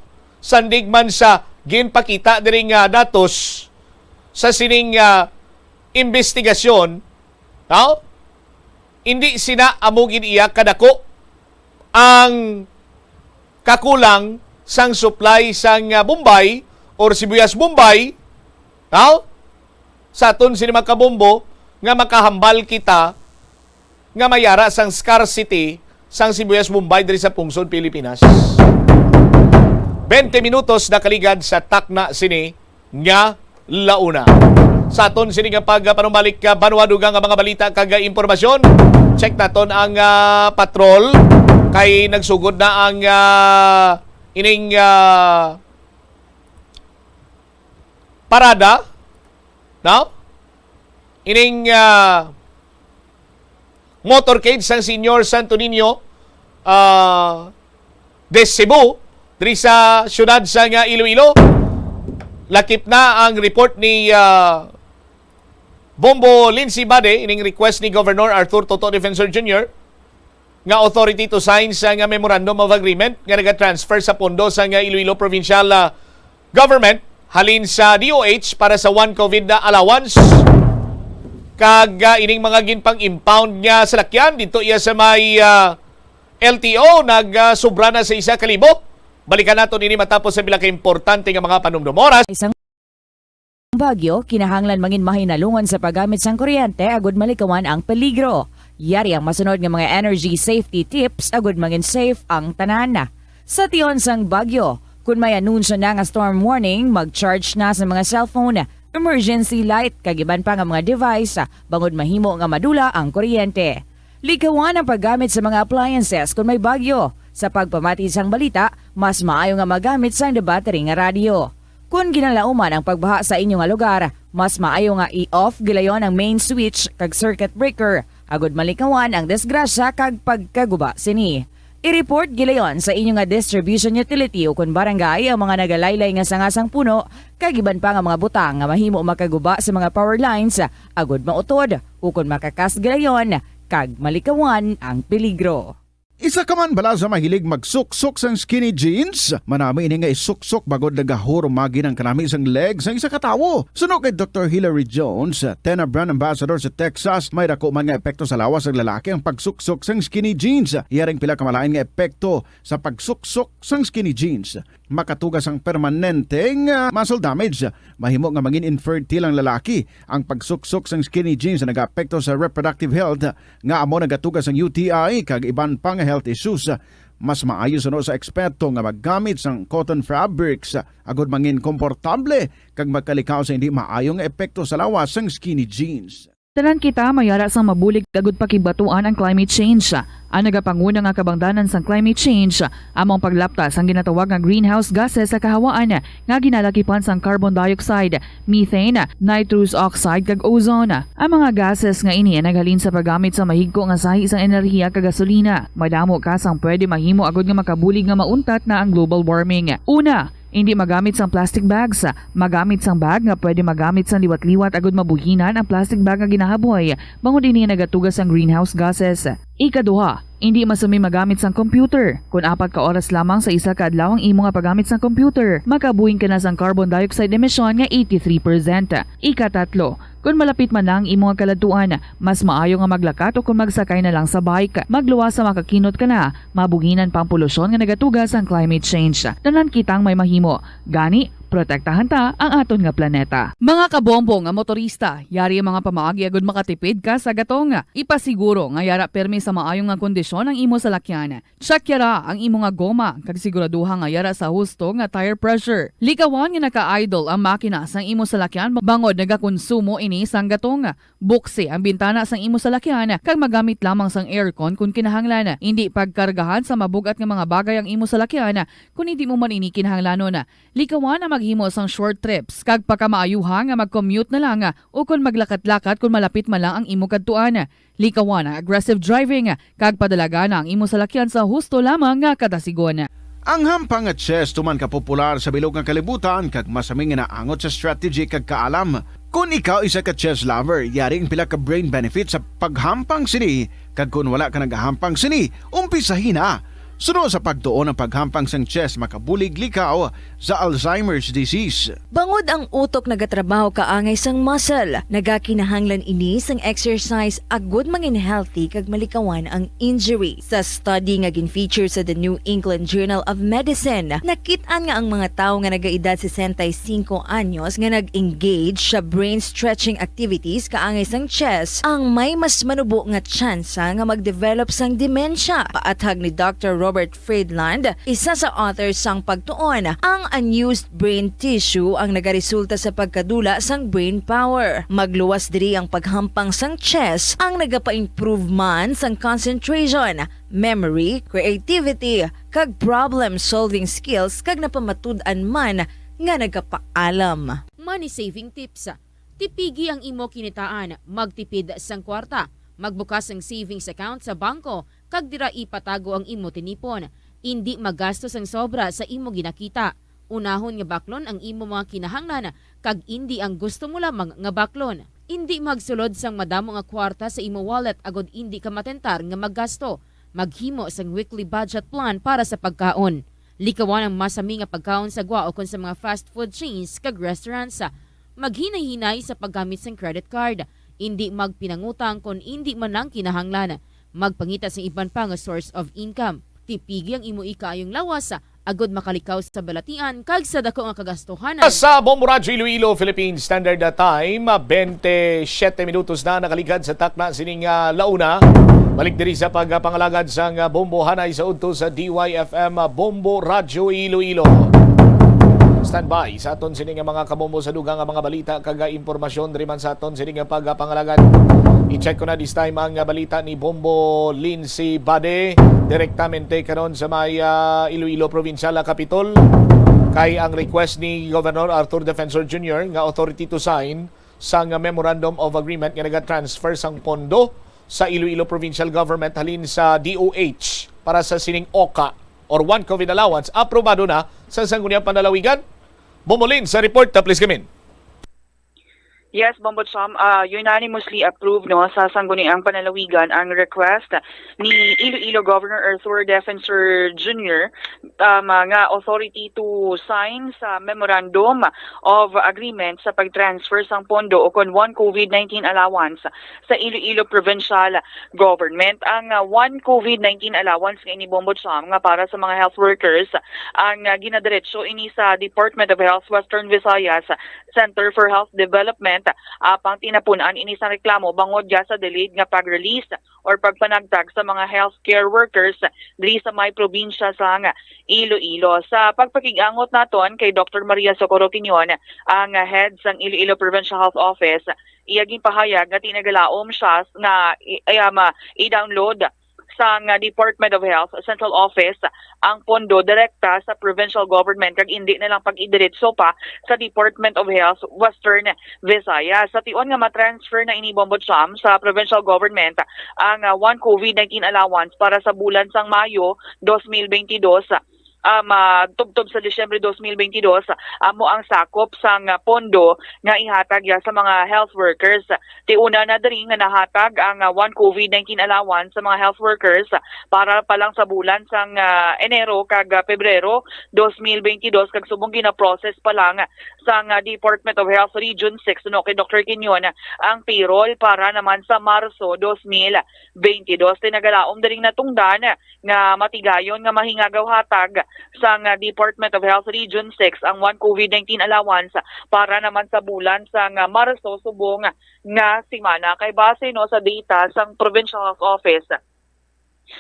sandig man sa ginpakita diri nga datos sa sining, ah, imbestigasyon, no? Hindi sina amo gid iya kadako ang kakulang sang supply sang, ah, Bombay or Sibuyas Bombay, no? Sa aton sini, mga kabombo, nga makahambal kita nga mayara sang scarcity sang Sibuyas Bombay diri sa pungsod Pilipinas. Twenty minutos nakaligad sa takna sini nga launa. Sa aton sini nga pagpanumbalik, ah, Banwa, dugang nga mga balita kag, ah, impormasyon, check naton ang, ah, patrol kay nagsugod na ang, ah, ining, ah, parada, no? Ining, ah, motorcade sang Senior Santo Niño, ah, de Cebu, diri sa siyudad sang, ah, Iloilo. Lakip na ang report ni, ah, Bombo Lindsay Bade, ining request ni Governor Arthur Toto Defensor Junior nga authority to sign sa nga Memorandum of Agreement nga nagatransfer sa pondo sa nga Iloilo Provincial, ah, Government halin sa D O H para sa one COVID na allowance. Kag, ah, ining mga ginpang-impound nga salakyan dito iya sa may, ah, L T O, nag, ah, sobra na sa isa ka libo. Balikan naton ini matapos sa pila ka importante nga mga panumdom. Oras. Isang bagyo, kinahanglan mangin mahinalungan sa paggamit sang kuryente agud malikawan ang peligro. Yari ang masunod nga mga energy safety tips agud mangin safe ang tanan. Sa tion sang bagyo, kun may anunsyo na nga storm warning, mag-charge na sa mga cellphone, emergency light, kag iban pa nga mga device, bangod mahimo nga madula ang kuryente. Likawan ang paggamit sa mga appliances kon may bagyo. Sa pagpamati sang balita, mas maayo nga magamit sang battery nga radyo. Kon ginalauman ang pagbaha sa inyo nga lugar, mas maayo nga i-off gilayon ang main switch kag circuit breaker, agud malikawan ang disgrasya kag pagkaguba sini. I-report gilayon sa inyo nga distribution utility o kon barangay ang mga nagalaylay nga sanga sang puno kag iban pa nga mga butang nga mahimo makaguba sa mga power lines, agud mautod ukon makakas gilayon kag malikawan ang peligro. Isa ka man bala sa mahilig magsuksok sang skinny jeans? Manami ini nga isuksok bangod nagahurumagi ang kanami sang leg sang isa ka tawo. Suno kay Doktor Hilary Jones, Tena Brand Ambassador sa Texas, may dako man nga epekto sa lawas sang lalaki ang pagsuksok sang skinny jeans. Iya ring pila ka malain nga epekto sa pagsuksok sang skinny jeans. Makatuga sang permanente nga muscle damage. Mahimo nga mangin infertile ang lalaki. Ang pagsuksok sang skinny jeans nagaapekto sa reproductive health, nga amo nagatuga sang U T I kag iban pa nga health issues. Mas maayo suno sa eksperto nga maggamit sang cotton fabrics agud mangin komportable kag magkalikaw sa hindi maayo nga epekto sa lawas sang skinny jeans. Tanan kita mayara sang mabulig agud pakibatuan ang climate change. Ang nagapanguna nga kabangdanan sang climate change amo ang paglapta sang ginatawag nga greenhouse gases sa kahawaan nga ginalakipan sang carbon dioxide, methane, nitrous oxide, kag ozone. Ang mga gases nga ini naghalin sa paggamit sa mahigko nga sahi sang enerhiya kag gasolina. Madamo ka sang pwede mahimo agud nga makabulig nga mauntat na ang global warming. Una, indi magamit sang plastic bags. Magamit sang bag nga pwede magamit sang liwat-liwat agud mabuhinan ang plastic bag nga ginahaboy, bangod ini nagatuga sang greenhouse gases. Ikaduha, indi masumi magamit sang computer. Kon apat ka oras lamang sa isa ka adlaw ang imo nga paggamit sang computer, makabuhin ka na sang carbon dioxide emission nga eighty-three percent. Ikatatlo, kon malapit man lang ang imo nga kaladtuan, mas maayo nga maglakat o kon magsakay na lang sa bike. Magluwas sa makakinot ka na, mabuhinan pa ang polusyon nga nagatuga sang climate change. Tanan kitang may mahimo. Gani, protektahan ta ang aton nga planeta. Mga kabombo nga motorista, yari ang mga pamaagi agud makatipid ka sa gatong. Ipasiguro nga yara pirmi sa maayo nga kondisyon ang imo salakyan. Check yara ang imo nga goma, kag siguraduha nga yara sa husto nga tire pressure. Likawan nga naka-idle ang makina sang imo salakyan bangod nagakonsumo ini sang gatong. Buksi ang bintana sang imo salakyan kag magamit lamang sang aircon kon kinahanglan. Indi pagkargahan sa mabug-at nga mga bagay ang imo salakyan kon indi mo man ini kinahanglanon. Likawan ang maghimo sang short trips kag pakamaayuha nga mag-commute na lang o kon maglakat-lakat kon malapit man lang ang imo kadtuan. Likawan ang aggressive driving kag padalagan ang imo salakyan sa husto lamang nga kadasigon. Ang hampang nga chess tuman ka popular sa bilog nga kalibutan kag masami nga naangot sa strategy kag kaalam. Kon ikaw isa ka chess lover, yari ang pila ka brain benefits sa paghampang sini, kag kon wala ka nagahampang sini, umpisahi na. Suno sa pagtuon, ang paghampang sang chess makabulig likaw sa Alzheimer's disease. Bangod ang utok nagatrabaho kaangay sang muscle, nagakinahanglan ini sang exercise agud mangin healthy kag malikawan ang injury. Sa study nga gin-feature sa The New England Journal of Medicine, nakit-an nga ang mga tawo nga nagaedad sesenta y cinco anyos nga nag-engage sa brain stretching activities kaangay sang chess ang may mas manubo nga tsansa nga mag-develop sang demensya. Paathag ni Doctor Robert Friedland, isa sa author sang pagtuon, ang unused brain tissue ang nagaresulta sa pagkadula sang brain power. Magluwas diri ang paghampang sang chess ang nagapa-improve man sang concentration, memory, creativity, kag problem-solving skills, kag napamatud-an man nga nagapaalam. Money saving tips. Tipigi ang imo kinitaan, magtipid sang kwarta, magbukas sang savings account sa bangko, kag dira ipatago ang imo tinipon. Indi magasto sang sobra sa imo ginakita. Unahon nga baklon ang imo mga kinahanglan, kag indi ang gusto mo lamang nga baklon. Indi magsulod sang madamo nga kwarta sa imo wallet agod indi ka matentar nga maggasto. Maghimo sang weekly budget plan para sa pagkaon. Likawan ang masami nga pagkaon sa gwa ukon sa mga fast food chains kag restaurants. Maghinay-hinay sa paggamit sang credit card. Indi magpinangutang kon indi man lang kinahanglan. Magpangita sang iban pa nga source of income. Tipigi ang imo ikaayong lawas agod makalikaw sa balatian kag sa dako nga kagastuhanan. Sa Bombo Radyo Iloilo, Philippine Standard Time, twenty-seven minutos na nakaligad sa takna sining, ah, launa. Balik diri sa pagpangalagad sang, ah, Bombo Hanay sa udto sa D Y F M, ah, Bombo Radyo Iloilo. Standby sa aton sini nga mga kabombo sa dugang nga mga balita kag, ah, impormasyon diri man sa aton sini nga pagpangalagad. I-check ko na this time ang, ah, balita ni Bombo Lindsay Bade, direktamente karon sa may, ah, Iloilo Provincial, ah, Capitol. Kay ang request ni Governor Arthur Defensor Junior nga authority to sign sang Memorandum of Agreement nga nagatransfer sang pondo sa Iloilo Provincial Government halin sa D O H para sa sining OCA or One COVID Allowance, aprobado na sa Sangguniang Panlalawigan. Bombo Lin sa report, ah, please come in. Yes, Bombo Cham, ah, unanimously approved, no, sa Sangguniang Panlalawigan ang request ni Iloilo Governor Arthur Defensor Junior, um, ah, nga authority to sign sa Memorandum of Agreement sa pag-transfer sang pondo ukon One COVID nineteen Allowance sa Iloilo Provincial Government. Ang, ah, One COVID nineteen Allowance nga ini, Bombo Cham, nga para sa mga health workers, ang, ah, ginadiretso ini sa Department of Health Western Visayas Center for Health Development, apang tinapun-an ini sang reklamo bangod ya sa delayed nga pag-release or pagpanagtag sa mga healthcare workers diri sa may probinsya sang Iloilo. Sa pagpakig-angot naton kay Doctor Maria Socorro Quinion, ang head sang Iloilo Provincial Health Office, iya ginpahayag nga tinagalaom siya nga i-, ay, um, i-download sang Department of Health Central Office ang pondo direkta sa provincial government kag indi na lang pag-idiretso pa sa Department of Health Western Visayas. Sa tion nga matransfer na ini, Bombo Cham, sa provincial government ang, ah, One COVID nineteen Allowance para sa bulan sang Mayo dos mil bentidós, um, ah, tubtob sa Disyembre dos mil bentidós, amo ang sakop sang, ah, pondo nga ihatag ya sa mga health workers. Tiuna na diri nga nahatag ang, ah, One COVID nineteen Allowance sa mga health workers para pa lang sa bulan sang, ah, Enero kag, ah, Pebrero dos mil bentidós, kag subong gina-process pa lang sang, ah, Department of Health Region six, no, kay Doctor Quinion, ang payroll para naman sa Marso dos mil bentidós. Tinagalaom diri natungdan nga matigayon nga mahingagaw hatag sang, ah, Department of Health Region six ang One COVID nineteen Allowance para naman sa bulan sang, ah, Marso subong nga semana. Kay base, no, sa data sang Provincial Health Office,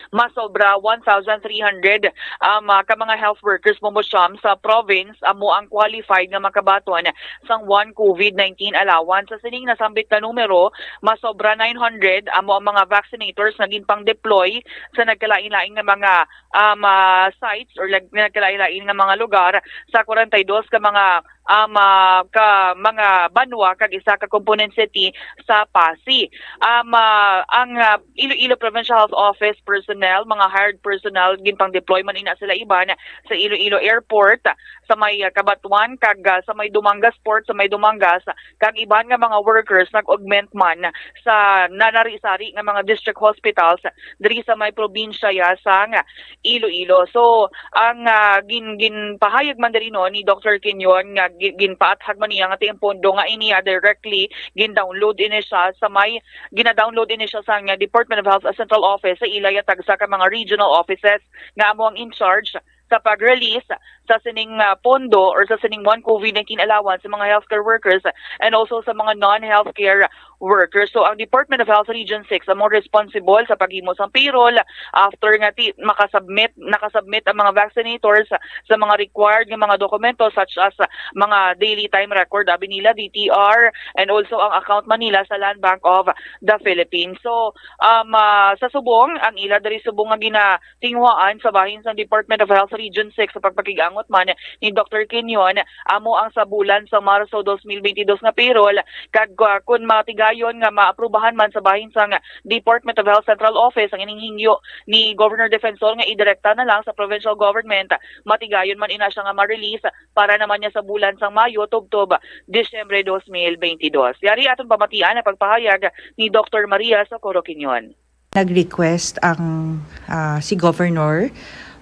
masobra one thousand three hundred, um, ah, ka mga health workers, Bombo Cham, sa province amo ang qualified nga makabaton sang One COVID nineteen Allowance. Sa sining nasambit na numero, masobra nine hundred amo ang mga vaccinators nga ginpang-deploy sa nagkalain-lain nga mga, um, ah, sites or lag-, nagkalain-lain nga mga lugar sa forty-two ka mga um, ah, ka mga banwa kag isa ka component city sa Passi. Um, ah, ang, ah, Iloilo Provincial Health Office personnel, mga hired personnel, ginpang-deploy man ina sila iban sa Iloilo Airport, sa may, ah, Cabatuan kag, ah, sa may Dumangas Port, sa may Dumangas, kag iban nga mga workers nag-augment man sa nanari-sari nga mga district hospitals diri sa may probinsya ya sang Iloilo. So, ang, ah, gin-, ginpahayag man diri, no, ni Doctor Quinyon nga gi-, ginpaathag man niya nga ti ang pondo nga ini, ah, directly gin-download ini siya sa may, gina-download ini siya sa nga Department of Health Central Office sa ila ya tagsa ka mga regional offices nga amo ang in charge sa pag-release sa sining, ah, pondo or sa sining one COVID nineteen allowance sa mga healthcare workers and also sa mga non-healthcare workers. So, ang Department of Health Region six amo responsible sa paghimo sang payroll after nga ti-, makasubmit, nakasubmit ang mga vaccinators sa mga required nga mga dokumento, such as, ah, mga daily time record, abi nila, D T R, and also ang account man nila sa Land Bank of the Philippines. So, um, ah, sa subong, ang ila diri subong nga gina-, tinguhaan sa bahin sang Department of Health Region six sa pagpakig-angot man ni Doctor Quinyon, amo ang sa bulan sa Marso dos mil bentidós nga payroll, kag, ah, kun matigayon nga maaprubahan man sa bahin sang Department of Health Central Office ang ining hingyo ni Governor Defensor nga idirekta na lang sa provincial government, matigayon man ina siya nga ma-release para naman niya sa bulan sang Mayo tubtob Disyembre dos mil bentidós. Yari aton pamatian ang pagpahayag ni Doctor Maria Socorro Quinyon. Nag-request ang, ah, si Governor,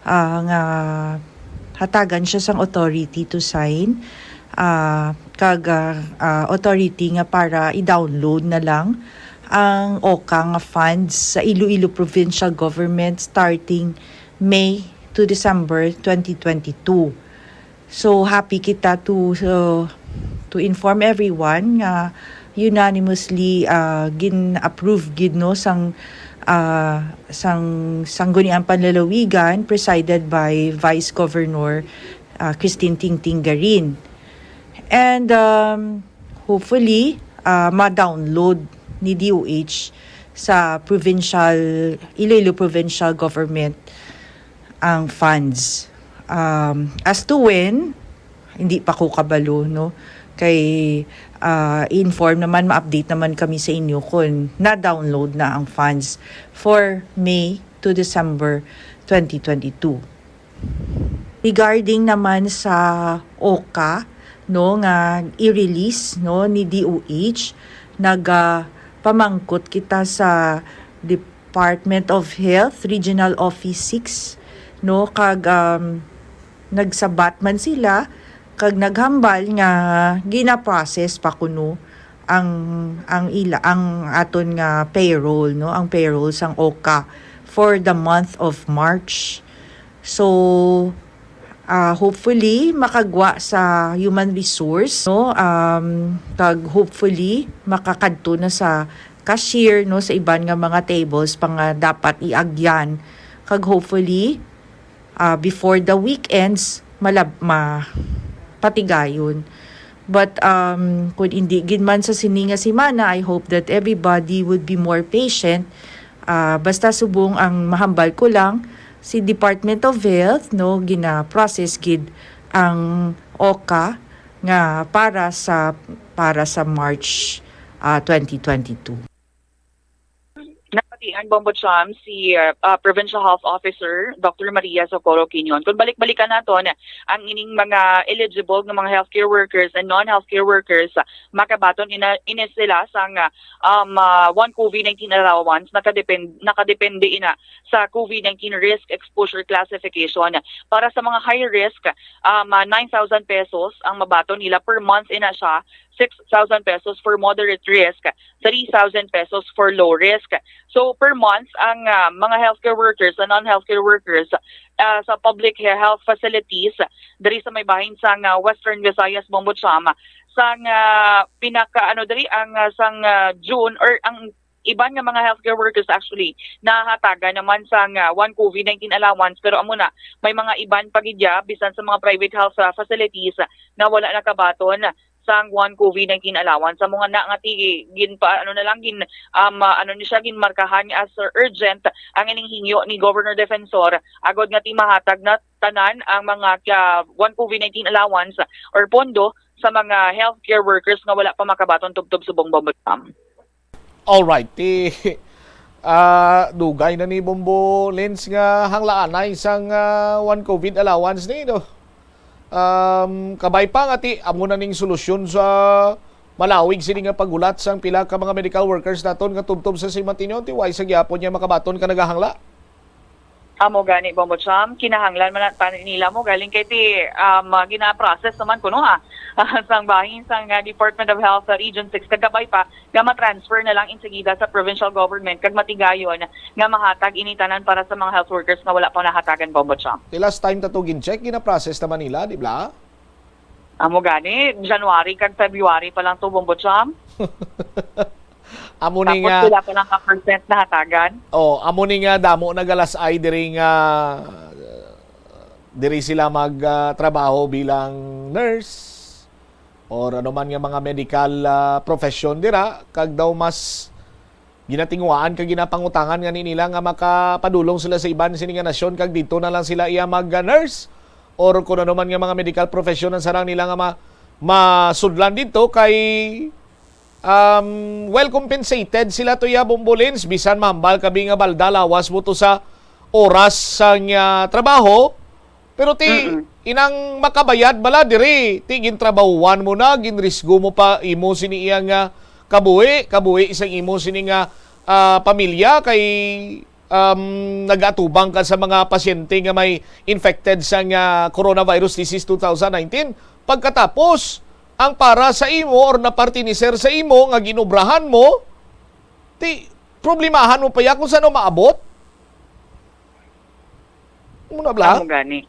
ah, nga hatagan siya sang authority to sign, ah, kag, ah, ah, authority nga para i-download na lang ang oka nga funds sa Iloilo Provincial Government starting May to December twenty twenty-two. So, happy kita to, uh, to inform everyone nga unanimously, uh, gin-approve gid, no, sang, uh, sang Sangguniang Panlalawigan presided by Vice Governor, uh, Christine Tingting Garin. And, um, hopefully, uh, ma-download ni D O H sa provincial, Iloilo Provincial Government ang funds. Um, as to when, hindi pa ko kabalo, no? Kay, ah, i-inform naman, ma-update naman kami sa inyo kung na-download na ang funds for May to December twenty twenty-two. Regarding naman sa oka, no, nga i-release, no, ni D O H, nagapamangkot kita sa Department of Health Regional Office six, no, kag, um, nagsabat man sila kag naghambal nga gina-process pa kuno ang, ang ila, ang aton nga payroll, no, ang payroll sang oka for the month of March. So, ah, hopefully makagwa sa human resource, no, um, kag hopefully makakadto na sa cashier, no, sa iban nga mga tables pa nga dapat iagyan, kag hopefully, ah, before the weekends, malab-, ma-, patigayon. But, um, kung hindi gid man sa sini nga semana, I hope that everybody would be more patient. Ah, basta subong ang mahambal ko lang, si Department of Health, no, gina-process gid ang oka nga para sa, para sa March, ah, twenty twenty-two. Nabatian, Bombo Cham, si, uh, uh, Provincial Health Officer Doctor Maria Socorro Quinyon. Kung balik-balikan naton, ang ining mga eligible nga mga healthcare workers and non-healthcare workers, uh, makabaton ina, ini sila sang, uh, um, uh, one COVID nineteen allowance, nakadepend-, nakadepende ina sa COVID nineteen risk exposure classification. Para sa mga high risk, um, uh, nine thousand pesos ang mabaton nila per month ina siya, six thousand pesos for moderate risk, three thousand pesos for low risk. So, per month, ang, ah, mga healthcare workers, sa non-healthcare workers, ah, sa public he-, health facilities, diri sa may bahin sang, ah, Western Visayas, Bombo Cham, sang, ah, pinaka, ano, diri, ang, ah, sang, ah, June, or ang iban nga mga healthcare workers actually nahatagan naman sang, ah, one COVID nineteen allowance, pero amo na, may mga iban pa gid ya, bisan sa mga private health, ah, facilities, na wala nakabaton sang one COVID nineteen allowance. Amo nga na nga ti, ginpa-, ano na lang, gin-, um, ah, ano ni siya, ginmarkahan as urgent ang ining hingyo ni Governor Defensor, agod nga ti mahatag na tanan ang mga, ah, one COVID nineteen allowance or pondo sa mga healthcare workers nga wala pa makabaton tubtob subong, Bombo Cham. Alright, ti, ah, dugay na ni Bombo Lens nga hanglaanay sang, ah, one COVID allowance ni, no? Um, kabay pa nga ti, amo na ning solusyon sa malawig sini nga paghulat sang pila ka mga medical workers naton nga tubtob sa simantinyo, ti way sa gyapon niya makabaton ka nagahangla. Amo gani, Bombo Cham, kinahanglan man ta nila mo galing kay ti, um, gina-process naman kuno, ha, sang bahin sang, uh, Department of Health sa Region six, kag kabay pa nga ma-transfer na lang insegida sa provincial government kag matigayon nga mahatag ini tanan para sa mga health workers nga wala pa nahatagan, Bombo Cham. Ti last time ta to gin-check, gina-process naman nila, di ba? Amo gani, January kag February pa lang to, Bombo Cham. Amo ni Tapos nga, sila pa lang ka percent nahatagan. Oh, amo ni nga damo nagalas-ay diri nga diri sila mag, ah, trabaho bilang nurse or ano man nga mga medical, ah, profession dira, kag daw mas ginatinguhaan kag ginapangutangan nga ni nila nga makapadulong sila sa iban sini nga nasyon, kag dito na lang sila iya mag, ah, nurse or kung ano man nga mga medical profession ang sarang nila nga ma-, masudlan dito kay, um, well compensated sila to, ya, Bombo Lens, bisan mahambal kami nga balda lawas mo to sa oras sang, ah, trabaho. Pero ti, Mm-mm. inang makabayad bala diri, ti gintrabahuan mo na, ginrisgo mo pa imo sini iya nga kabuhi, kabuhi sang imo sini nga, ah, pamilya kay, um, nagaatubang ka sa mga pasyente nga may infected sang, ah, coronavirus disease two thousand nineteen. Pagkatapos, ang para sa imo or napartiniser sa imo nga ginobrahan mo, ti problemahan mo pa ya kung saan maabot? Muna bala? Amo gani.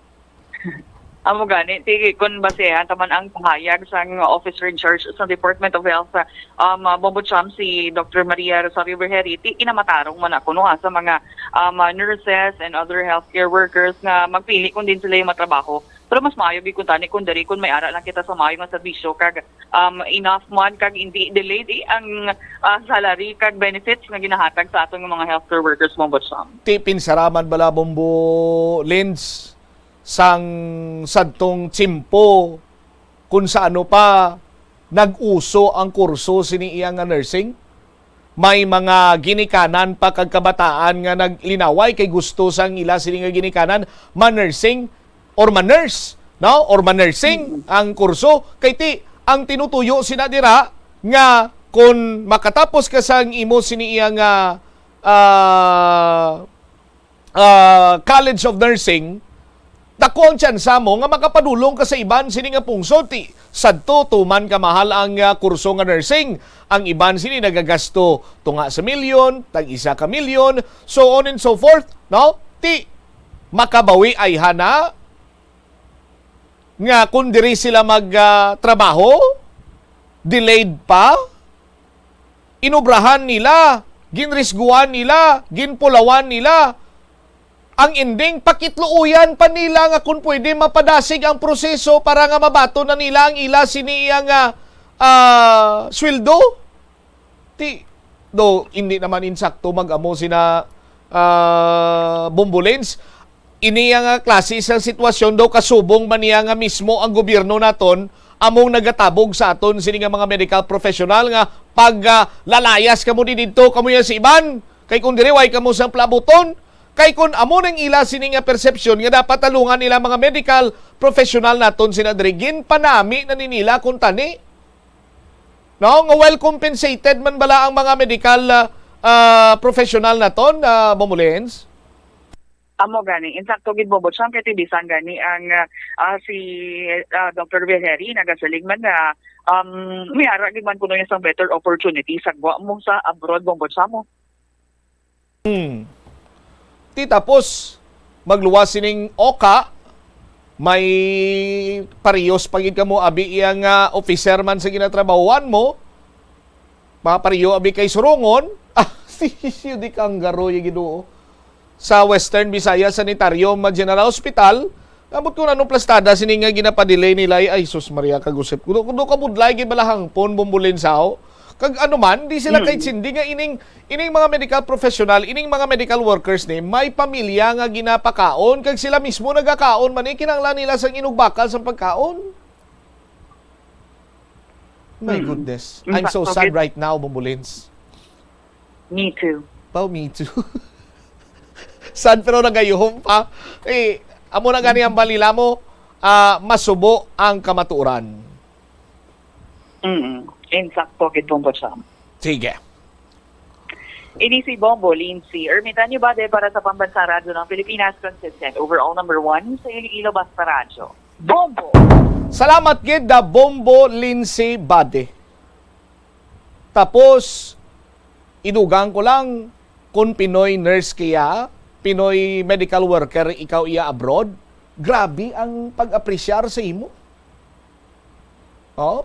Amo gani, ti, kun basehan ta man ang pahayag sang officer in charge sa Department of Health, um, uh, Bombo Cham, si Doctor Maria Rosario Vergeri, ti kinamatarong man ako, no, ah, sa mga, um, uh, nurses and other healthcare workers nga magpili kung din sila yung matrabaho. Pero mas maayo gid kung tani kung diri, kung may ara lang kita sa maayo nga serbisyo kag, um, enough man kag hindi delayed, eh, ang, ah, salary kag benefits nga ginahatag sa aton nga mga healthcare workers, Bombo Cham. Ti pinsaraman bala, Bombo Lens, sang sadtong tiyempo kung sa ano pa nag-uso ang kurso sini iya nga nursing? May mga ginikanan pa kag kabataan nga naglinaway kay gusto sang ila sini nga ginikanan ma-nursing or ma-nurse, no? Or ma-nursing Mm. ang kurso. Kay ti, ang tinutuyo sina dira nga kon makatapos ka sang imo sini iya nga, ah, ah, College of Nursing, dako ang tsansa mo nga makapadulong ka sa iban sini nga pungsod. Ti, sadto, tuman ka mahal ang, ah, kurso nga nursing. Ang iban sini nagagasto tunga sa milyon, tag isa ka milyon, so on and so forth, no? Ti, makabawi ay hana nga kung diri sila mag, ah, trabaho, delayed pa, inubrahan nila, ginrisguan nila, ginpulawan nila. Ang ending, pakitluoyan pa nila nga kung pwede mapadasig ang proseso para nga mabaton na nila ang ila sini iya nga, ah, sweldo. Ti, do, hindi naman insakto mag-amo sina, ah, Bombo Lens. Ini nga klase sa sitwasyon daw kasubong man niya nga mismo ang gobyerno naton among nagatabog sa aton sini nga mga medical professional nga pag, ah, lalayas kamo di didto, kamo yan sa iban. Kay kung diri, way kamo sang plabuton. Kay kung amo nang ila sini nga persepsyon nga dapat talungan nila mga medical professional naton sina diri, ginpanami na ni nila kung tani. No? Nga well compensated man bala ang mga medical, ah, ah, professional naton, ah, Bombo Lens? Amo gani, insakto gid, Bombo Cham, kay ti bisan gani ang, ah, ah, si, ah, Doctor Vergeri nagasiling man nga, um, may ara gid man kuno niya sang better opportunity sa gwa mo sa abroad, Bombo Cham, mo. Hmm. Ti tapos, magluwas sining oka, may parehos pa gid kamo abi iya nga officer man sa ginatrabahuan mo, mapareho abi kay Surongon. Ah, si Sisyo di Kanggaroy, Ginoo. Sa Western Visayas Sanitarium, ah, General Hospital, ambot kung anong plastada sini nga ginapadelay nila, ay, ay, sus Maria, kagusip. Kudo, kudo kabudlay, gibalahangpon, Bombo Lens, aw. Kag ano man, di sila Mm. kay sindi nga ining, ining mga medical professional, ining mga medical workers ni, may pamilya nga ginapakaon, kag sila mismo nagakaon man, eh, kinahanglan nila sang inugbakal sa pagkaon. My goodness. I'm so sad right now, Bombo Lins. Me too. Oh, me too. Sad pero nagayuhom pa. Eh, amo na gani ang balila mo, ah, masubo ang kamatuoran. Mm. Insakto gid, Bombo Sam. Sige. Ini si Bombo Lindsay Ermitanyo Bade para sa Pambansang Radyo ng Pilipinas, consistent overall number one sa Iloilo Basta Radyo. Bombo! Salamat gid da Bombo Lindsay Bade. Tapos, idugang ko lang, kung Pinoy nurse kaya, Pinoy medical worker ikaw iya abroad, grabe ang pag-apresyar sa imo. Oh?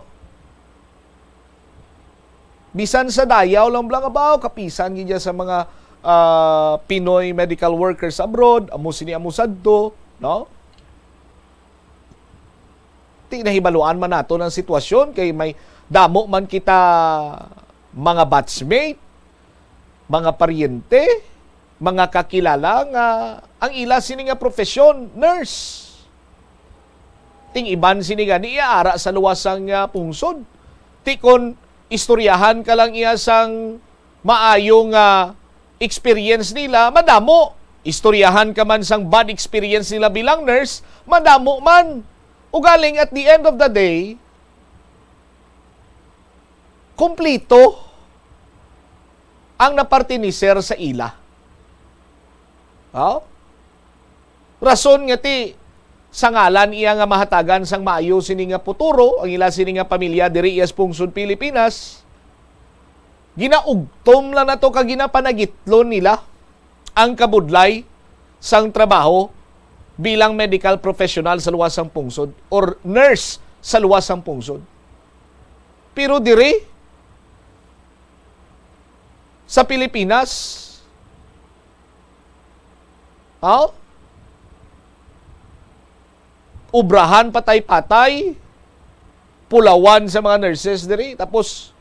Bisan sa dayaw lang bala nga ba, kapisan gid sa mga, ah, Pinoy medical workers abroad, amo sini, amo sadto, no? Ti nahibaluan man nato ang sitwasyon kay may damo man kita mga batchmate, mga paryente, mga kakilala nga ang ila sini nga profesyon, nurse. Ting iban sini gani iya ara sa luwas sang, ah, pungsod. Ti kon istoryahan ka lang iya sang maayo nga experience nila, madamo. Istoryahan ka man sang bad experience nila bilang nurse, madamo man. Ugaling, at the end of the day, kumplito ang napartiniser sa ila. Oh? Rason nga ti, sa ngalan iya nga mahatagan sang maayo sini nga puturo ang ila sini nga pamilya diri iya sa pungsod Pilipinas, ginaugtom lang nato kag ginapanagitlon nila ang kabudlay sang trabaho bilang medical professional sa luwas sang pungsod or nurse sa luwas sang pungsod. Pero diri sa Pilipinas, oh, ubrahan patay-patay, pulawan sa mga nurses diri. Tapos,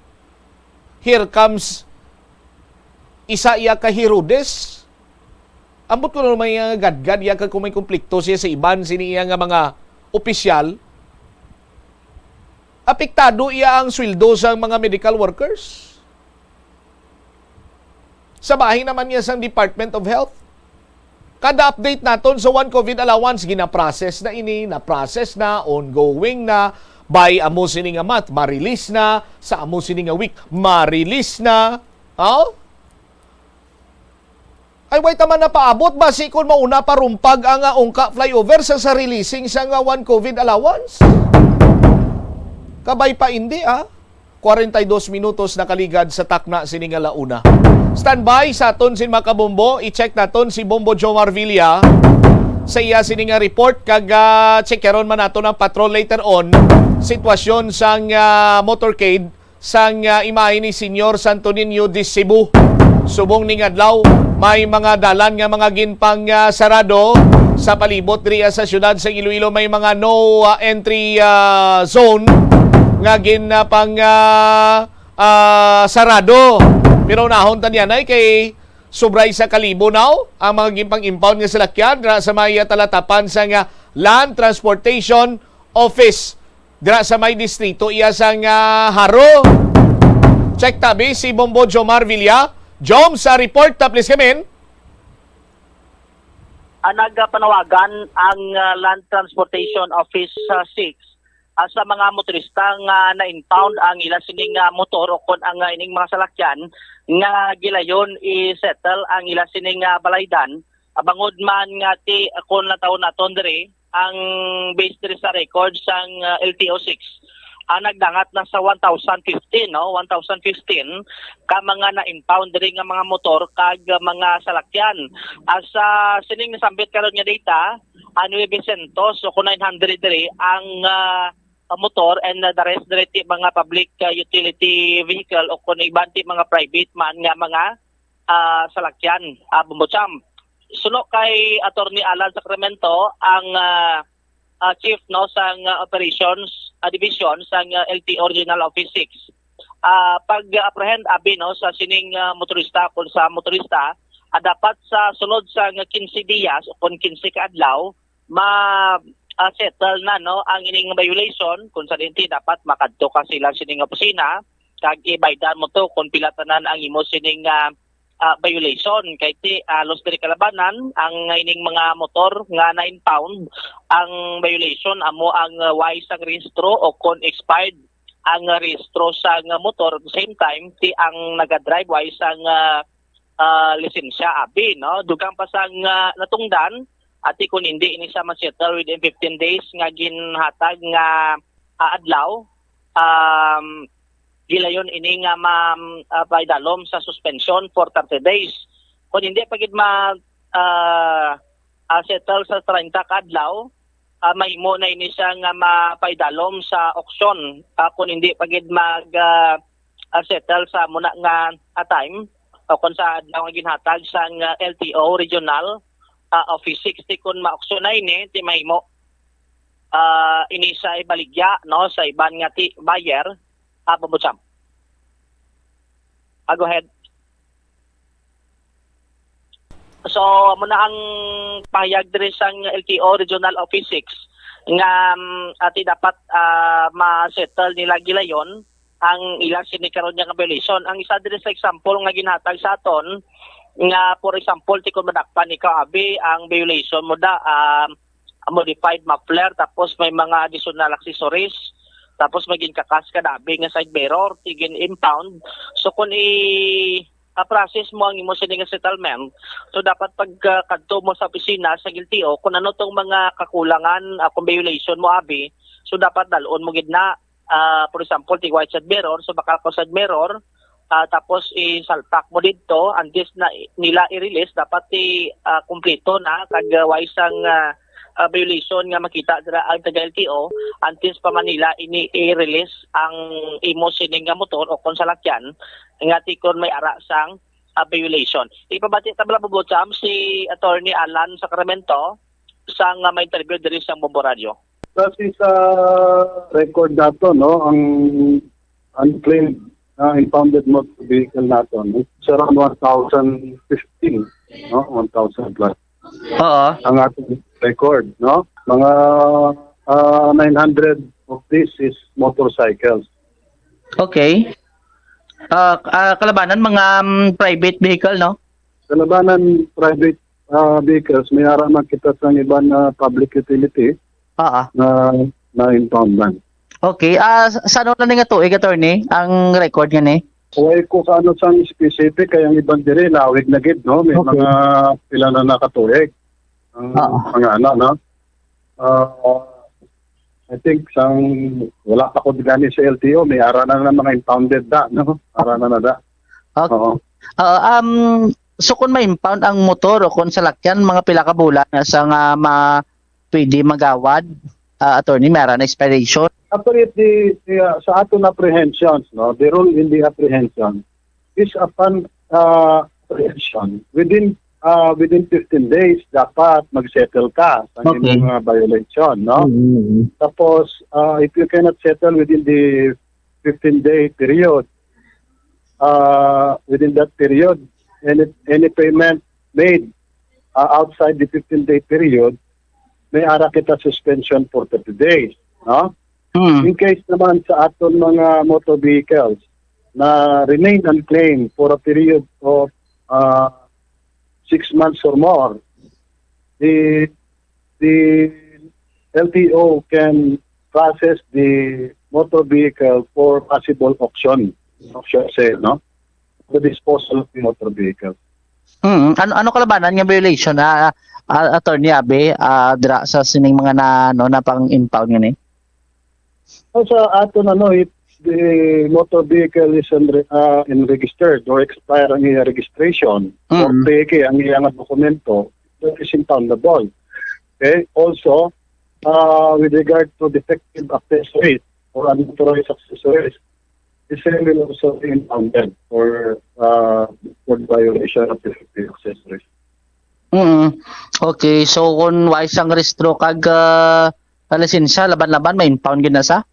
here comes isa iya ka Herodes. Ambot ko na may, ah, gadgad iya kag kung may konflikto siya sa iban sini iya nga mga opisyal. Apektado iya ang sweldo sa mga medical workers. Sa bahin naman niya sang Department of Health. Kada update naton sa one COVID allowance, gina-process na ini, na-process na, ongoing na, by amo sini nga month, ma-release na, sa amo sini nga week, ma-release na. Oh? Ay, way ta man napaabot, basi kon mauna pa rumpag ang, ah, ungka flyover sa, sa releasing sa nga one COVID allowance. Kabay pa indi, ah. Kwarenta y dos minutos nakaligad sa takna sini nga launa. Standby sa aton sin mga kabombo, i-check naton si Bombo Jomar Villa sa iya sini nga report, kag, ah, checkeron man naton ang patrol later on. Sitwasyon sang, ah, motorcade sang, ah, imahe ni Senyor Santo Niño de Cebu. Subong ning adlaw, may mga dalan nga mga ginpang, ah, sarado sa palibot diri sa siyudad sa Iloilo. May mga no, ah, entry, ah, zone nga gin, ah, pang, ah, ah, sarado. Pero unahon ta niyan ay kay sobra sa kalibo now ang mga ginpang-impound nga salakyan dira sa may, ah, talatapan sa nga Land Transportation Office dira sa may distrito iya sang, ah, Jaro. Check tabi si Bombo Jomar Villa. Jom, sa report ta, please come in. Ah, nagpanawagan ang, ah, Land Transportation Office, ah, six, ah, sa mga motorista nga na-impound ang ila sining, ah, motor o kon ang, ah, ining mga salakyan nga gilayon i-settle ang ila sining, ah, balaydan. Ah, bangod man nga ti, ah, kon natawon naton diri, ang based diri sa record sang, ah, L T O six, ah, nagdangat na sa one thousand fifteen, no? One thousand fifteen ka mga na-impound diri nga mga motor kag, ah, mga salakyan. Ah, sa sining nasambit karon nga data, ah, nuebe siyentos o kung nine hundred diri ang, ah, motor and, ah, the rest diri ti mga public, ah, utility vehicle o kung iban ti mga private man nga mga, ah, salakyan, ah, Bombo Cham. Suno kay Attorney Alan Sacramento, ang, ah, ah, chief, no, sang, ah, operations, ah, division sang, ah, L T O Regional Office six. Ah, pag-apprehend abi, no, sa sining, ah, motorista, kung sa motorista, ah, dapat sa sulod sang quince dias o kung quince ka adlaw, ma-, ah, settle na, no, ang ining violation, kung sa dinti dapat makadto ka sila sining opisina, kag ibaydan mo to kung pila tanan ang imo sining, ah, ah, violation. Kay ti, ah, halos diri kalabanan, ang ining mga motor nga na-impound, ang violation amo ang, ah, way sang rehistro o kon expired ang, ah, rehistro sang, ah, motor. At the same time, ti ang nagadrive way sang, ah, ah, lisensya, abi, no? Dugang pa sang, ah, natungdan, ati kun hindi ini siya ma-settle within fifteen days nga ginhatag nga, ah, adlaw, um, gilayon ini nga ma-, ah, paidalom sa suspension for thirty days. Kung hindi pa gid ma-, ah, ah, settle sa treinta ka adlaw, ah, mahimo na ini siya nga mapaidalom sa auction. Ah, kung hindi pa gid mag, ah, ah, settle sa muna nga, ah, time o kung sa adlaw nga ginhatag sang, ah, L T O regional, ah, office sixty, kung ma-auction na ini, ti mahimo, ah, ini siya ibaligya, no, sa iban nga ti-, buyer. Ah, Bobo Cham. Ah, go ahead. So, amo na ang pahayag diri sang L T O Regional Office six nga, mm, ati dapat, ah, ma-settle nila gilayon ang ila sini karon nga violation. Ang isa diri sa example nga ginhatag sa aton nga, for example, ti kon madakpan ikaw, abi, ang violation mo da, ah, modified muffler, tapos may mga additional accessories, tapos may ginkakas ka dabi nga side mirror, ti gin-impound. So, kung i-, ah, process mo ang imo sini nga settlement, so dapat pag, ah, kadto mo sa opisina sa L T O, kung ano tong mga kakulangan, ah, kung violation mo, abi, so dapat dalon mo gid na, ah, for example, ti white side mirror, so bakal ko side mirror, ah, tapos isalpak mo didto, antes na i-, nila i-release, dapat ti, ah, kumpleto na, kag, ah, way sang, ah, ah, violation nga makita dira ang taga L T O, antes pa man nila ini i-release ang imo sining nga motor o kon salakyan, nga ti kon may ara sang, ah, violation. Ipabati ta bala, Bobo Cham, si Attorney Alan Sacramento, sang, ah, ma-interview diri sa Bombo Radio. Base sa record nato, no, ang unclaimed, ah, impounded motor vehicle nato, no, it's around one thousand fifteen, no, one thousand plus Oo. ang ating record, no? Mga, ah, nine hundred of this is motorcycles. Okay. Ah, ah, kalabanan, mga, mm, private vehicle, no? Kalabanan, private, ah, vehicles, may ara man kita sa iban na public utility Oo. na na-impound man. Okay. Ah, sa, sa ano na ni nga tuig, attorney, ang record nga ni? Way ko sa ano sang specific, kay ang iban diri, lawig na gid, no? May Okay. mga pila na nakatuig ang Oo. mga ano, no? Ah, I think sang wala pa ko gani sa L T O, may ara na na mga impounded da, no? Ara na na da. Okay. Oo. Ah, um, so kung ma-impound ang motor o kung salakyan, mga pila ka bulan na sa nga ma-, pwede magawad, ah, attorney, may ara na expiration? Actually, the, the, ah, sa aton apprehensions, no, the rule in the apprehension is upon, ah, apprehension. Within, ah, within fifteen days, dapat mag-settle ka sa Okay. imong, ah, violation, no? Mm, mm, mm. Tapos, ah, if you cannot settle within the fifteen-day period, ah, within that period, any, any payment made, ah, outside the fifteen-day period, may ara kita suspension for thirty days, no? Hmm. In case naman sa aton mga motor vehicles na remain unclaimed for a period of, ah, six months or more, the, the L T O can process the motor vehicle for possible auction, auction sale, no? The disposal of the motor vehicle. Hmm. Ano, ano kalabanan nga violation na, ah, Attorney Abe, ah, dira sa sining mga na, ano, na pang-impound nga ni? O, sa aton, ano, if the motor vehicle is unre-, ah, unregistered or expire ang iya registration or Mm. peke ang iya nga dokumento, that is impoundable. Okay? Also, ah, with regard to defective accessories or unauthorized accessories, the same will also be impounded for, ah, for violation of defective accessories. Mm. Okay, so kung wala sang rehistro kag, ah, lisensya, laban-laban, ma-impound gid na sa?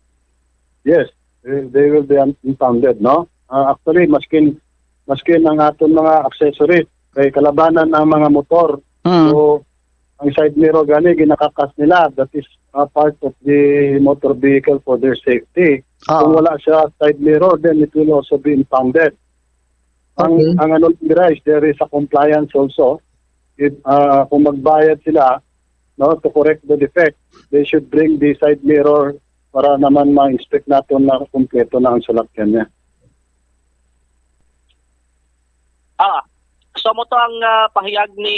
Yes, they, they will be un-, impounded, no? Ah, actually, maskin, maskin ang aton mga accessories, kay kalabanan ang mga motor. Mm. So, Ang side mirror gani ginakakas nila, that is a part of the motor vehicle for their safety. Kung wala siya side mirror, then it will also be impounded. Ang Okay. ang ano lang dira is there is a compliance also. If ah, kung magbayad sila, no, to correct the defect, they should bring the side mirror para naman ma-inspect naton na kompleto na ang salakyan niya. Ah, so mo to ang ah, pahayag ni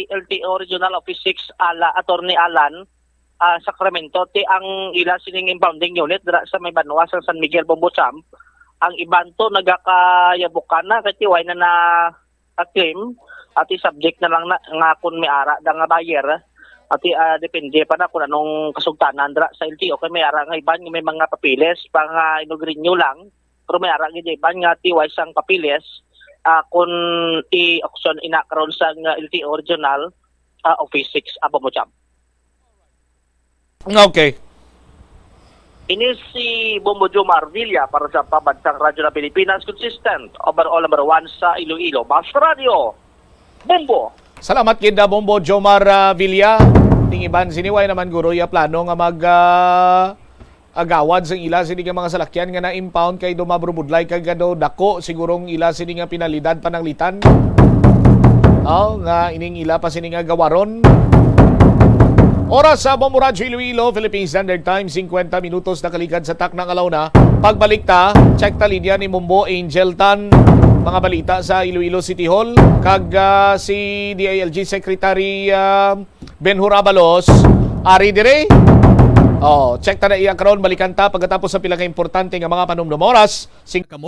L T O Regional Office six Ala, Attorney Alan ah, Sacramento, ti ang ila sining impounding unit dira sa may banwa sa San Miguel Bombo Champ. Ang iban to nagakayabukan na kay ti way na na claim at i-subject na lang na, nga kung may ara da nga buyer at i- ah, depende pa na kung anong kasugtanan dira sa L T O kay may ara nga iban nga may mga papeles pa nga inugrinyo lang pero may ara gid iban nga ti way sang papeles ah, kung i-auction ina karon sa nga L T O regional ah, office six Bombo Champ. Okay. Ini si Bombo Jomar Villa para sa Pambansang Radyo ng Pilipinas, consistent, overall number one sa Iloilo. Mas Radyo, Bombo! Salamat gid na Bombo Jomar ah, Villa. Ning iban sini way naman guro ya plano nga mag ah, agawad sang ila sini nga mga salakyan nga na-impound kay dumabrubudlay kag ano dako sigurong ila sini nga penalidad pananglitan. Oh, nga ining ila pa sini nga gawaron. Oras sa Bombo Radyo Iloilo, Philippine Standard Time, fifty minutos nakaligad sa takna nga launa. Pagbalik ta, check ta linya ni Mumbo Angel Tan. Mga balita sa Iloilo City Hall kag ah, si D I L G Secretary ah, Ben Hur Abalos. Ari dire. Oh, check ta na iya karon, balikan ta pagkatapos sa pila ka importante nga mga panumdom. Oras, sing- Kamo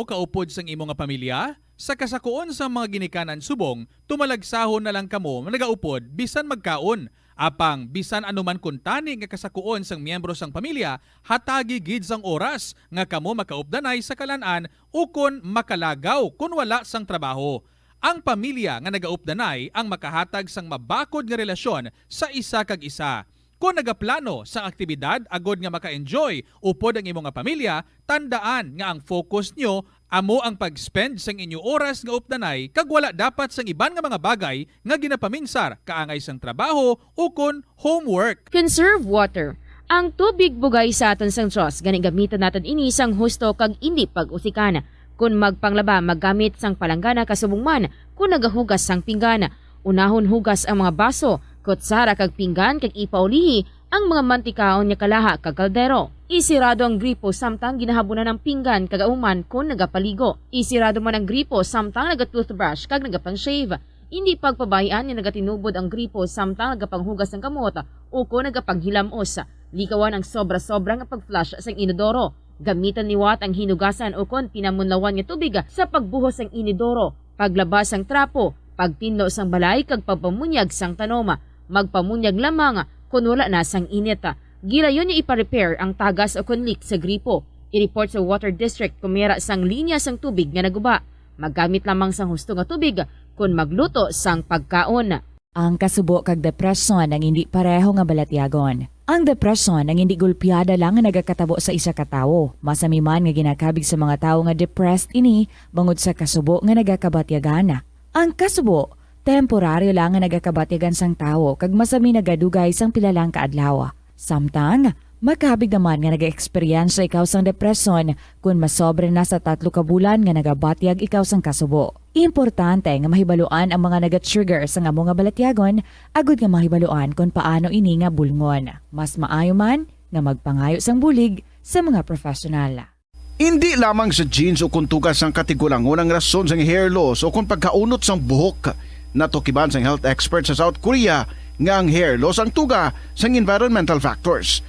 kaupod sang imo nga pamilya? Sa kasakuon sang mga ginikanan subong, tumalagsahon na lang kamo nagaupod bisan magkaon. Apang bisan ano man kuntani nga kasakuon sang miyembro sang pamilya, hatagi gid sang oras nga kamo makaupdanay sa kalan-an ukon makalagaw kon wala sang trabaho. Ang pamilya nga nagaupdanay ang makahatag sang mabakod nga relasyon sa isa kag isa. Kon nagaplano sang aktibidad agod nga maka-enjoy upod ang imo nga pamilya, tandaan nga ang focus nyo amo ang pag-spend sang inyo oras nga updanay kag wala dapat sang iban nga mga bagay nga ginapaminsar kaangay sang trabaho ukon homework. Conserve water. Ang tubig bugay sa aton sang Dios, gani gamiton naton ini sang husto kag indi pag-usikan. Kon magpanglaba, maggamit sang palanggana kasubong man kon nagahugas sang pinggan. Unahon hugas ang mga baso, kutsara kag pinggan kag ipaulihi ang mga mantikaon nga kalaha kag kaldero. Isirado ang gripo samtang ginahabunan ang pinggan kag ahuman kon nagapaligo. Isirado man ang gripo samtang naga-toothbrush kag nagapang-shave. Indi pagpabay-an nga nagatinubod ang gripo samtang nagapanghugas sang kamot ukon nagapanghilam-os. Likawan ang sobra-sobra nga pag-flush sang inodoro. Gamitan liwat ang hinugasan ukon pinamunlawan nga tubig sa pagbuhos sang inodoro, paglaba sang trapo, pagtinlo sang balay kag pagpamunyag sang tanom. Magpamunyag lamang kon wala na sang init. Gilayon nga ipa-repair ang tagas ukon leak sa gripo. I-report sa water district kon may ara sang linya sang tubig nga naguba. Maggamit lamang sang husto nga tubig kon magluto sang pagkaon. Ang kasubo kag depresyon ang indi pareho nga balatyagon. Ang depresyon ang indi golpeada lang nga nagakatabo sa isa ka tawo. Masami man nga ginakabig sa mga tawo nga depressed ini bangod sa kasubo nga nagakabatyagan. Ang kasubo, temporaryo lang nga nagakabatyagan sang tawo kag masami nagadugay sang pila lang ka adlaw. Samtang, makabig naman nga nagaeksperyensya ikaw sang depresyon kon masobra na sa tatlo ka bulan nga nagabatyag ikaw sang kasubo. Importante nga mahibaluan ang mga naga-trigger sang amo nga balatyagon agud nga mahibaluan kon paano ini nga bulngon. Mas maayo man nga magpangayo sang bulig sa mga professional. Indi lamang sa genes o kon tugas sang katigulangon ang rason sang hair loss o kon pagkaunot sang buhok. Natukiban sang health expert sa South Korea nga ang hair loss ang tuga sang environmental factors.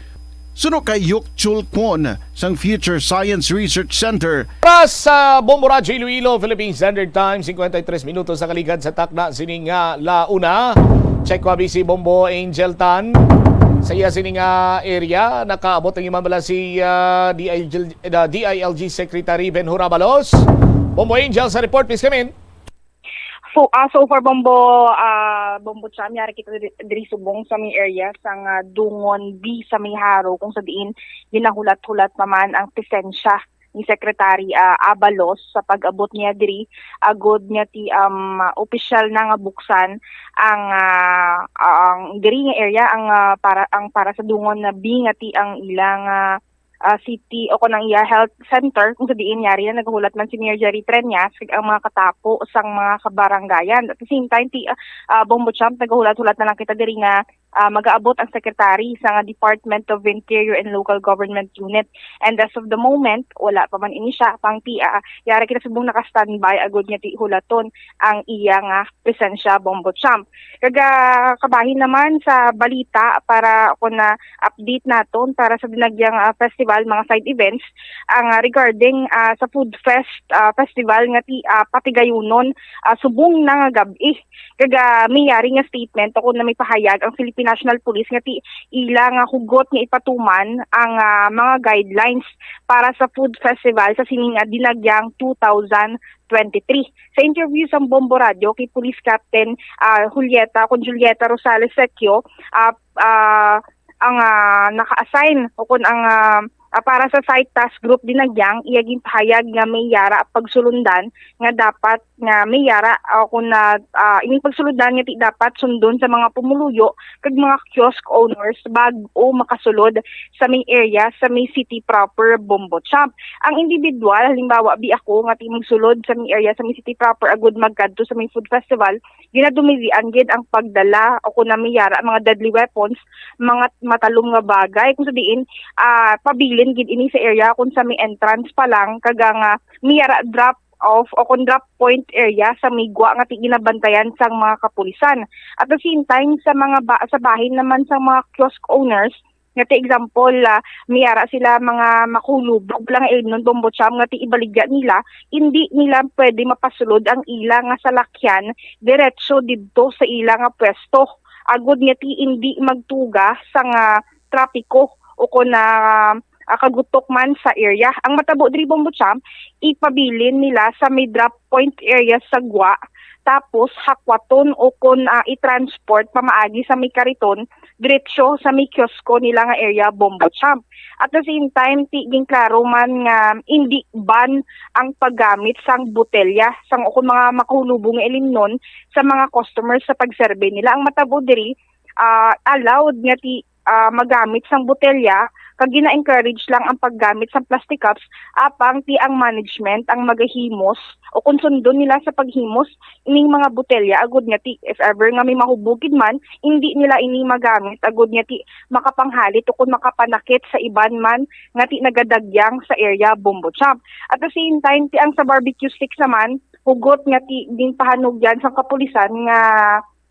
Suno kay Hyuk Chul Kwon sang Future Science Research Center, Para sa Bombo Radyo Iloilo, Philippine Standard Time, fifty-three minutos sa kaligad sa takna sini nga launa. Check ko abi si Bombo Angel Tan. Sa iya sini nga area, nakaabot ang iman bala si ah, D I L G, ah, D I L G Secretary Ben Hur Abalos. Bombo Angel sa report, please come in. So, ah, so far, Bombo, ah, Bombo Cham, yari kita diri, diri subong sa may area sa nga Dungon B sa may Jaro, kung sa diin ginahulat-hulat naman ang presensya ni Secretary, ah, Abalos sa pag-abot niya diri, agod nga ti, um, opisyal na nga buksan ang, ah, ang diri nga area, ang, ah, para, ang para sa dungon na B nga ti ang ilang, ah, ah, city o kung ang iya health center, kung sa diin yari na nagahulat man si Mayor Jerry Treñas kag ang mga katapo sang mga kabarangayan. At the same time, ti, ah, ah, Bombo Champ, nagahulat-hulat na lang kita diri nga, ah, magaabot ang secretary sa nga Department of Interior and Local Government Unit. And as of the moment, wala pa man ini siya pang ti, ah, yari kita subong naka-standby agud nga ti hulaton ang iya nga presensya, Bombo Champ. Kag, ah, kabahin naman sa balita para kung na update naton para sa Dinagyang, ah, Festival, mga side events, ang, ah, regarding, ah, sa Food Fest, ah, Festival nga ti, ah, patigayunon, ah, subong na nga gab-i. Kag, ah, may yari nga statement o kung na may pahayag ang Philippine National Police nga ti ila nga hugot nga ipatuman ang, ah, mga guidelines para sa food festival sa sining, ah, Dinagyang two thousand twenty-three. Sa interview sa Bombo Radio kay Police Captain, ah, Julieta, kung Julieta Rosales Secchio, ah, ah, ang, ah, naka-assign o kung ang, ah, ah, para sa site task group Dinagyang, iya ginpahayag nga may yara pagsulundan nga dapat nga may yara, ah, kung na, ah, ining pagsulundan nga ti dapat sundon sa mga pumuluyo kag mga kiosk owners bag-o makasulod sa may area sa may city proper, Bombo Champ. Ang individual, halimbawa, bi ako nga ti magsulod sa may area sa may city proper agud magkadto sa may food festival, ginadumilian gid ang pagdala o kung na may yara mga deadly weapons, mga matalom nga bagay. Kung sa diin, ah, pabilin gid ini sa area kung sa may entrance pa lang, kag ang, ah, may yara drop off o kung drop point area sa may gwa nga ti ginabantayan sang mga kapulisan. At the same time, sa mga ba-, sa bahin naman sang mga kiosk owners, nga ti example, ah, may yara sila mga makulubog lang ilnon, Bombo Champ, nga ti ibaligya nila, hindi nila pwede mapasulod ang ila nga salakyan diretso didto sa ila nga pwesto. Agud nga ti hindi magtuga sa nga trapiko o kon na, ah, kagutok man sa area. Ang matabo diri, Bombo Champ, ipabilin nila sa may drop point area sa gwa, tapos hakwaton o kon, ah, i-transport pamaagi sa may kariton diretso sa may kiosko nila nga area, Bombo Champ. At the same time, ti ginklaro man nga indi ban ang paggamit sang botelya sang o kon mga makahulubong nga ilimnon sa mga customers sa pagserbe nila. Ang matabo diri, ah, allowed nga ti, ah, magamit sang botelya, kag gina-encourage lang ang paggamit sang plastic cups, apang ti ang management ang magahimos o kon sundon nila sa paghimos ining mga botelya, agud nga ti if ever nga may mahubog gid man, indi nila ini magamit, agud nga ti makapanghalit o kon makapanakit sa iban man nga ti nagadagyang sa area, Bombo Champ. At the same time, ti ang sa barbecue sticks naman, hugot nga ti ginpahanugyan sang kapulisan nga,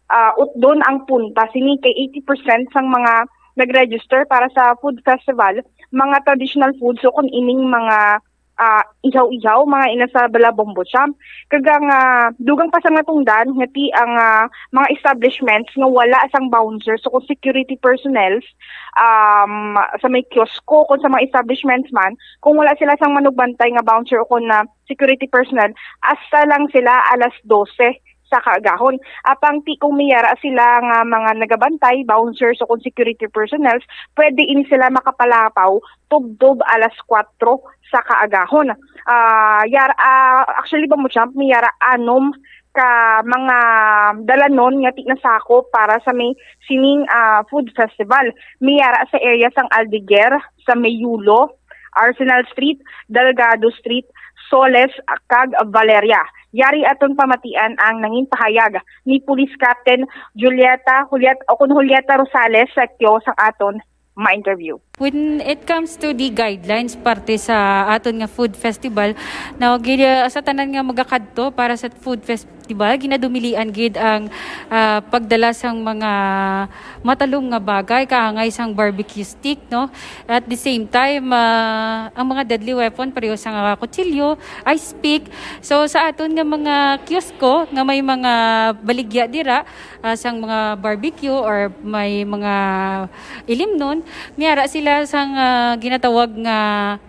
ah, utdon ang punta sini kay eighty percent sang mga nag-register para sa food festival, mga traditional foods o kon ining mga, ah, ihaw-ihaw, mga ina sa bala, Bombo Champ. Kag ang, ah, dugang pa sa natungdan nga ti ang, ah, mga establishments nga wala sang bouncers o kon security personnels, um, sa may kiosko, kon sa mga establishments man, kung wala sila sang manugbantay nga bouncer o kon na security personnel, hasta lang sila alas dose sa kaagahon. Apang ti kung may yara sila nga mga nagabantay, bouncers o kon security personnels, pwede ini sila makapalapaw tubtob alas kuwatro sa kaagahon. Ah, yar-, ah, actually, Bombo Champ, may yara anom ka mga dalanon nga ti nasakop para sa may sining, ah, food festival. May yara sa area sang Aldeguer, sa may Yulo, Arsenal Street, Delgado Street, Soles, kag Valeria. Yari aton pamatian ang nangin pahayag ni Police Captain Julieta, Juliet, o kon Julieta Rosales Secchio sang aton ma-interview. When it comes to the guidelines parte sa aton nga food festival, now, gi-, sa tanan nga magakadto para sa food festival, ginadumilian gid ang, ah, pagdala sang mga matalom nga bagay, kaangay sang barbecue stick, no? At the same time, ah, ang mga deadly weapon, pareho sa nga kutsilyo, ice pick. So, sa aton nga mga kiosko nga may mga baligya dira, ah, sang mga barbecue or may mga ilimnon, may ara sila sang, ah, ginatawag nga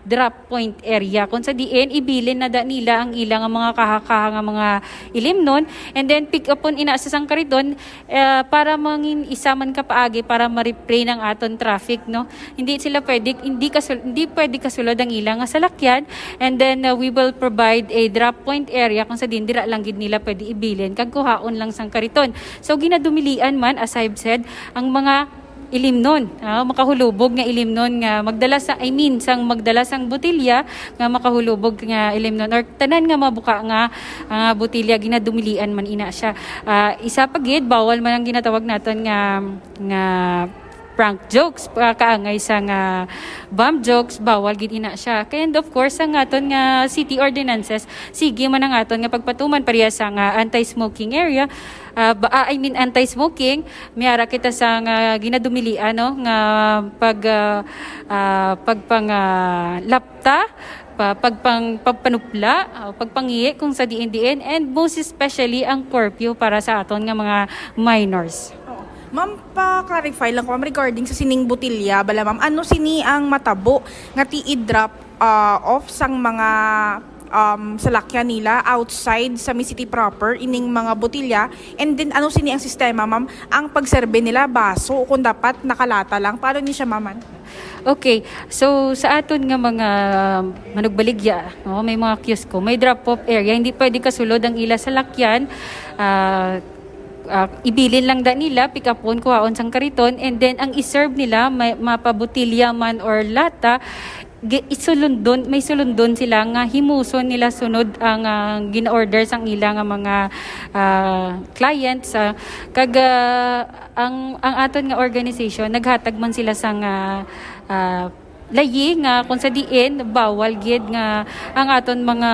drop point area, kung sa diin ibilin na da nila ang ila nga mga kaha-kaha nga mga ilimnon. Kariton, and then pick upon ina sa sang Kariton, eh, para mangin isa man ka paagi para ma-refrain ang aton traffic, no? Hindi sila pwede, hindi kasul-, hindi pwede kasulod ang ila nga salakyan, and then, uh, we will provide a drop point area kung sa din dira lang gid nila pwede ibilin kag kuhaon lang sang Kariton. So, ginadumilian man, as I've said, ang mga ilimnon, ah, makahulubog nga ilimnon nga magdala sa, I mean, sang magdala sang botelya nga makahulubog nga ilimnon or tanan nga mabuka nga, ah, botelya, ginadumilian man ina siya. Ah, isa pa gid, bawal man ang ginatawag naton nga, nga prank jokes, pa-, kaangay sa nga bomb jokes, bawal gid ina siya. Kay, and of course, ang aton nga city ordinances, sige man ang aton nga pagpatuman pareha sa nga anti-smoking area, ah, ba, ah, I mean, anti-smoking, may ara kita sa nga ginadumilian, no, nga pag, ah, ah, pagpang, ah, lapta, pa, pagpang, pagpanupla, ah, pagpangihi kung sa diin-diin, and most especially ang curfew para sa aton nga mga minors. Oo. Ma'am, pa-clarify lang ko, ma'am, regarding sa sining botelya, bala, ma'am, ano sini ang matabo nga ti-drop, ah, off sang mga, um, salakyan nila outside sa may city proper, ining mga botelya? And then, ano sini ang sistema, ma'am? Ang pagserbe nila, baso, o kung dapat, nakalata lang? Paano ni siya, ma'am? Okay. So, sa aton nga mga manugbaligya, no, may mga kiosko, may drop-off area, hindi pwede kasulod ang ila salakyan. Ah, ah, ibilin lang da nila, pick upon, kuhaon sang Kariton, and then ang iserve nila, may, mapabotilya man or lata, gi-, isulundon, may sulundon sila nga himuson nila sunod ang, ah, gin-order sang ila nga mga, ah, clients, ah, kag, ah, ang, ang aton nga organization, naghatag man sila sang, ah, ah, layi nga kung sa diin bawal gid nga ang aton mga,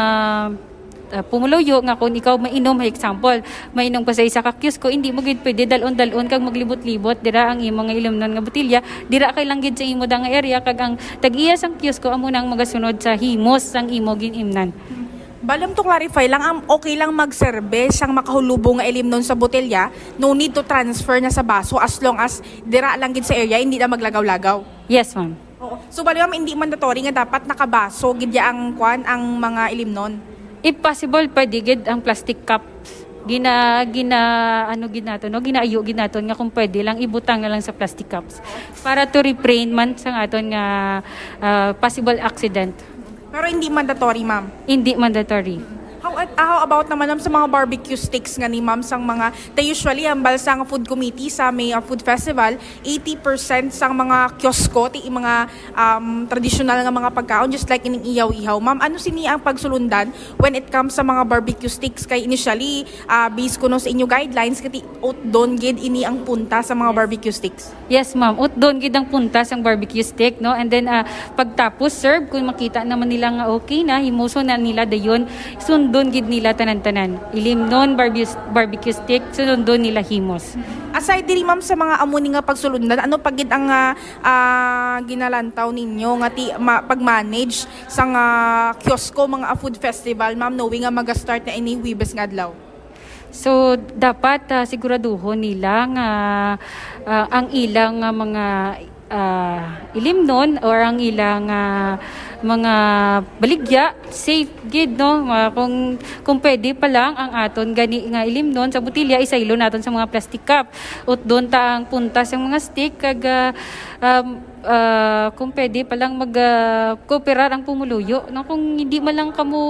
ah, pumuluyo nga kung ikaw mainom, for example, mainom ka sa isa ka kiosko, hindi mo gid pwede dalon-dalon kag maglibot-libot dira ang imo nga ilimnon nga botelya. Dira kay lang gid sa imo da nga area, kag ang tag-iya sang kiosko amo na ang magasunod sa himos sang imo gin-imnan. Bali, ma'am, to clarify lang, ang okay lang magserbe sang makahulubong nga ilimnon sa botelya, no need to transfer na sa baso as long as dira lang gid sa area, hindi na maglagaw-lagaw. Yes, ma'am. Oo. So, bali, ma'am, hindi mandatory nga dapat nakabaso gid ya ang kwan, ang mga ilimnon? If possible, pwede gid ang plastic cups. Gina, gina, ano gid nato, no? Ginaayo gid nato nga kung pwede lang, ibutang na lang sa plastic cups para to refrain man sa aton nga, ah, possible accident. Pero hindi mandatory, ma'am? Hindi mandatory. How, how about naman, ma'am, sa mga barbecue sticks nga ni ma'am sang mga, te, usually, ang balsa nga food committee sa may, ah, food festival, eighty percent sang mga kiosko, ti mga, um, traditional nga mga pagkaon, just like ining ihaw-ihaw. Ma'am, ano sini ang pagsulundan when it comes sa mga barbecue sticks? Kay initially, ah, based kuno sa inyo guidelines, kati utdon gid ini ang punta sa mga barbecue sticks. Yes, ma'am. Utdon gid ang punta sang barbecue stick, no? And then, ah, pagtapos serve, kung makita naman nila nga okay na, himuson na nila dayon, sundon gid nila tanan-tanan. Ilimnon, barbe-, barbecue stick, sundon nila himos. Aside diri, ma'am, sa mga amo ni nga pagsulundan, ano pa gid ang, ah, ah, ginalantaw ninyo nga ti-, ma-, pag-manage sa nga kiosko, mga food festival, ma'am, knowing nga maga-start na ini Huwebes nga adlaw? So, dapat, ah, siguraduhon nila nga, ah, ang ilang, ah, mga, ah, ilimnon or ang ilang, ah, mga baligya, safe gid, no? Ah, kung, kung pwede pa lang ang aton gani nga ilimnon sa botelya, isaylo naton sa mga plastic cup. Utdon ta ang puntas sang mga stick kag, ah, um, ah, kung pwede pa lang mag, ah, kooperar ang pumuluyo, no? Kung hindi man lang kamo,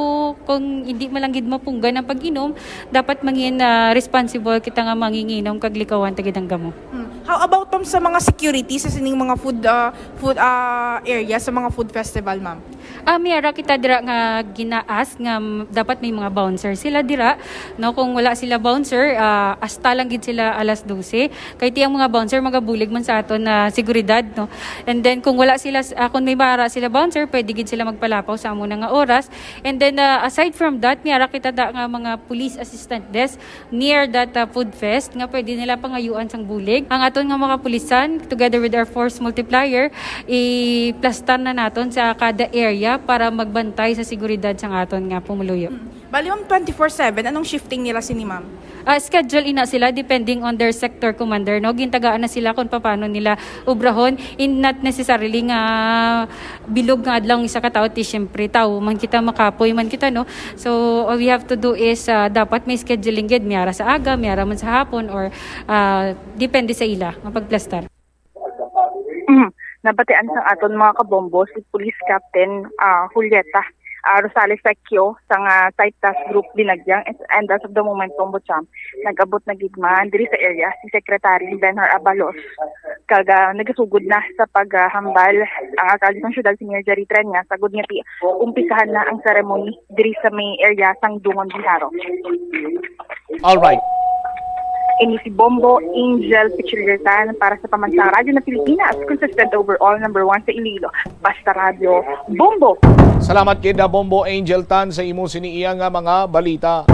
kung hindi man lang gid mapunggan ang pag-inom, dapat mangin, ah, responsible kita nga manginginom kag likawan ta gid ang gamo. Hmm. How about, ma'am, sa mga security sa sining mga food, ah, food, ah, area sa mga food festival, ma'am? Ah, may ara kita dira nga gina-ask nga, mm, dapat may mga bouncer sila dira, no? Kung wala sila bouncer, ah, hasta lang gid sila alas dose. Kay ti ang mga bouncer magabulig man sa aton na seguridad, no? And then kung wala sila, ah, kung may mara sila bouncer, pwede gid sila magpalapaw sa amo na nga oras. And then, ah, aside from that, may ara kita da nga mga police assistant desk near that, ah, food fest nga pwede nila pangayuan sang bulig. Ang aton nga mga kapulisan, together with our force multiplier, iplastar na naton sa kada area para magbantay sa seguridad sang aton nga pumuluyo. Mm. Bali, ma'am, twenty-four seven, anong shifting nila sini, ma'am? Ah, schedule ina sila depending on their sector commander, no? Gintagaan na sila kung paano nila ubrahon, in not necessarily nga bilog nga adlaw ang isa ka tawo, ti siyempre tawo man kita, makapoy man kita, no? So, all we have to do is, ah, dapat may scheduling gid, miyara sa aga, miyara man sa hapon, or ah, depende sa ila nga pagplastar. Mhm. Nabatian sang aton mga kabombo si Police Captain, ah, Julieta, ah, Rosales Secchio sang, ah, Site Task Group Dinagyang, and as of the moment, Bombo Champ, nag-abot na gid man diri sa area si Secretary Benhur Abalos, kag, ah, nagasugod na sa paghambal ang alkalde sang syudad, si Mayor Jerry Treña, sagod nga ti umpisahan na ang ceremony diri sa may area sang Dungon Biharo. All right. Ini si Bombo Angel Pichiliertan para sa Pambansang Radyo na Pilipinas, consistent overall, number one sa Iloilo. Basta Radyo, Bombo! Salamat gid, ah, Bombo Angel Tan, sa imo sini iya nga mga balita.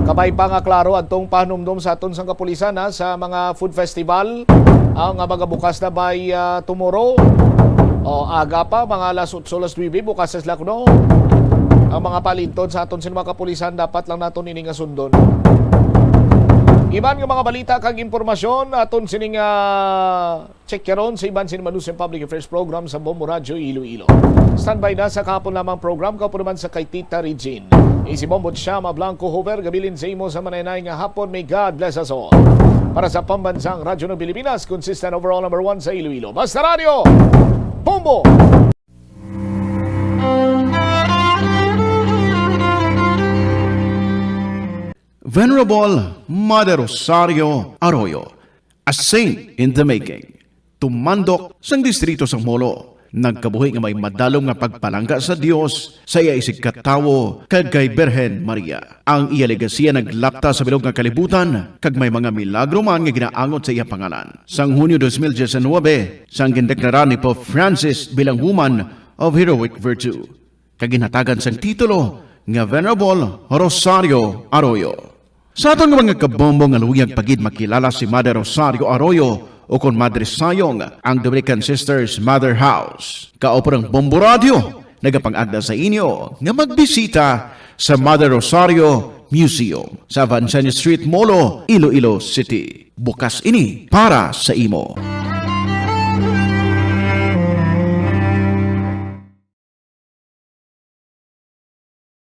Kabay pa nga klaro adtong pahanumdom sa aton sang kapulisan, ha, sa mga food festival, ah, nga magabukas na by, ah, tomorrow. O, aga pa, mga alas otso, alas nuebe, bukas na sila kuno. Ang mga palintod sa aton sini mga kapulisan, dapat lang naton ini nga sundon. Iban nga mga balita kag impormasyon aton sining, ah, check karon sa iban sini manusyong public affairs program sa Bombo Radyo Iloilo. Standby na sa kahapon lamang program, kaupo naman sa kay Tita Regine. Ini si Bombo Chama Blanco Hoover, gabilin sa imo sa manaynay nga hapon. May God bless us all. Para sa Pambansang Radyo ng Pilipinas, consistent overall, number one sa Iloilo. Basta Radyo, Bombo! Venerable Mother Rosario Arroyo, a saint in the making, tumandok sang distrito sang Molo, nagkabuhi nga may madalom nga pagpalangga sa Dios, sa iya isigkatawo, kag kay Birhen Maria. Ang iya legasiya naglapta sa bilog nga kalibutan, kag may mga milagro man nga ginaangot sa iya pangalan. Sang Hunyo dos mil diecinuebe, sang gindeklara ni Pope Francis bilang Woman of Heroic Virtue, kag ginhatagan sang titulo nga Venerable Rosario Arroyo. Sa aton nga mga kabombo nga luyag pa gid makilala si Mother Rosario Arroyo, o kon Madre Sayong, ang Dominican Sisters Mother House. Kaupo ng Bombo Radio, nagapangagda sa inyo nga magbisita sa Mother Rosario Museum sa Evangelio Street, Molo, Iloilo City. Bukas ini para sa imo.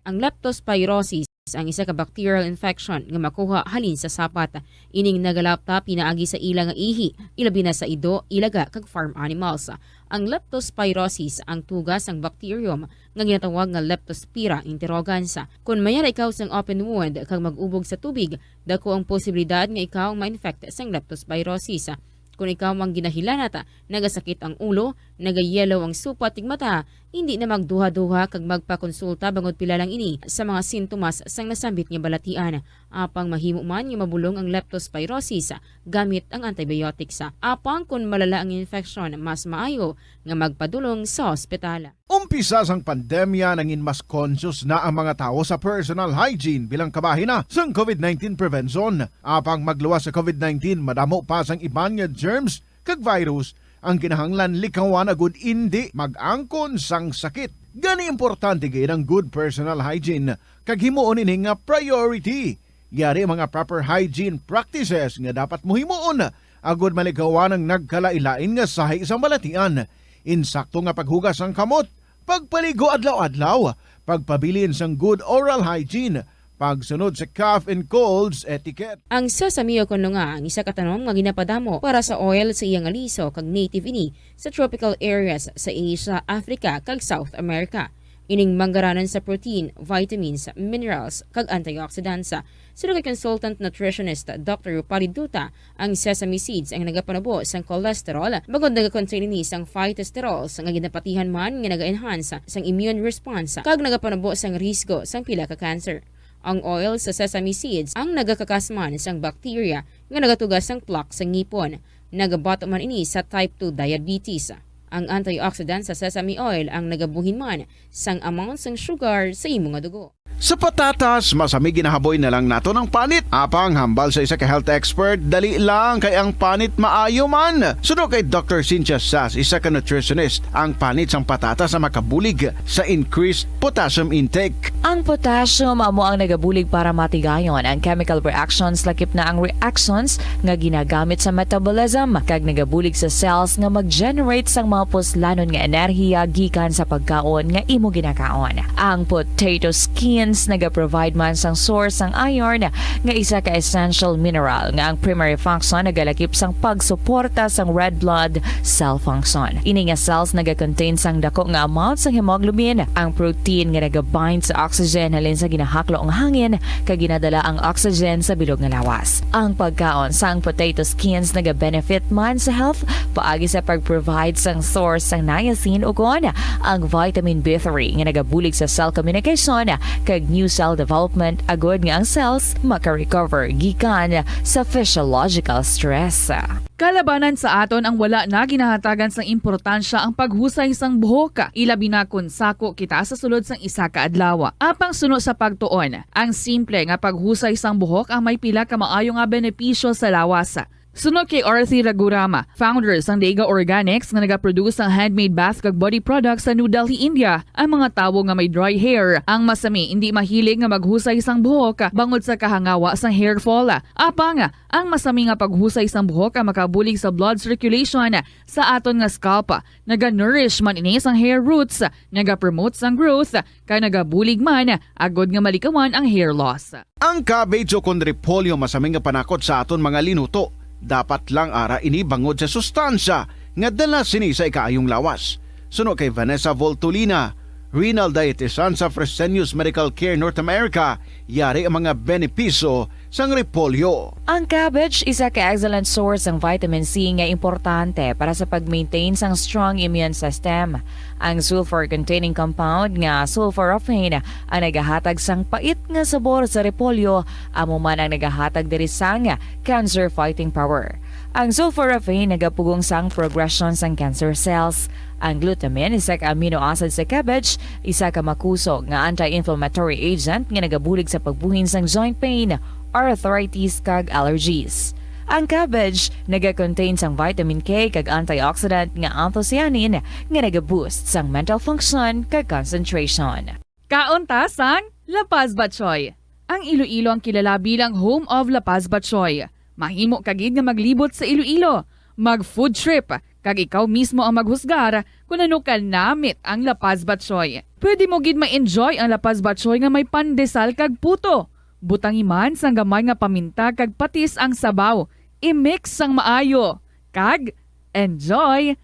Ang leptospirosis ang isa ka bacterial infection nga makuha halin sa sapat. Ining nagalapta pinaagi sa ila nga ihi, ilabi na sa ido, ilaga, kag farm animals. Ang leptospirosis ang tuga sang bacterium nga ginatawag nga Leptospira interrogans. Kon mayara ikaw sang open wound kag mag-ubog sa tubig, dako ang posibilidad nga ikaw ma-infect sang leptospirosis. Kon ikaw ang ginahilanat, nagasakit ang ulo, nagayellow ang supat ning mata, hindi na magduha-duha kag magpakonsulta bangod pila lang ini sa mga sintomas sang nasambit nga balatian. Apang mahimo man nga mabulong ang leptospirosis gamit ang antibiotics. Apang kon malala ang infeksyon, mas maayo nga magpadulong sa ospital. Umpisa sang pandemya, nangin mas conscious na ang mga tawo sa personal hygiene bilang kabahin na sang COVID nineteen prevention. Apang magluwas sa COVID nineteen, madamo pa sang iban nga germs kag virus ang kinahanglan likawan agud indi mag-angkon sang sakit. Gani, importante gid ang good personal hygiene kag himuon ini nga priority. Yari ang mga proper hygiene practices nga dapat mohimuon agud malikawan ang nagkalain-lain nga sahi sang balatian. Insakto nga paghugas sang kamot, pagpaligo adlaw-adlaw, pagpabilin sang good oral hygiene, pagsunod sa cough and colds etiquette. Ang sesame, o kon lunga, ang isa ka tanom nga ginapadamo para sa oil sa iya nga liso kag native ini sa tropical areas sa Asia, Africa, kag South America. Ining manggaranon sa protein, vitamins, minerals, kag antioxidants. Suno kay consultant nutritionist Doctor Rupali Duta, ang sesame seeds ang nagapanubo sang cholesterol, bangod nagakontain ini sang phytosterols nga ginapatihan man nga naga-enhance sang immune response kag nagapanubo sang risgo sang pila ka cancer. Ang oil sa sesame seeds ang nagakakas man sang bacteria nga nagatuga sang plaque sa ngipon. Nagabato man ini sa type two diabetes. Ang antioxidant sa sesame oil ang nagabuhin man sang amount sang sugar sa imo nga dugo. Sa patatas, masami ginahaboy na lang naton ang panit. Apang hambal sa isa ka health expert, dali lang kay ang panit maayo man. Suno kay Doctor Cynthia Sass, isa ka nutritionist, ang panit sang patatas ang makabulig sa increased potassium intake. Ang potassium amo ang nagabulig para matigayon ang chemical reactions, lakip na ang reactions nga ginagamit sa metabolism, kag nagabulig sa cells nga mag-generate sang mga puslanon nga enerhiya gikan sa pagkaon nga imo ginakaon. Ang potato skins nagaprovide man sang source sang iron, nga isa ka essential mineral nga ang primary function nagalakip sang pagsuporta sang red blood cell function. Ini nga cells nagakontain sang dako nga amount sang hemoglobin, ang protein nga nagabind sa oxygen halin sa ginahaklo nga hangin kag ginadala ang oxygen sa bilog nga lawas. Ang pagkaon sang potato skins nagabenefit man sa health paagi sa pag-provide sang source sang niacin, ukon ang vitamin B three nga nagabulig sa cell communication, kag new cell development, agod nga ang cells maka-recover gikan sa physiological stress. Kalabanan sa aton ang wala na ginahatagan sang importansya ang paghusay sang buhok, ilabi na kon sako kita sa sulod sang isa ka adlaw. Apang suno sa pagtuon, ang simple nga paghusay sang buhok ang may pila ka maayo nga benepisyo sa lawas. Suno kay Arthi Ragurama, founder sang Dega Organics nga nagaproduce sang handmade bath kag body products sa New Delhi, India, ang mga tawo nga may dry hair ang masami indi mahilig nga maghusay sang buhok bangod sa kahangawa sang hair fall. Apang ang masami nga paghusay sang buhok ang makabulig sa blood circulation sa aton nga scalp, naga-nourish man ini sang hair roots, naga-promote sang growth, kag nagabulig man agod nga malikawan ang hair loss. Ang cabbage o kon repolyo masami nga panakot sa aton mga linuto. Dapat lang ara ini bangod sa sustansya nga dala sini sa ikaayong lawas. Suno kay Vanessa Voltolina, renal dietitian sa Fresenius Medical Care North America, yari ang mga benepisyo sang repolyo. Ang cabbage isa ka excellent source sang vitamin C nga importante para sa pag-maintain sang strong immune system. Ang sulfur-containing compound nga sulforaphane ang nagahatag sang pait nga sabor sa repolyo, amo man ang nagahatag diri sang cancer-fighting power. Ang sulforaphane nagapugong sang progression sang cancer cells. Ang glutamine, isa ka amino acid sa cabbage, isa ka makusog nga anti-inflammatory agent nga nagabulig sa pagbuhin sang joint pain, arthritis, kag allergies. Ang cabbage nagakontain sang vitamin K kag antioxidant nga anthocyanin nga nagaboost sang mental function kag concentration. Kaon ta sang La Paz Batchoy. Ang Iloilo ang kilala bilang home of La Paz Batchoy. Mahimo ka gid nga maglibot sa Iloilo, mag-food trip, kag ikaw mismo ang maghusgar kon ano ka namit ang La Paz Batchoy. Pwede mo gid ma-enjoy ang La Paz Batchoy nga may pandesal kag puto. Butangi man sang gamay nga paminta kag patis ang sabaw. I-mix sang maayo. Kag enjoy!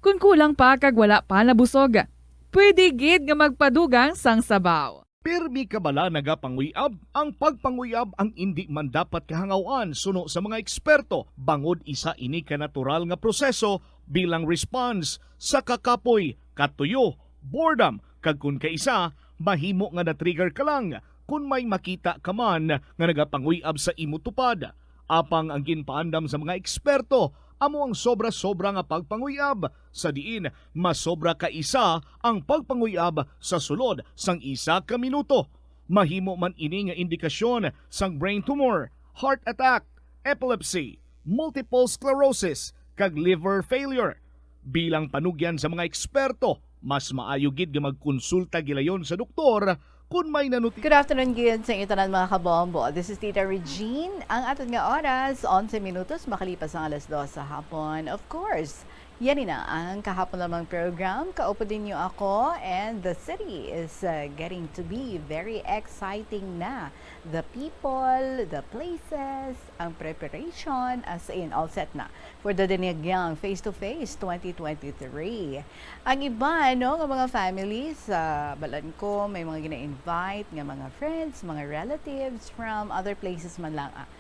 Kon kulang pa kag wala pa nabusog, pwede gid nga magpadugang sang sabaw. Pirmi ka bala nagapanguyab? Ang pagpanguyab ang indi man dapat kahangaw-an suno sa mga eksperto, bangod isa ini ka natural nga proseso bilang response sa kakapoy, katuyo, boredom, kag kon kaisa, mahimo nga na-trigger ka lang kon may makita ka man nga nagapanguyab sa imo tupad. Apang ang ginpaandam sa mga eksperto amo ang sobra-sobra nga pagpanguyab, sa diin masobra ka isa ang pagpanguyab sa sulod sang isa ka minuto. Mahimo man ini nga indikasyon sang brain tumor, heart attack, epilepsy, multiple sclerosis, kag liver failure. Bilang panugyan sa mga eksperto, mas maayo gid nga magkonsulta gilayon sa doktor kon may nanuti- Good afternoon gid sa inyo tanan, mga kabombo. This is Tita Regine. Ang aton nga oras, onse minutos makalipas ang alas dos sa hapon. Of course, yan na ang kahapon lamang program. Kaupod ninyo ako, and the city is, uh, getting to be very exciting na. The people, the places, ang preparation, as in, all set na for the Dinagyang Face to Face twenty twenty-three. Ang iba, no, nga mga families, sa balan ko, may mga gina-invite nga mga friends, mga relatives from other places man lang. Ah,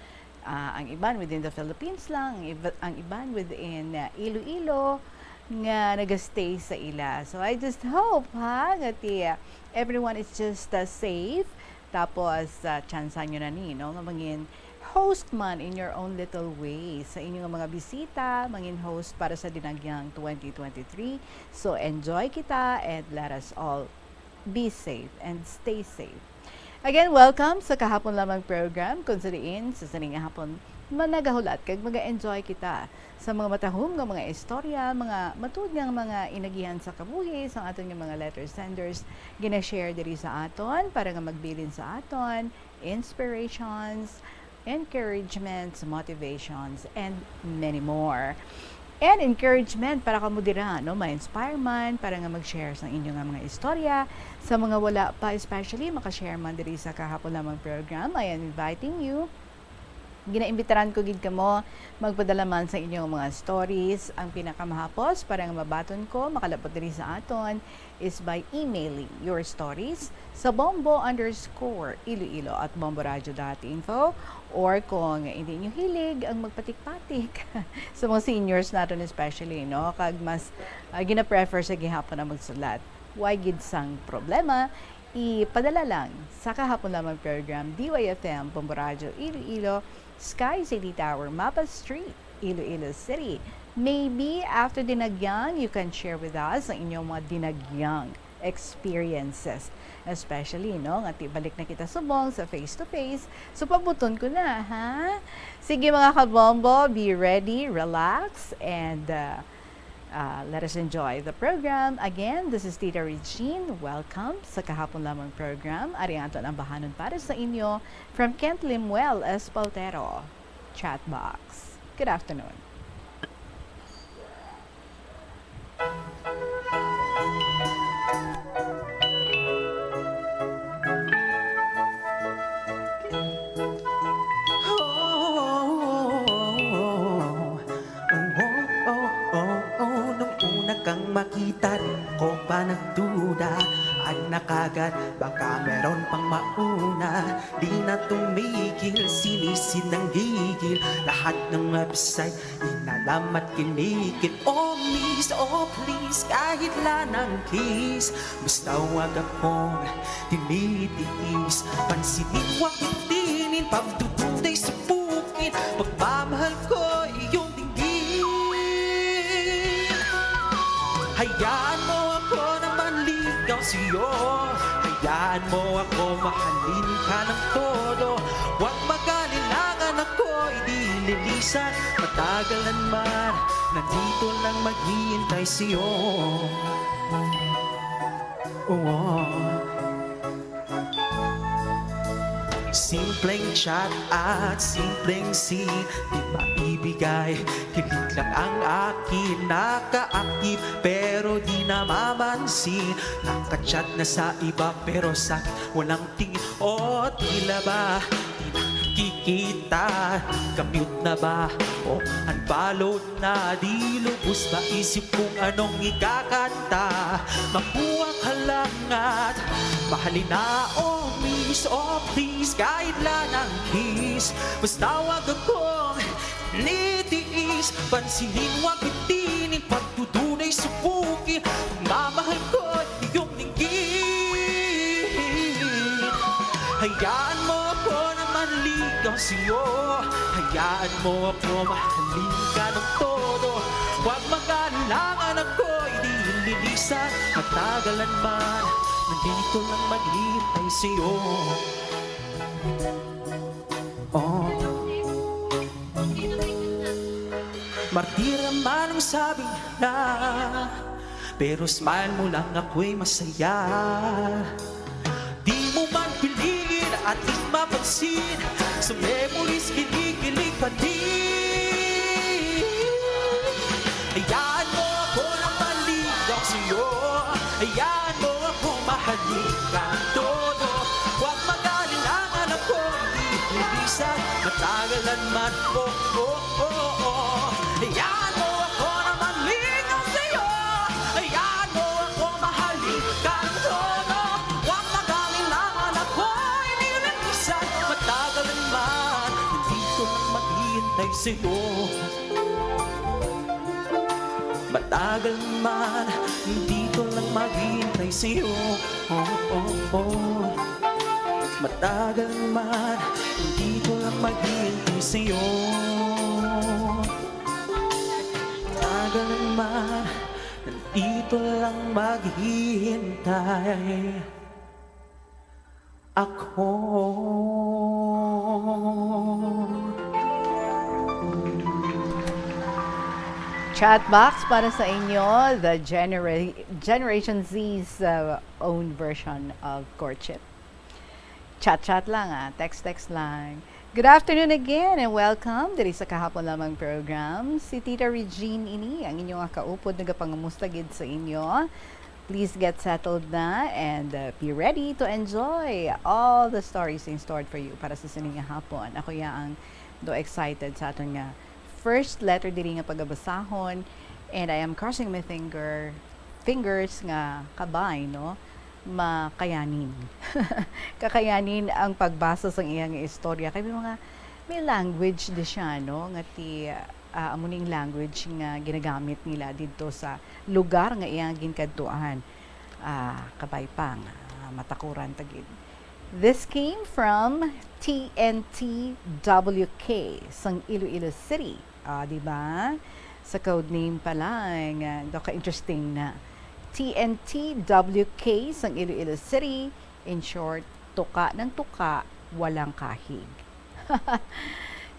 ah, ang iban within the Philippines lang, ang iba, ang iban within, ah, Iloilo nga nagastay sa ila. So I just hope, ha, nga ti, ah, everyone is just, ah, safe. Tapos, ah, tsansa nyo na ni, no, nga mangin host man in your own little way sa inyo nga mga bisita, mangin host para sa Dinagyang twenty twenty-three. So enjoy kita and let us all be safe and stay safe. Again, welcome sa Kahapon Lamang program, kung sa diin sa sining nga hapon managahulat kag maga-enjoy kita sa mga matahom nga mga istorya, mga matuod nga mga inagihan sa kabuhi sang aton nga mga letter senders, gina-share diri sa aton para nga magbilin sa aton inspirations, encouragements, motivations, and many more. And encouragement para kamo dira, no? Ma-inspire man para nga mag-share sa inyo nga mga istorya. Sa mga wala pa, especially, makashare man diri sa Kahapon Lamang program, I am inviting you. Ginaimbitaran ko gid kamo magpadala man sa inyong mga stories. Ang pinakamahapos para nga mabaton ko, makalabot diri sa aton, is by emailing your stories sa bombo underscore iloilo at bomboradio dot info, or kung hindi nyo hilig ang magpatik-patik sa mga seniors naton especially, no? Kag mas, ah, gina-prefer sa gihapon ang magsulat. Way gid sang problema, ipadala lang sa Kahapon Lamang program, D Y F M, Bombo Radio Iloilo, Sky City Tower, Mapa Street, Iloilo City. Maybe after Dinagyang, you can share with us ang inyong mga Dinagyang experiences. Especially, no, nga ti-, balik na kita subong sa face-to-face. So, pabuton ko na, ha? Sige, mga kabombo, be ready, relax, and, uh, uh, let us enjoy the program. Again, this is Tita Regine. Welcome sa Kahapon Lamang program. Ari ang aton ambahanon para sa inyo from Kent Limuel Espaltero. Chat box. Good afternoon. Nung una kang makita, di ko pa nagduda. Ano na kagad, baka meron pang mauna. Di na tumigil, sinisid ng gigil. Lahat ng website, inalamat, kinikit. Oh, miss, oh, please, kahit lang kiss. Basta wag akong tinitiis. Pansinin, wag itinin, pagdududay sa bukid. Pagmamahal ko, iyong dinggin. Hayaan mo ako na manligaw sa'yo. Hayaan mo ako mahalin ka ng todo. Huwag mag-alinlangan, ako'y di lilisan. Matagalan man, nandito lang maghihintay sa'yo. Oh. Simpleng chat at simpleng scene, di maibigay. Kilig lang ang akin naka-active, pero di namamansin. Naka-chat na sa iba, pero sa akin walang tingin. O tila ba di nakikita? Ka-mute na ba o unfollow na? Di lubos maisip kung anong ikakanta. Makuha ka lang at mahalin na. Oh, miss, oh, please, kahit lang ang kiss. Basta wag akong nitiis. Pansinin, wag itinin, pagdududay sa bukid. Pagmamahal ko, iyong dinggin. Hayaan mo ako na manligaw sa'yo. Hayaan mo ako mahalin ka ng todo. Huwag mag-alinlangan, ako'y di lilisan. Matagalan man, nandito lang maghihintay sa'yo. Oh. Martir man ang sabi nila, pero smile mo lang ako'y masaya. Di mo man piliin at di mapansin, sa memories kinikilig pa din. Hayaan mo ako na manligaw sa'yo. Hayaan mo ako mahalin ka ng todo. Huwag mag-alinlangan, ako'y di lilisan. Matagalan man, oh, oh, oh, oh. Hayaan mo ako na manligaw sa'yo. Hayaan mo ako mahalin ka ng todo. Huwag mag-alinlangan, ako'y di lilisan. Matagalan man, nandito lang maghihintay sa'yo. Matagalan man, nandito lang maghihintay sa'yo. Oh, oh, oh. Matagalan man, nandito lang maghihintay sa'yo. Matagalan man, nandito lang maghihintay. Ako. Chat box para sa inyo, the genera-, Generation Z's, uh, own version of courtship. Chat-chat lang, ah. Text-text lang. Good afternoon again and welcome diri sa Kahapon Lamang program. Si Tita Regine ini, ang inyo nga kaupod, nagapangamusta gid sa inyo. Please get settled na and, uh, be ready to enjoy all the stories in store for you para sa sining nga hapon. Ako ya ang do excited sa aton nga first letter diri nga pagabasahon, and I am crossing my finger, fingers nga kabay, no? Makayanin. Kakayanin ang pagbasa sang iya nga istorya. Kay may mga, may language di siya, no? Nga ti, ah, amo ning language nga ginagamit nila didto sa lugar nga iyang ginkadtuan. Ah, kabay pa nga matakuran ta gid. This came from T N T W K sang Iloilo City. Ah, di ba? Sa code name pa lang, ah, daw ka-interesting na. T N T W K sang Iloilo City, in short, tuka ng tuka, walang kahig.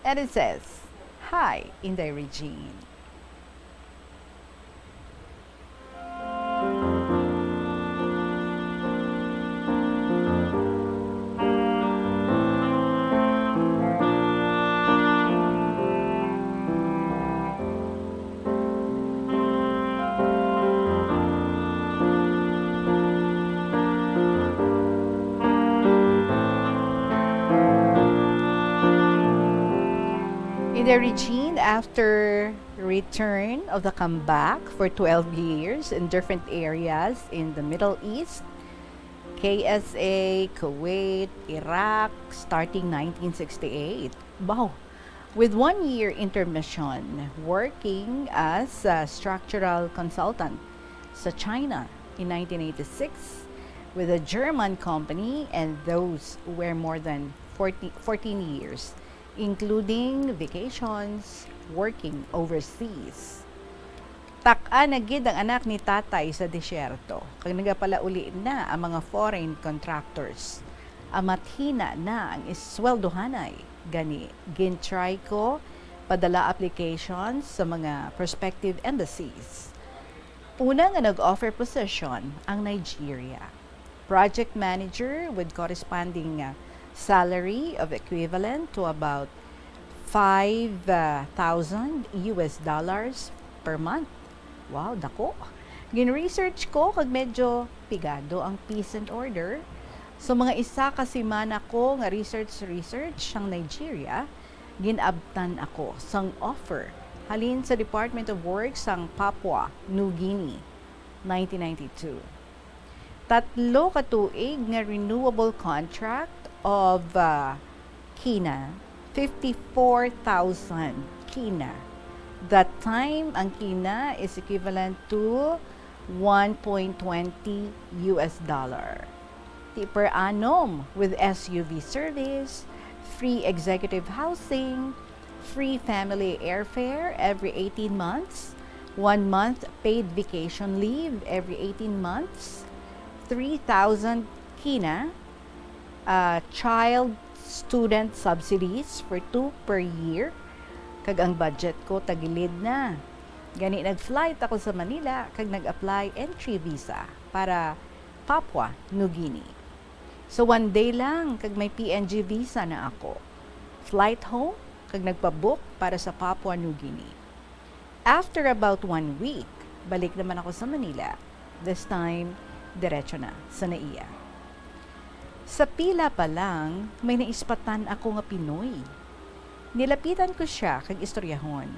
And it says, "Hi, Inday Regine." Inday Regine, after return of the comeback for twelve years in different areas in the Middle East, K S A, Kuwait, Iraq, starting nineteen sixty-eight. Wow! With one year intermission, working as a structural consultant sa China in nineteen eighty-six, with a German company, and those were more than forty, fourteen years, including vacations, working overseas. Tak-a na gid ang anak ni tatay sa disyerto, kag nagapalauli na ang mga foreign contractors. Amathina na ang isweldohanay. Gani, gin-try ko padala applications sa mga prospective embassies. Una nga nag-offer position ang Nigeria. Project manager with corresponding, uh, salary of equivalent to about five thousand U S dollars per month. Wow, dako. Gin-research ko kag medyo pigado ang peace and order. So, mga isa ka semana ko nga research-research sang Nigeria, gin-abtan ako sang offer halin sa Department of Works sang Papua New Guinea, nineteen ninety-two. Tatlo ka tuig nga renewable contract of, uh, kina, fifty-four thousand kina. That time, ang kina is equivalent to one point twenty U S dollar. Ti per annum with S U V service, free executive housing, free family airfare every eighteen months, one month paid vacation leave every eighteen months, three thousand kina, uh, child student subsidies for two per year, kag ang budget ko tagilid na. Gani, nag-flight ako sa Manila kag nag-apply entry visa para Papua New Guinea. So, one day lang, kag may P N G visa na ako. Flight home, kag nagpa-book para sa Papua New Guinea. After about one week, balik naman ako sa Manila. This time, diretso na sa NAIA. Sa pila pa lang, may naispatan ako nga Pinoy. Nilapitan ko siya kag istoryahon.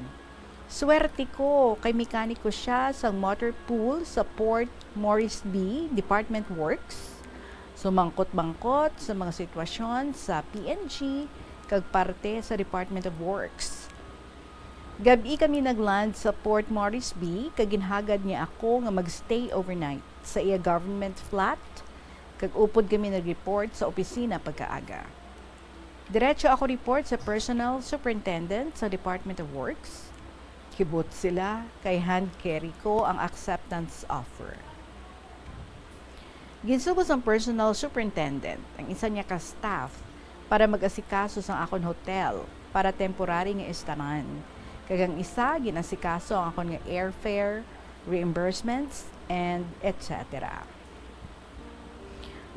Swerte ko kay mekaniko siya sa motor pool sa Port Moresby Department Works. Sumangkot-bangkot sa mga sitwasyon sa P N G kag parte sa Department of Works. Gab-i kami nag-land sa Port Moresby kag ginhagad niya ako nga mag-stay overnight sa iya government flat, kag upod kami nag-report sa opisina pagkaaga. Diretso ako report sa personal superintendent sa Department of Works. Kibot sila kay hand carry ko ang acceptance offer. Ginsugo sang personal superintendent ang isa niya ka staff para mag-asikaso sang akon hotel para temporary nga estaran, kag ang isa gin-asikaso ang akon nga airfare, reimbursements, and et cetera.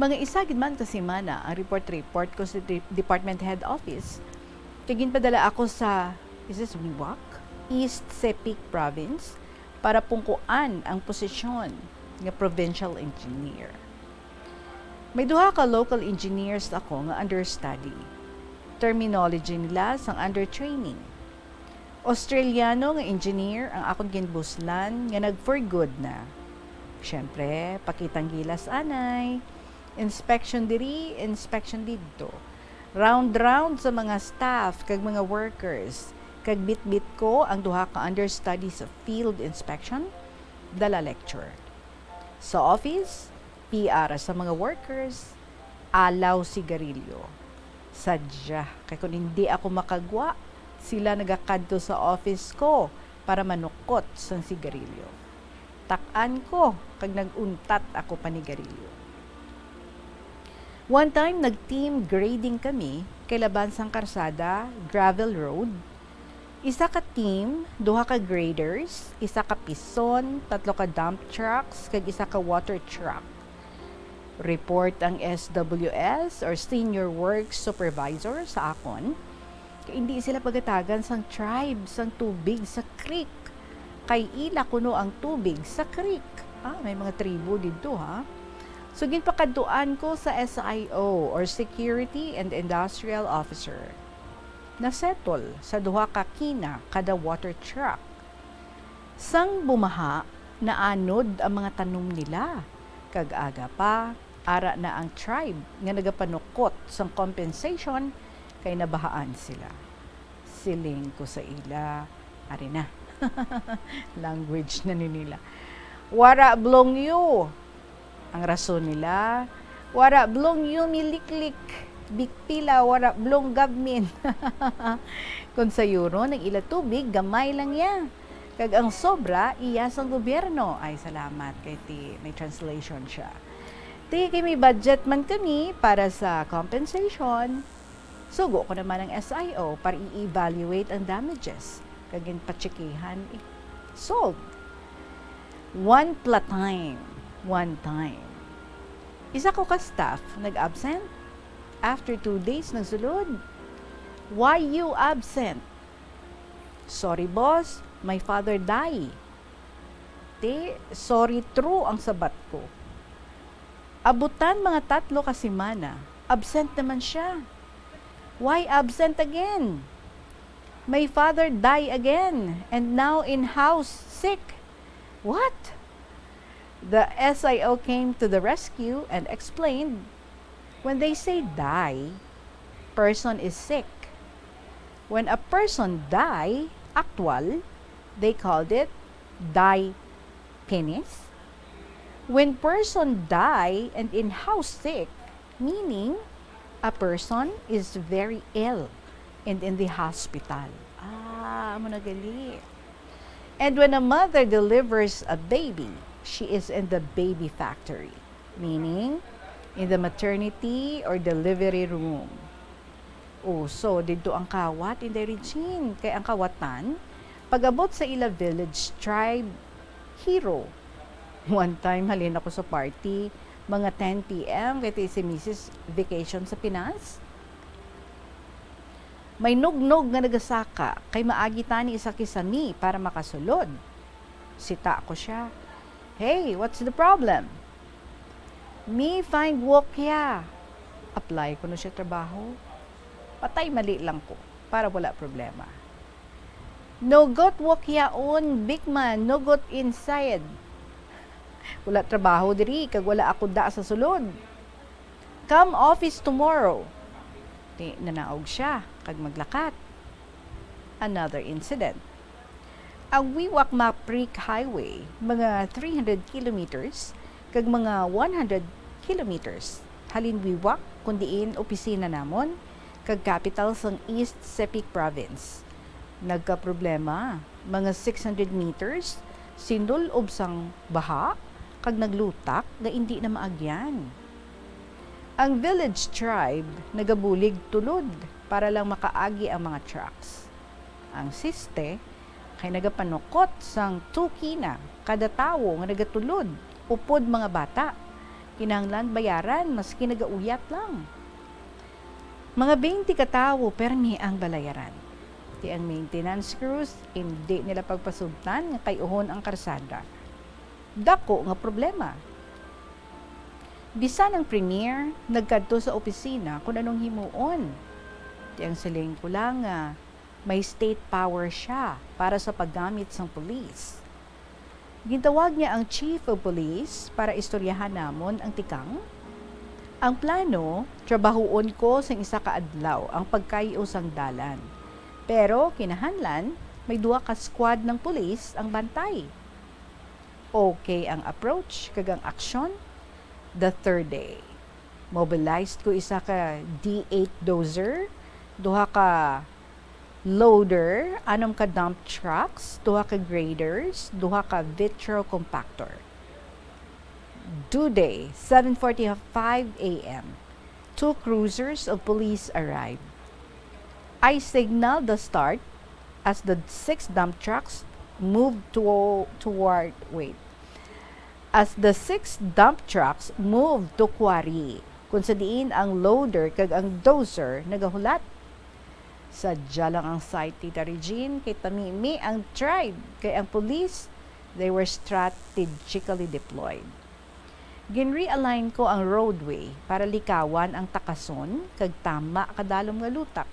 Mga isa gid man ka semana ang report-report ko sa de-, department head office, kag ginpadala ako sa, is this Wewak? East Sepik Province, para pungkuan ang posisyon nga provincial engineer. May duha ka local engineers ako nga understudy. Terminology nila sang under training. Australiano nga engineer ang akon ginbuslan nga nag-for good na. Siyempre, pakitang gilas anay. Inspection diri, inspection didto. Round-round sa mga staff kag mga workers. Kag bitbit ko ang duha ka understudy sa field inspection, dala lecture. Sa office, P R sa mga workers, alaw sigarilyo. Sadya, kay kon hindi ako makagwa, sila nagakadto sa office ko para manukot sang sigarilyo. Tak-an ko kag nag-untat ako panigarilyo. One time, nag-team grading kami kay laban sang karsada, gravel road. Isa ka team, duha ka graders, isa ka pison, tatlo ka dump trucks, kag isa ka water truck. Report ang S W S or Senior Works Supervisor sa akon. Kay hindi sila pagatagan sang tribe sang tubig sa creek. Kay ila kuno ang tubig sa creek. Ah, may mga tribo didto, ha? So, ginpakadtuan ko sa S I O or Security and Industrial Officer. Nasettle sa duha ka kina kada water truck. Sang bumaha, naanod ang mga tanom nila, kag aga pa, ara na ang tribe nga nagapanukot sang compensation kay nabahaan sila. Siling ko sa ila, ari na, language na ni nila. Wara blong yu. Ang rason nila, wara blong yu miliklik, bikpila, wara blong gabmin. Kon sayuron ang ila tubig, gamay lang ya. Kag ang sobra, iya sang gobyerno. Ay, salamat kay ti may translation siya. Ti kay may budget man kami para sa compensation. Sugo ko naman ang S I O para i-evaluate ang damages. Kag ginpatsekihan, eh, solved. One pla time. One time. Isa ko ka staff nag-absent. After two days, nagsulod, "Why you absent?" "Sorry, boss. My father die." Ti, sorry, true ang sabat ko. Abutan mga tatlo ka semana, absent naman siya. "Why absent again?" "My father die again, and now in house sick." What? The S I O came to the rescue and explained, when they say die, person is sick. When a person die, actual, they called it die penis. When person die and in house sick, meaning a person is very ill and in the hospital. Ah, amo na gali. And when a mother delivers a baby, she is in the baby factory, meaning in the maternity or delivery room. Oh, so, didto ang kawat, Inday Regine. Kay ang kawatan, pag-abot sa ila village, tribe, hero. One time, halin ako sa party, mga ten P M, kay ti si misis vacation sa Pinas. May nugnog nga nagasaka, kay maagi tani sa kisami para makasulod. Sita ko siya, "Hey, what's the problem?" "Me find work here." Apply ko no siya trabaho. Patay mali lang ko, para wala problema. "No got work here on, big man, no got inside." Wala trabaho diri, kag wala ako da sa sulod. "Come office tomorrow." Ti, nanaog siya, kag maglakat. Another incident. Ang Wewak Maprik Highway, mga three hundred kilometers, kag mga one hundred kilometers, halin Wewak, kun diin opisina namon, kag capital sang East Sepik Province. Nagkaproblema, mga six hundred meters, sinulob sang baha, kag naglutak nga indi na maagyan. Ang village tribe nagabulig tulod para lang makaagi ang mga trucks. Ang siste kay nagapanukot sang two kina kada tawo nga nagatulod, upod mga bata. Kinahanglan bayaran maski nagauyat lang. Mga twenty ka tawo permi ang balayaran. Ti ang maintenance crews, indi nila pagpasugtan nga kay-uhon ang karsada. Dako nga problema. Bisan ang premier nagkadto sa opisina kun anong himuon. Ti ang siling ko lang nga may state power siya para sa paggamit sang pulis. Gintawag niya ang chief of police para istoryahan namon ang tikang. Ang plano, trabahuon ko sing isa ka adlaw ang pagkayo sang dalan. Pero kinahanglan may duha ka squad ng pulis ang bantay. Okay ang approach kag ang aksyon. The third day, mobilized ko isa ka D eight dozer, duha ka loader, anom ka dump trucks, duha ka graders, duha ka vitro compactor. Due day, seven forty-five a m. Two cruisers of police arrived. I signaled the start as the six dump trucks moved to, toward, wait. As the six dump trucks moved to quarry, kung sa diin ang loader kag ang dozer nagahulat. Sadya lang ang sight, Tita Regine, kay tamimi ang tribe, kay ang police, they were strategically deployed. Gin-realign ko ang roadway para likawan ang takason kag tama kadalom nga lutak.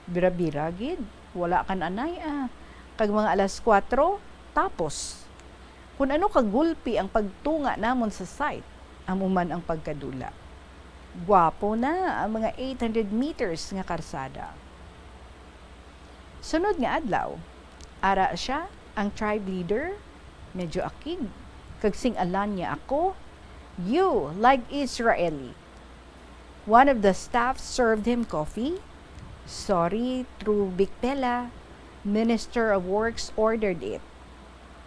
Bira-bira gid, wala kan anay, ah. Kag mga alas kuwatro, tapos. Kun ano ka gulpi ang pagtunga namon sa site, amo man ang pagkadula. Gwapo na ang mga eight hundred meters nga karsada. Sunod nga adlaw, ara siya ang tribe leader, medyo akig, kag sing-alan niya ako, "You, like Israeli." One of the staff served him coffee. "Sorry, Tru Bikpela, Minister of Works ordered it."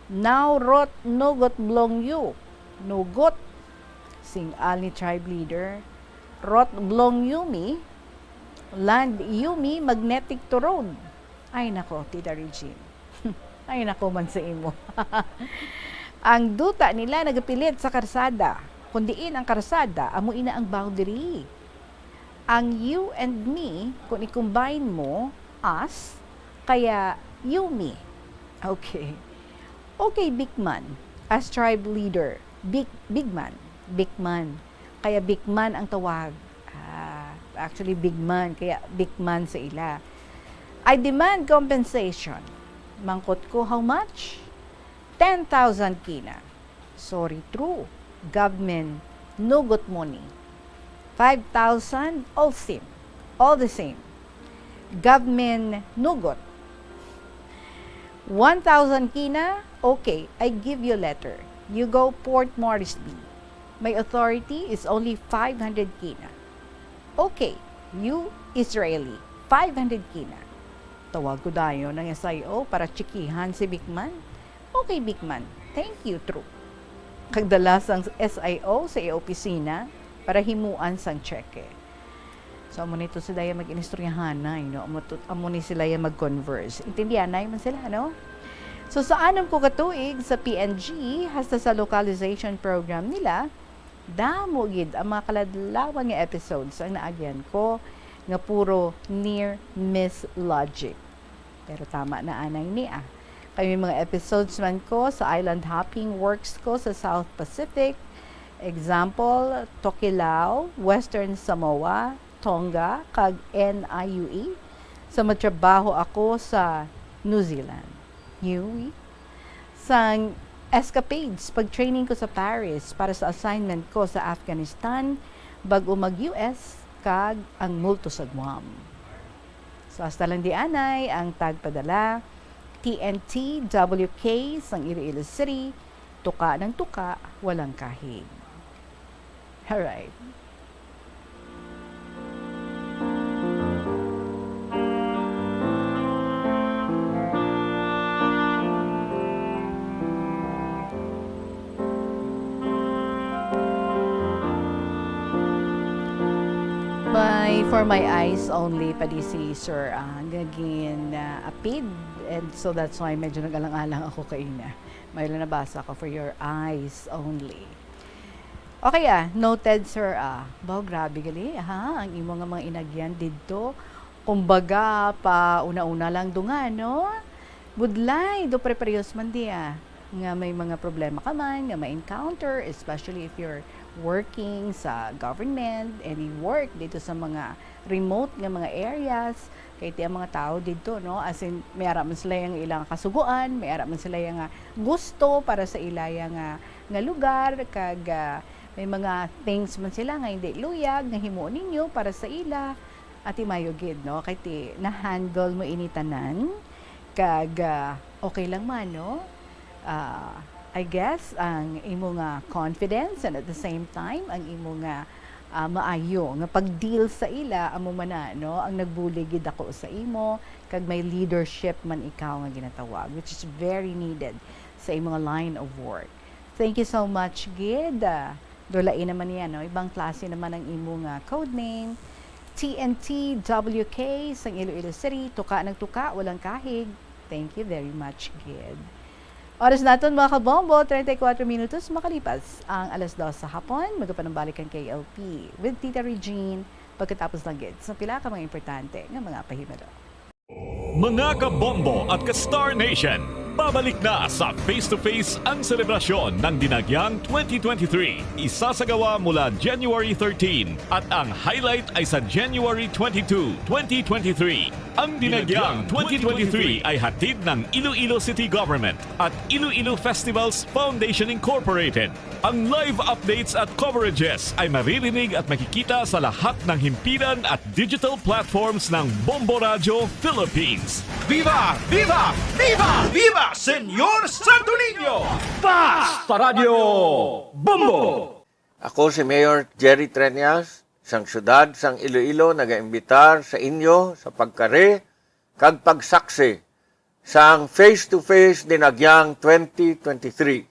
"Now rot nugot blong yu." Nugot, sing-al ni tribe leader. "Rot blong yu mi, land yu mi magnetic to road." Ay nako, Tita Regine. Ay nako man sa imo. Ang duta nila nagapilit sa karsada, kun diin ang karsada amo ina ang boundary. Ang you and me, kung i-combine mo, us, kaya you me. Okay. Okay, Bikman, as tribe leader. Big, Bigman. Bikman. Kaya Bikman ang tawag. Ah, actually, Bigman. Kaya Bikman sa ila. "I demand compensation." Mangkot ko, "How much?" "Ten thousand kina." "Sorry, Tru. Government nugot mo ni." "Five thousand, all same. All the same." "Government nugot." "One thousand kina." "Okay, I give you letter. You go Port Moresby. My authority is only five hundred kina." "Okay, you Israeli, five hundred kina." Tawag ko dayon ang S I O para tsikihan si Bikman. "Okay, Bikman. Thank you, Tru." Kag dala sang S I O sa iya opisina para himuan sang tseke. So, amo ni to sila ya mag-inistoryahanay, no? Amo, to, amo ni sila ya mag-converse. Intindihanay man sila, no? So, sa anom ko ka tuig sa P N G, hasta sa localization program nila, damo gid ang mga kaladlawan nga episodes ang naagyan ko nga puro near miss logic. Pero tama na anay ni, ah. Kay may mga episodes man ko sa island hopping works ko sa South Pacific. Example, Tokelau, Western Samoa, Tonga, kag N I U E. Sa magtrabaho ako sa New Zealand. New Sang escapades, pag-training ko sa Paris para sa assignment ko sa Afghanistan, bag-o mag-U S, kag ang multo sa Guam. So, hasta lang di anay ang tagpadala, T N T W K sang Iloilo City, tuka ng tuka, walang kahig. Alright. For my eyes only, padi si Sir, ah, gagin, ah, apid. And so that's why medyo nag-alang-alang ako kaina. May lang nabasa ko, "For your eyes only." Okay, ah, noted, Sir, ah. Baw, grabe gali, ha? Ang imo nga mga inagyan didto. Kumbaga, pa una-una lang dungan, no? Budlay, do preparyos man di, ah, nga may mga problema ka man, nga ma-encounter, especially if you're working sa government, any work dito sa mga remote nga mga areas, kay ti ang mga tao didto, no, as in, may ara man sila yang ilang kasugoan, may ara man sila yang, ah, gusto para sa ilaya nga, nga lugar, kag, ah, may mga things man sila nga hindi luyag nga himuon ninyo para sa ila. Ati mayo gid, no, kay ti na-handle mo ini tanan, kag, ah, okay lang man, no? Ah, I guess ang imo nga confidence and at the same time ang imo nga, ah, maayo nga pag-deal sa ila, amo man na, no, ang nagbulig gid ako sa imo, kag may leadership man ikaw nga ginatawag, which is very needed sa imo nga line of work. Thank you so much gid. Ah, dulain naman niya, no? Ibang klase naman ang imo nga code name. T N T W K sang Iloilo City, tuka nagtuka, walang kahig. Thank you very much gid. Oras naton, mga kabombo, treinta y cuatro minutos makalipas ang alas dos sa hapon. Magapanambalik ang K L P with Tita Regine pagkatapos lang gid sa pila ka mga importante nga mga pahibalo. Mga kabombo at ka-Star Nation, babalik na sa Face to Face ang selebrasyon ng Dinagyang twenty twenty-three. Isasagawa mula January thirteen at ang highlight ay sa January twenty-two, twenty twenty-three. Ang Dinagyang twenty twenty-three ay hatid ng Iloilo City Government at Iloilo Festivals Foundation Incorporated. Ang live updates at coverages ay maririnig at makikita sa lahat ng himpilan at digital platforms ng Bombo Radyo Philippines. Viva! Viva! Viva! Viva, Senyor Santo Niño! Basta Radyo Bombo! Ako si Mayor Jerry Treñas, sang siyudad sang Iloilo, nagaimbitar sa inyo sa pagkari kag pagsaksi sang Face to Face Dinagyang twenty twenty-three.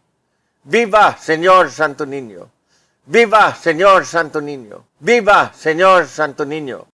Viva, Senyor Santo Niño! Viva, Senyor Santo Niño! Viva, Senyor Santo Niño!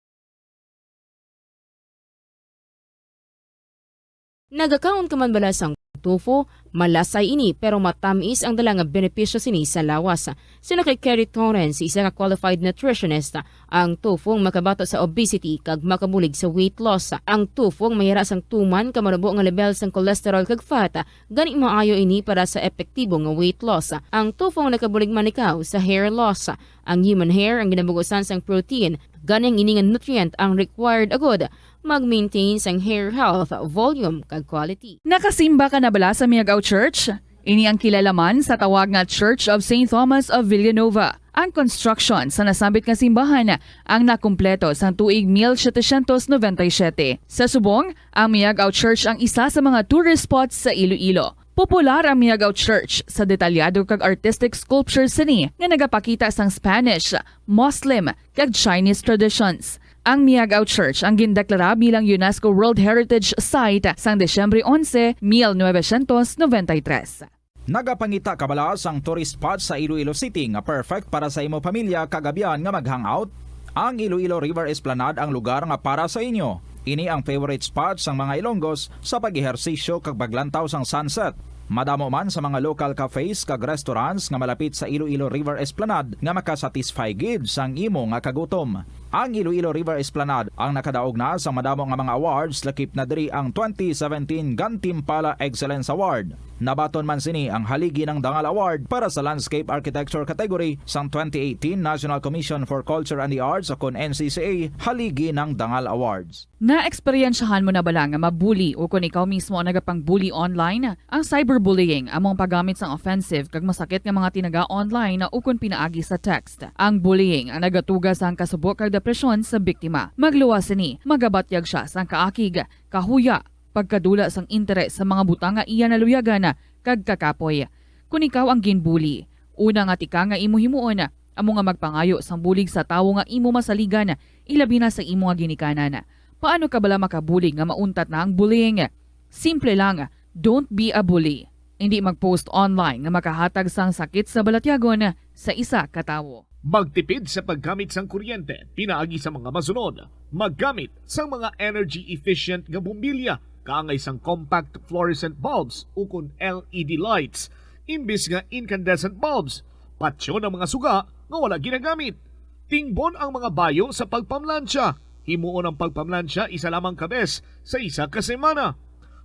Nagakaon ka man bala sang tofu? Malasay ini, pero matamis ang dala nga benepisyo sini sa lawas. Suno kay Kerry Torrens, isa ka qualified nutritionist, ang tofu ang makabato sa obesity kag makabulig sa weight loss. Ang tofu ang mayara sang tuman ka manubo nga level sang cholesterol kag fat, gani maayo ini para sa epektibo nga weight loss. Ang tofu ang nakabulig man ikaw sa hair loss. Ang human hair ang ginabugusan sang protein, gani ang ini nga nutrient ang required agud mag-maintain sang hair health, volume, kag quality. Nakasimba ka na bala sa Miag-ao Church? Ini ang kilala man sa tawag nga Church of Saint Thomas of Villanova. Ang construction sa nasambit nga simbahan ang nakumpleto sang tuig mil setecientos noventa y siete. Sa subong, ang Miag-ao Church ang isa sa mga tourist spots sa Iloilo. Popular ang Miag-ao Church sa detalyado kag artistic sculpture sini nga nagapakita sang Spanish, Muslim, kag Chinese traditions. Ang Miag-ao Church ang gindeklara bilang UNESCO World Heritage Site sang Disyembre onse, mil novecientos noventa y tres. Nagapangita ka bala sang tourist spot sa Iloilo City nga perfect para sa imo pamilya kag abyan nga mag-hangout? Ang Iloilo River Esplanade ang lugar nga para sa inyo. Ini ang favorite spot sang mga Ilonggos sa pag-ehersisyo kag paglantaw sang sunset. Madamo man sa mga local cafes kag restaurants nga malapit sa Iloilo River Esplanade nga makasatisfy gid sang imo nga kagutom. Ang Iloilo River Esplanade ang nakadaog na sa madamo nga mga awards, lakip na diri ang twenty seventeen Gantimpala Excellence Award. Nabaton man sini ang Haligi ng Dangal Award para sa Landscape Architecture category sang twenty eighteen National Commission for Culture and the Arts, o kon N C C A, Haligi ng Dangal Awards. Naeksperyensyahan mo na bala nga mabuli o kon ikaw mismo ang nagapangbuli online? Ang cyberbullying amo ang paggamit sang offensive kag masakit nga mga tinaga online o kon pinaagi sa text. Ang bullying ang nagatuga sang kasubo kag depresyon sa biktima. Magluwas sini, magabatyag sia sang kaakig, kahuya, pagkadula sang interes sa mga butang nga iya naluyagan, kag kakapoy. Kon ikaw ang ginbully, una nga tikang nga imo himuon amo nga magpangayo sang bulig sa tawo nga imo masaligan, ilabi na sa imo nga ginikanan. Paano ka bala makabulig nga mauntat na ang bullying? Simple lang, don't be a bully. Indi mag-post online nga makahatag sang sakit sa balatyagon sa isa ka tawo. Magtipid sa paggamit sang kuryente pinaagi sa mga masunod: maggamit sang mga energy-efficient nga bombilya kaangay sang compact fluorescent bulbs ukon L E D lights imbis nga incandescent bulbs. Patyon ang mga suga nga wala ginagamit. Tingbon ang mga bayo sa pagpamlansya. Himuon ang pagpamlansya isa lamang ka bes sa isa ka semana.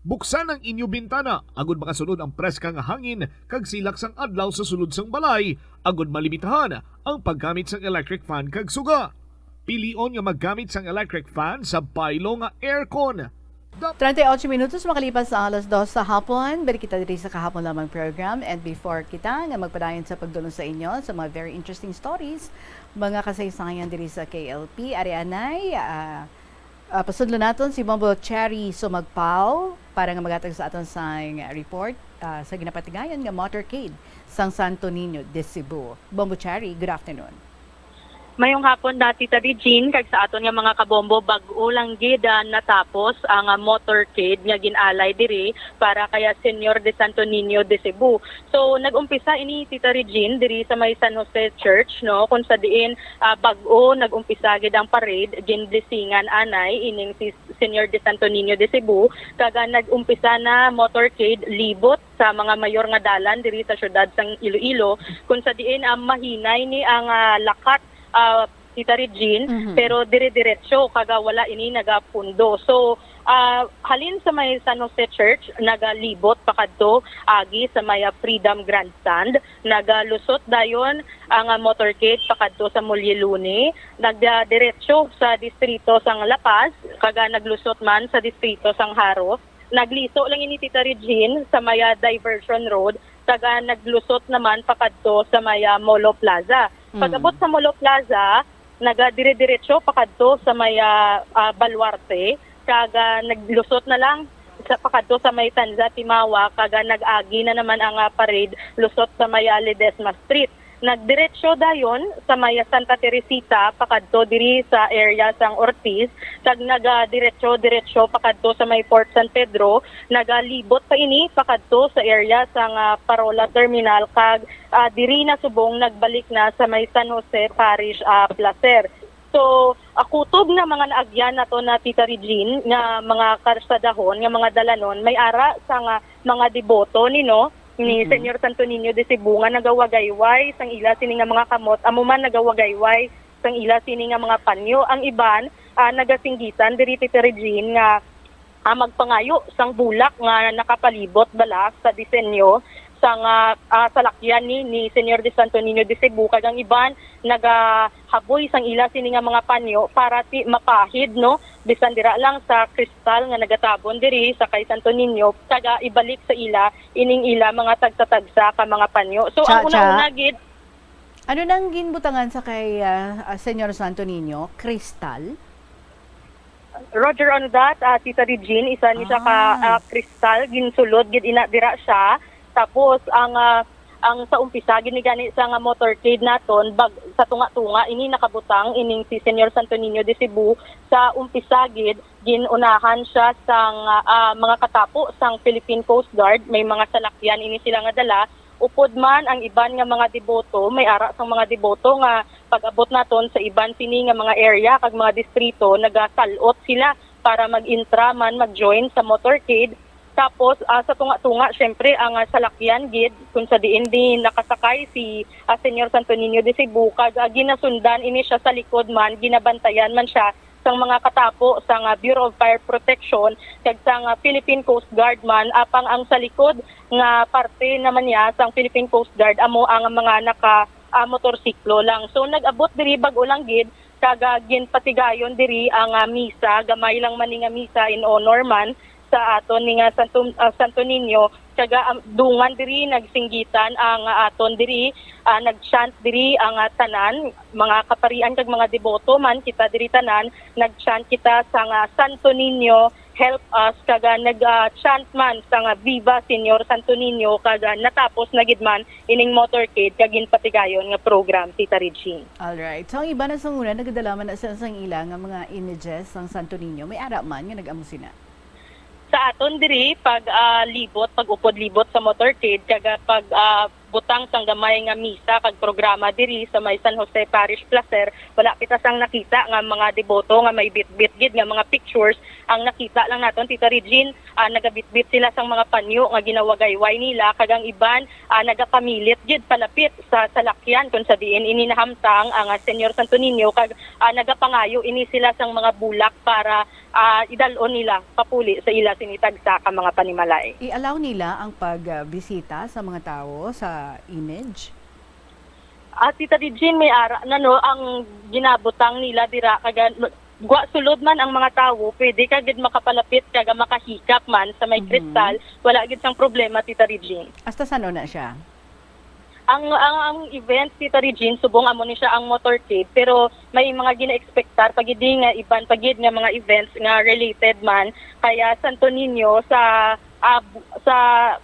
Buksan ang inyo bintana agud makasulod ang preska nga hangin kag silak sang adlaw sa sulod sang balay, agud malimitahan ang paggamit sang electric fan kag suga. Pilion nga maggamit sang electric fan sa baylo nga aircon. Treinta y ocho minutos makalipas sa alas dos sa hapon. Balik kita diri sa Kahapon Lamang program. And before kita nga magpadayon sa pagdulong sa inyo sa mga very interesting stories, mga kasaysayan diri sa K L P, ari anay, ah, ah, pasudlo naton si Bombo Cherry Sumagpaw para nga maghatag sa aton sang report, ah, sa ginapatigayon nga motorcade sang Santo Niño de Cebu. Bombo Cherry, good afternoon. Mayong hapon, da, Tita Regine, kag sa aton nga mga kabombo, bag-o lang gid, ah, natapos ang, ah, motorcade nga gin-alay diri para kay, ah, Señor de Santo Niño de Cebu. So, nag-umpisa ini, Tita Regine, diri sa may San Jose Church, no, kung sa diin, ah, bag-o nag-umpisa gid ang parade, ginblessingan anay ining si Señor de Santo Niño de Cebu, kag, ah, nag-umpisa na motorcade libot sa mga mayor nga dalan diri sa siyudad sang Iloilo, kung sa diin, ah, mahinay ni ang, ah, lakat, ah, Tita Regine, Mhm. pero dire-diretso, kag, ah, wala ini nagapundo. So, ah, halin sa may San Jose Church, nagalibot pakadto agi sa may, ah, Freedom Grandstand, nagalusot dayon ang, ah, motorcade pakadto sa Mulyeluni, nagadiretso sa distrito sang La Paz, kag, ah, naglusot man sa distrito sang Jaro. Nagliso lang ini, Tita Regine, sa may, ah, diversion road, kag, ah, naglusot naman pakadto sa may, ah, Molo Plaza. Mm. Pag-abot sa Molo Plaza, nagadire-diretso pakadto sa may, ah, ah, Baluarte, kag, ah, naglusot na lang sa, pakadto sa may Tanza Timawa, kag, ah, nag-agi na naman ang, ah, parade lusot sa may, ah, Ledesma Street. Nagdiretso dayon sa may Santa Teresita pakadto diri sa area sang Ortiz, kag nagadiretso-diretso pakadto sa may Fort San Pedro, nagalibot pa ini pakadto sa area sang, ah, Parola Terminal, kag, ah, diri na subong nagbalik na sa may San Jose Parish, ah, Placer. So, ah, kutob nga mga naagyan nato na, Tita Regine, nga mga karsadahon, nga mga dalanon, may ara sang mga deboto ni, no, ni Mhm. Señor Santo Niño de Cebu nga nagawagayway sang ila sini nga mga kamot, amo man nagawagayway sang ila sini nga mga panyo. Ang iban, ah, nagasinggitan diri, Tita Regine, nga, ah, magpangayo sang bulak nga nakapalibot bala sa disenyo sang, ah, ah, salakyan ni, ni Señor de Santo Niño de Cebu, kag ang iban nagahaboy sang ila sini nga mga panyo para ti mapahid, no, bisan dira lang sa kristal nga nagatabon diri sa kay Santo Niño, kag, ah, ibalik sa ila ining ila mga tagsa-tagsa ka mga panyo. So, Cha, ang una-una cha. gid, Ano nang ginbutangan sa kay, ah, ah, Señor Santo Niño? Kristal? Roger on that, ah, Tita Regine, isa ni siya ka, Ah. ah, kristal, ginsulod gid ina dira siya. Tapos ang, ah, ang sa umpisa gid ni gani sa nga motorcade naton, bag-, sa tunga-tunga ini nakabutang ining si Señor Santo Niño de Cebu. Sa umpisa gid, gin-unahan siya sang, ah, mga katapo sang Philippine Coast Guard, may mga salakyan ini sila nga dala. Upod man ang iban nga mga deboto, may ara sang mga deboto nga pag-abot naton sa iban sini nga mga area kag mga distrito, nagasal-ot sila para mag-intra man, mag-join sa motorcade. Tapos, ah, sa tunga-tunga, syempre, ang, ah, salakyan gid kung sa diin di nakasakay si, ah, Señor Santo Niño de Cebu, kag, ah, ginasundan ini siya sa likod man, ginabantayan man siya sang mga katapo sang, ah, Bureau of Fire Protection kag sang, ah, Philippine Coast Guard man, apang ang sa likod nga parte naman niya sang Philippine Coast Guard amo ang mga naka, ah, motorsiklo lang. So, nag-abot diri bag-o lang gid, kag, ah, ginpatigayon diri ang, ah, misa, gamay lang man ni nga misa in honor man sa aton ni nga Santo, ah, Santo Niño, kag, ah, dungan diri nagsinggitan ang, ah, aton diri, ah, nag-chant diri ang, ah, tanan, mga kaparian kag mga deboto man kita diri tanan, nag-chant kita sang, ah, Santo Niño, help us, kag, ah, nag, ah, chant man sang, ah, Viva Señor Santo Niño, kag, ah, natapos na gid man ining motorcade kag ginpatigayon nga program, Tita Regine. Alright. So, ang iban na sang una, nagadala man na sila sang ila nga mga images sang Santo Niño. May ara man nga nag-amo sina? Sa aton diri, pag, ah, libot, pag-upod libot sa motorcade, kag, ah, pag, ah, butang sang gamay nga misa kag programa diri sa may San Jose Parish Placer, wala kita sang nakita nga mga deboto nga may bitbit gid nga mga pictures. Ang nakita lang naton, Tita Regine, ah, nagabitbit sila sang mga panyo nga ginawagayway nila, kag ang iban, ah, nagakamilit gid palapit sa salakyan, kung sa diin ini nahamtang ang, ah, Señor Santo Niño, kag, ah, nagapangayo ini sila sang mga bulak para, ah, idal-on nila papuli sa ila sini tagsa ka mga panimalay. I-allow nila ang pagbisita sa mga tawo sa image? Ah, Tita Regine, may ara na, no, ang ginabutang nila dira, kag, ah, gwa sulod man ang mga tawo, pwede ka gid makapalapit kag makahikap man sa may Mhm. kristal, wala gid sang problema, Tita Regine. Hasta san-o na siya? Ang, ang, ang event, Tita Regine, subong amo ni siya ang motorcade, pero may mga gina-expectar pa gid nga iban pa gid nga mga events nga related man. Kaya Santo Niño sa, ah, bu-, sa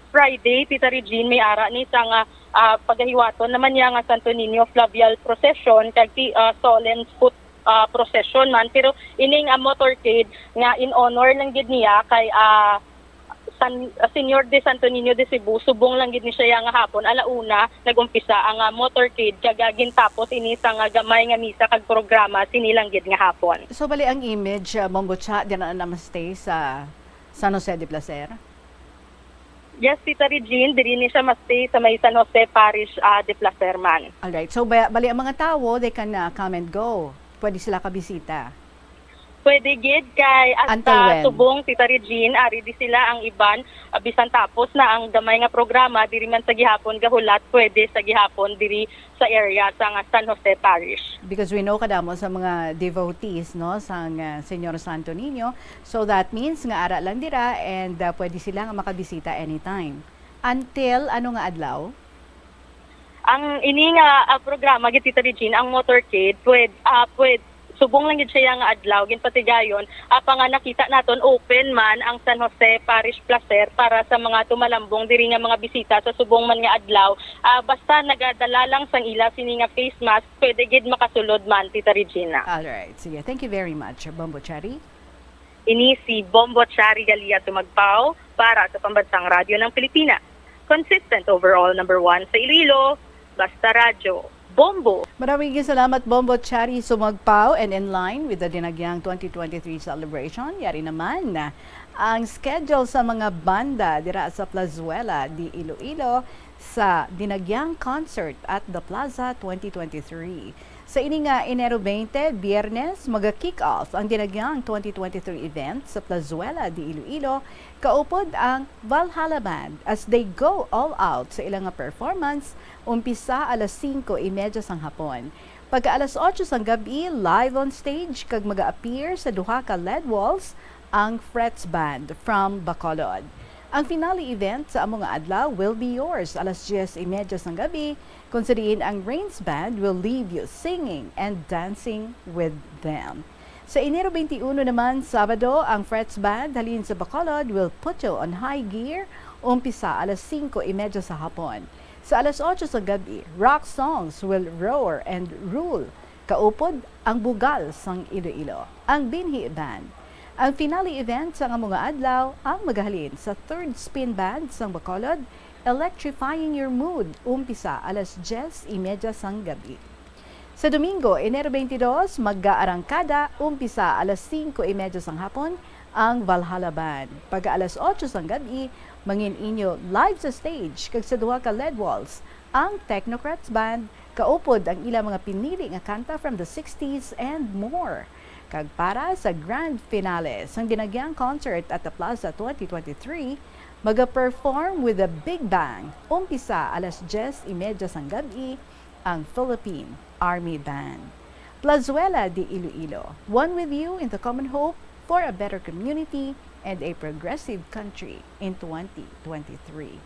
Friday, Tita Regine, may ara ni sa nga, ah, pagahiwaton naman niya nga Santo Niño fluvial procession kag ti-, ah, solemn foot, ah, procession man. Pero ining, ah, motorcade nga in honor lang gid niya kay, ah, San, ah, Señor de Santo Niño de Cebu, subong lang gid ni siya nga hapon, ala una, nag-umpisa ang, ah, motorcade, kag, ah, gintapos ini sa nga gamay nga misa kag programa sini lang gid nga hapon. So, bali ang image, ah, Bombo Cha, di na, na ma-stay sa San Jose de Placer? Yes, Tita Regine, diri ni siya ma-stay sa may San Jose Parish, ah, de Placer man. Alright. So, ba-, bali ang mga tawo, they can, ah, come and go. Pwede sila kabisita. Pwede gid kay hasta Until when? Subong, Tita Regine, ari di sila ang iban, ah, bisan tapos na ang gamay nga programa, diri man sa gihapon gahulat, pwede sa gihapon diri sa area sa nga San Jose Parish. Because we know kadamo sa mga devotees, no, sang, ah, Señor Santo Niño. So that means nga ara lang dira and, ah, pwede sila nga makabisita anytime. Until ano nga adlaw? Ang ini nga, ah, programa gid, Tita Regine, ang motorcade, pwed-, ah, pwed-, subong lang gid siya nga adlaw, ginpatigayon, apa nga nakita naton open man ang San Jose Parish Placer para sa mga tumalambong diri nga mga bisita sa subong man nga adlaw. Ah, basta nagadala lang sang ila sini nga face mask, pwede gid makasulod man, Tita Regina. Alright, sige. Thank you very much, Bombo Cherry. Ini si Bombo Chari Galia Sumagpao para sa Pambansang Radyo ng Pilipinas. Consistent overall number one sa Iloilo, basta radyo, Bombo. Maraming salamat, Bombo Chari Sumagpao. And in line with the Dinagyang twenty twenty-three celebration, yari naman ang schedule sa mga banda dira sa Plazuela de Iloilo sa Dinagyang Concert at the Plaza twenty twenty-three. Sa ini nga Enero twenty, Biyernes, maga-kick off ang Dinagyang twenty twenty-three event sa Plazuela de Iloilo, kaupod ang Valhalla Band as they go all out sa ilang nga performance, umpisa alas singko y media sang hapon. Pagka alas otso sang gab-i, live on stage kag maga-appear sa duha ka L E D walls ang Frets Band from Bacolod. Ang finale event sa amo nga adlaw will be yours alas dyes y media sang gab-i, kung sa diin ang Rains Band will leave you singing and dancing with them. Sa Enero twenty-one naman, Sabado, ang Frets Band halin sa Bacolod will put you on high gear, umpisa alas singko y media sa hapon. Sa alas otso sa gab-i, rock songs will roar and rule. Kaupod ang bugal sang Iloilo, ang Binhi Band. Ang finale event sa amo nga adlaw ang magahalin sa Third Spin Band sang Bacolod, Electrifying Your Mood, umpisa alas dyes y media sang gab-i. Sa Domingo, Enero twenty-dos, mag-aarangkada, umpisa alas singko y media sang hapon, ang Valhalla Band. Pagka alas otso sang gab-i, mangin inyo live sa stage kag sa duha ka L E D walls ang Technocrats Band, kaupod ang ila mga pinili nga kanta from the sixties and more. Kag para sa grand finale sang Dinagyang Concert at the Plaza twenty twenty-three, maga-perform with a big bang, umpisa alas dyes y media sang gab-i, ang Philippine Army Band. Plazuela de Iloilo, one with you in the common hope for a better community and a progressive country in twenty twenty-three.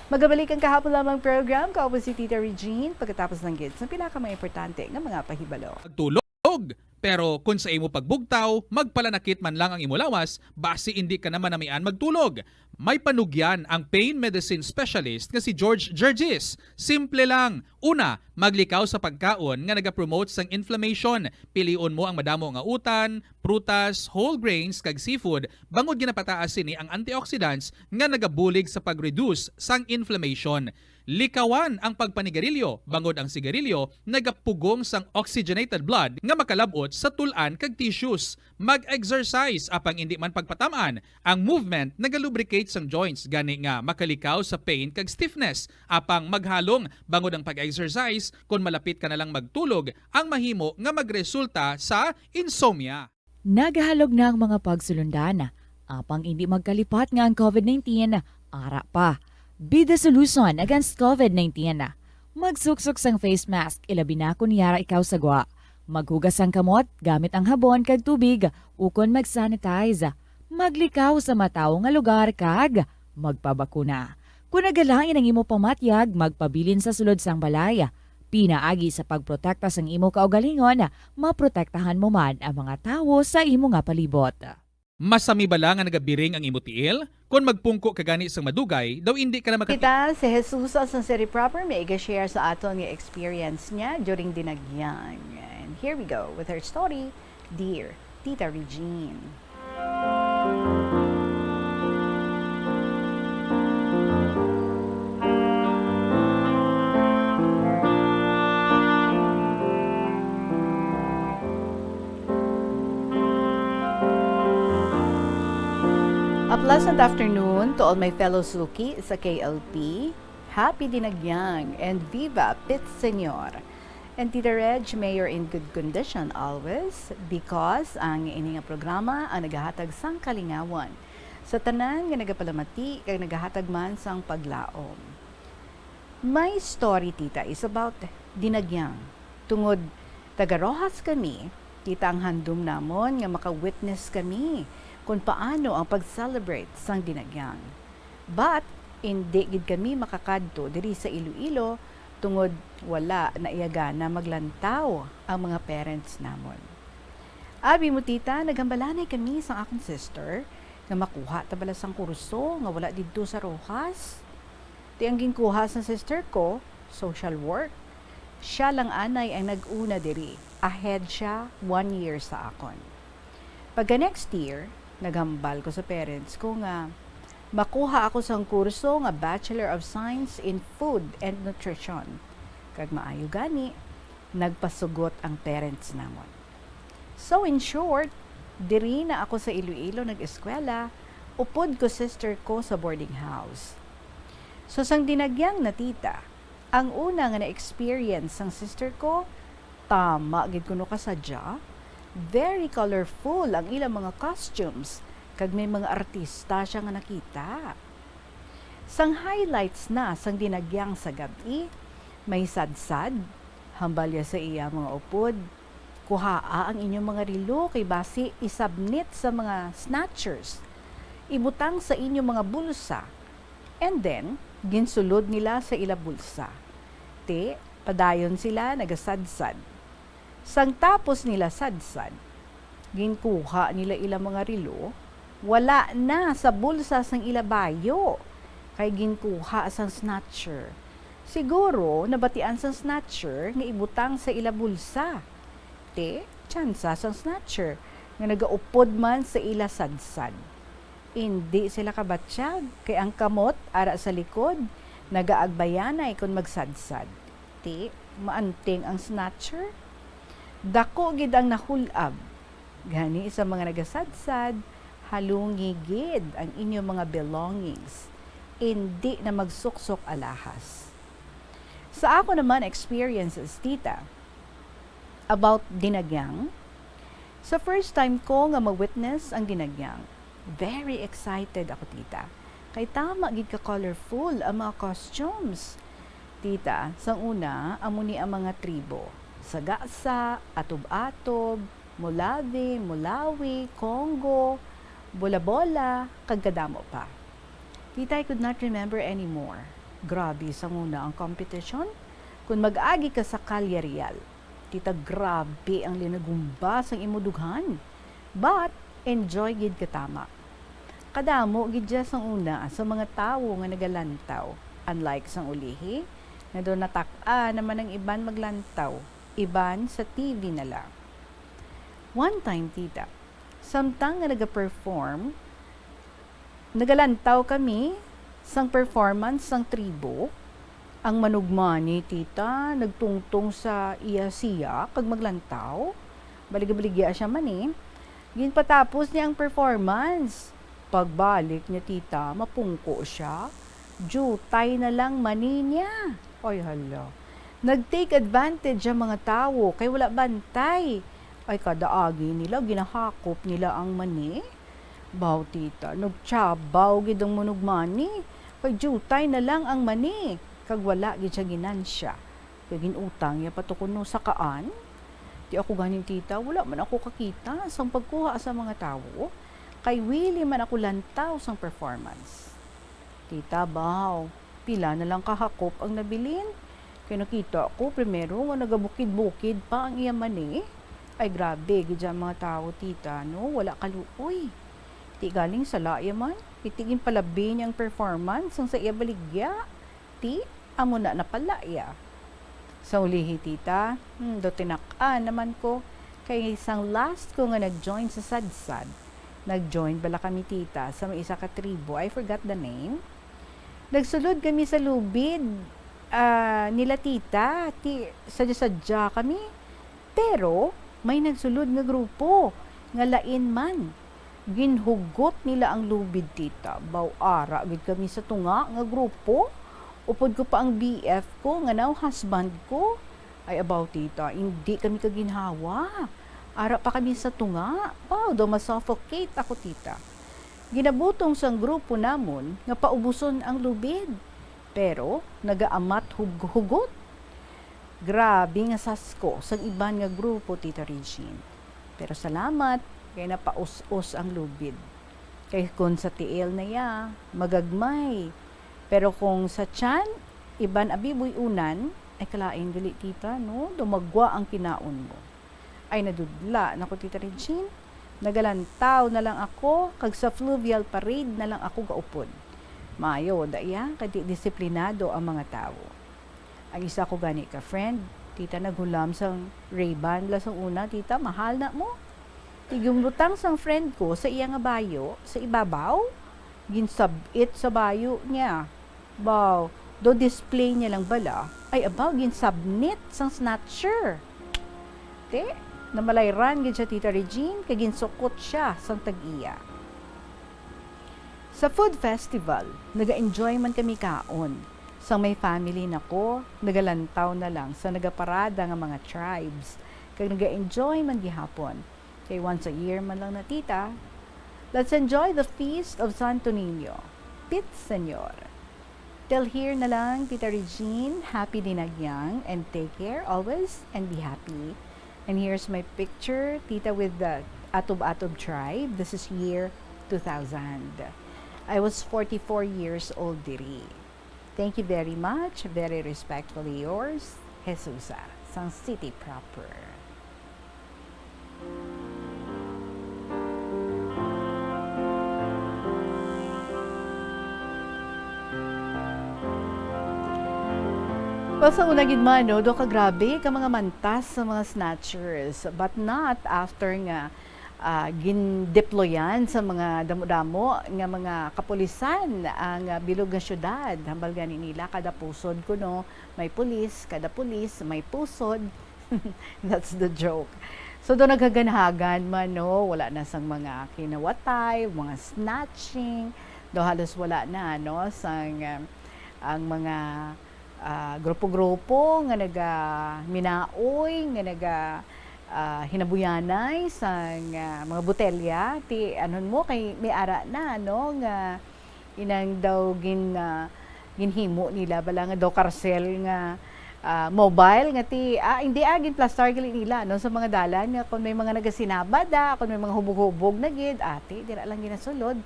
Magabalik ang kahapon lamang program, kaupod si Tita Regine, pagkatapos lang gid sa pila ka mga importante nga mga pahibalo. Magtulog, pero kung sa imo pagbugtaw, magpalanakit man lang ang imo lawas, basi indi ka na manamian magtulog. May panugyan ang pain medicine specialist nga si George Gergis. Simple lang. Una, maglikaw sa pagkaon nga nagapromote sang inflammation. Pilion mo ang madamo nga utan, prutas, whole grains, kag seafood, bangod ginapataas sini ang antioxidants nga nagabulig sa pag-reduce sang inflammation. Likawan ang pagpanigarilyo, bangod ang sigarilyo nagapugong sang oxygenated blood nga makalab-ot sa tul-an kag tissues. Mag-exercise, apang indi man pagpatam-an. Ang movement nagalubricate sang joints, gani nga makalikaw sa pain kag stiffness. Apang maghalong, bangod ang pag-exercise, kon malapit ka na lang magtulog, ang mahimo nga magresulta sa insomnia. Nagahalog na ang mga pagsulundan, apang indi magkalipat nga ang covid nineteen ara pa. Be the solution against covid nineteen. Magsuksok sang face mask, ilabi na kon yara ikaw sa gwa. Maghugas sang kamot gamit ang habon kag tubig, ukon mag-sanitize. Maglikaw sa matawo nga lugar kag magpabakuna. Kon nagalain ang imo pamatyag, magpabilin sa sulod sang balay. Pinaagi sa pagprotekta sang imo kaugalingon, maprotektahan mo man ang mga tawo sa imo nga palibot. Masami bala nga nagabiring ang imo tiil? Kon magpungko ka gani sang madugay, daw indi ka na maka- Kita si Jesus sa City Proper, may iga-share sa aton nga experience niya during dinagyang. And here we go with her story, Dear Tita Regine. A pleasant afternoon to all my fellow suki sa K L P. Happy Dinagyang and Viva Pit Señor! And Tita Reg, may you're in good condition always, because ang ini nga programa ang nagahatag sang kalingawan sa tanan nga nagapalamati kag nagahatag man sang paglaom. My story, Tita, is about dinagyang. Tungod taga Roxas kami, Tita, ang handom namon nga maka-witness kami kon paano ang pag-celebrate sang dinagyang. But, indi gid kami makakadto diri sa Iloilo tungod wala na iya gana maglantaw ang mga parents namon. Abi mo, Tita, naghambalanay kami sang akon sister nga makuha ta bala sang kurso nga wala didto sa Roxas. Ti ang ginkuha sang sister ko, social work. Sia lang anay ang nag-una diri. Ahead sia one year sa akon. Pagka next year, naghambal ko sa parents ko nga makuha ako sang kurso nga Bachelor of Science in Food and Nutrition. Kag maayo gani, nagpasugot ang parents namon. So, in short, diri na ako sa Iloilo nag-eskwela, upod ko sister ko sa boarding house. So, sang dinagyang na, Tita, ang una nga na-experience sang sister ko, tama gid kuno ka sadya. Very colorful ang ilang mga costumes, kag may mga artista sia nga nakita. Sang highlights na sang dinagyang sa gab-i, may sadsad, hambal ya sa iya mga upod, "Kuhaa ang inyong mga relo kay basi isabnit sa mga snatchers. Ibutang sa inyong mga bulsa." And then, ginsulod nila sa ila bulsa. Ti, padayon sila nagasadsad. Sang tapos nila sadsad, ginkuha nila ila mga relo, wala na sa bulsa sang ila bayo, kay ginkuha sang snatcher. Siguro nabatian sang snatcher nga ibutang sa ila bulsa. Ti, tsansa sang snatcher nga nagaupod man sa ila sadsad. Indi sila kabatyag, kay ang kamot ara sa likod nagaagbayanay kon magsadsad. Ti, maanting ang snatcher. Dako gid ang nahul-ab. Gani sa mga nagasadsad, halungi gid ang inyo mga belongings. Indi na magsuksok alahas. Sa ako naman experiences, Tita, about dinagyang, sa first time ko nga ma-witness ang dinagyang, very excited ako, Tita. Kay tama gid ka colorful ang mga costumes. Tita, sang una, amo ni ang mga tribo. Sagasa, Atob-atob, Mulavi, Mulawi, Kongo, Bolabola, kag kadamo pa. Tita, I could not remember anymore. Grabe sang una ang competition. Kon mag-agi ka sa Kalye Real, Tita, grabe ang linagumba sang imo dughan. But, enjoy gid ka tama. Kadamo gid dya sang una sa mga tawo nga nagalantaw, unlike sang ulihi, nga daw natak-a naman ang iban maglantaw, iban sa T V na lang. One time, Tita, samtang nga nagaperform, nagalantaw kami sang performance sang tribo, Ang manugmani, tita, nagtungtong sa iya siya kag maglantaw. Baligya-baligya siya man, eh. Ginpatapos niya ang performance. Pagbalik niya, tita, mapungko siya. Diutay na lang mani niya. Ay, hala. Nag-take advantage ang mga tawo kay wala bantay. Ay, kada agi nila, ginahakop nila ang mani. Baw, tita, nagtiyabaw gid ang manugmani, kay diutay na lang ang mani, kag wala gid siya ginansya. Kay gin-utang niya pa to kuno sa kaan. Ti ako ganing, tita, wala man ako kakita sang pagkuha sa mga tawo, kay wili man ako lantaw sang performance. Tita, baw, pila na lang ka hakop ang nabilin? Kay nakita ko primero nga nagabukid-bukid pa ang iya mani. Ay, grabe gid ang mga tawo, tita, no? Wala kaluoy. Ti galing sala iya man, iti ginpalabi niya ang performance sang sa iya baligya. Ti, amo na napala iya. Sa ulihi, tita, hmm, do tinak-an naman ko, kay sang last ko nga nag-join sa Sadsad, nag-join bala kami, tita, sa may isa ka tribo, I forgot the name. Nagsulod kami sa lubid, ah, nila, tita, ti sadya-sadya kami. Pero may nagsulod nga grupo nga lain man. Ginhugot nila ang lubid, tita. Baw, ara gid kami sa tunga nga grupo. Upod ko pa ang B F ko, nga now husband ko. Ay, abaw, tita, indi kami kaginhawa. Ara pa kami sa tunga. Baw, daw ma-suffocate ako, tita. Ginabutong sang grupo namon nga paubuson ang lubid. Pero nagaamat hug-, hugot. Grabe nga sasko sang iban nga grupo, Tita Regine. Pero salamat kay napaus-os ang lubid. Kay kon sa tiil na iya, magagmay. Pero kung sa tiyan, iban abi buy-unan, ay kalain gali, tita, no? Dumagwa ang kinaon mo. Ay, nadudla na ko, Tita Regine. Nagalantaw na lang ako, kag sa fluvial parade na lang ako gaupod. Maayo da iya, kay di disiplinado ang mga tawo. Ang isa ko gani ka friend, tita, naghulam sang Ray-Ban la sang una, tita, mahal na mo. Ti ginbutang sang friend ko sa iya nga bayo, sa ibabaw, ginsab-it sa bayo niya. Baw, do display niya lang bala, ay abaw, ginsabnit sang snatcher. Te, namalayran gid siya, Tita Regine, kay ginsukot siya sang tag-iya. Sa food festival, naga-enjoy man kami kaon. Sang may family na ko, nagalantaw na lang sa nagaparada nga mga tribes, kag naga-enjoy man gihapon. Kay once a year man lang na, tita. Let's enjoy the feast of Santo Niño. Pit, Señor. Till here na lang, Tita Regine. Happy Dinagyang and take care always and be happy. And here's my picture, tita, with the Atob-Atob tribe. This is year two thousand. I was forty-four years old diri. Thank you very much. Very respectfully yours, Jesusa, sang city proper. Well, sa una gid man, no, do ka grabe ka mga mantas sa mga snatchers, but not after nga, ah, gindeployan sa mga damo-damo nga mga kapulisan ang, ah, bilog nga syudad. Hambal gani nila, kada pusod kuno may pulis, kada pulis may pusod. That's the joke. So, do naghaganhagan man, no, wala na sang mga kinawatay, mga snatching, do halos wala na, no, sang, um, ang mga, ah, grupo-grupo nga naga minaoy, nga naga, ah, hinabuyanay sang, ah, mga botelya. Ti, anhon mo, kay may ara na, no, nga inang daw gin-, ah, ginhimo nila bala nga daw karsel nga, ah, mobile nga ti, ah, hindi, ah, ginplastar gali nila, no, sa mga dalan nga kung may mga nagasinabad, ah, kung may mga hubog-hubog na gid, ati, dira lang ginasulod,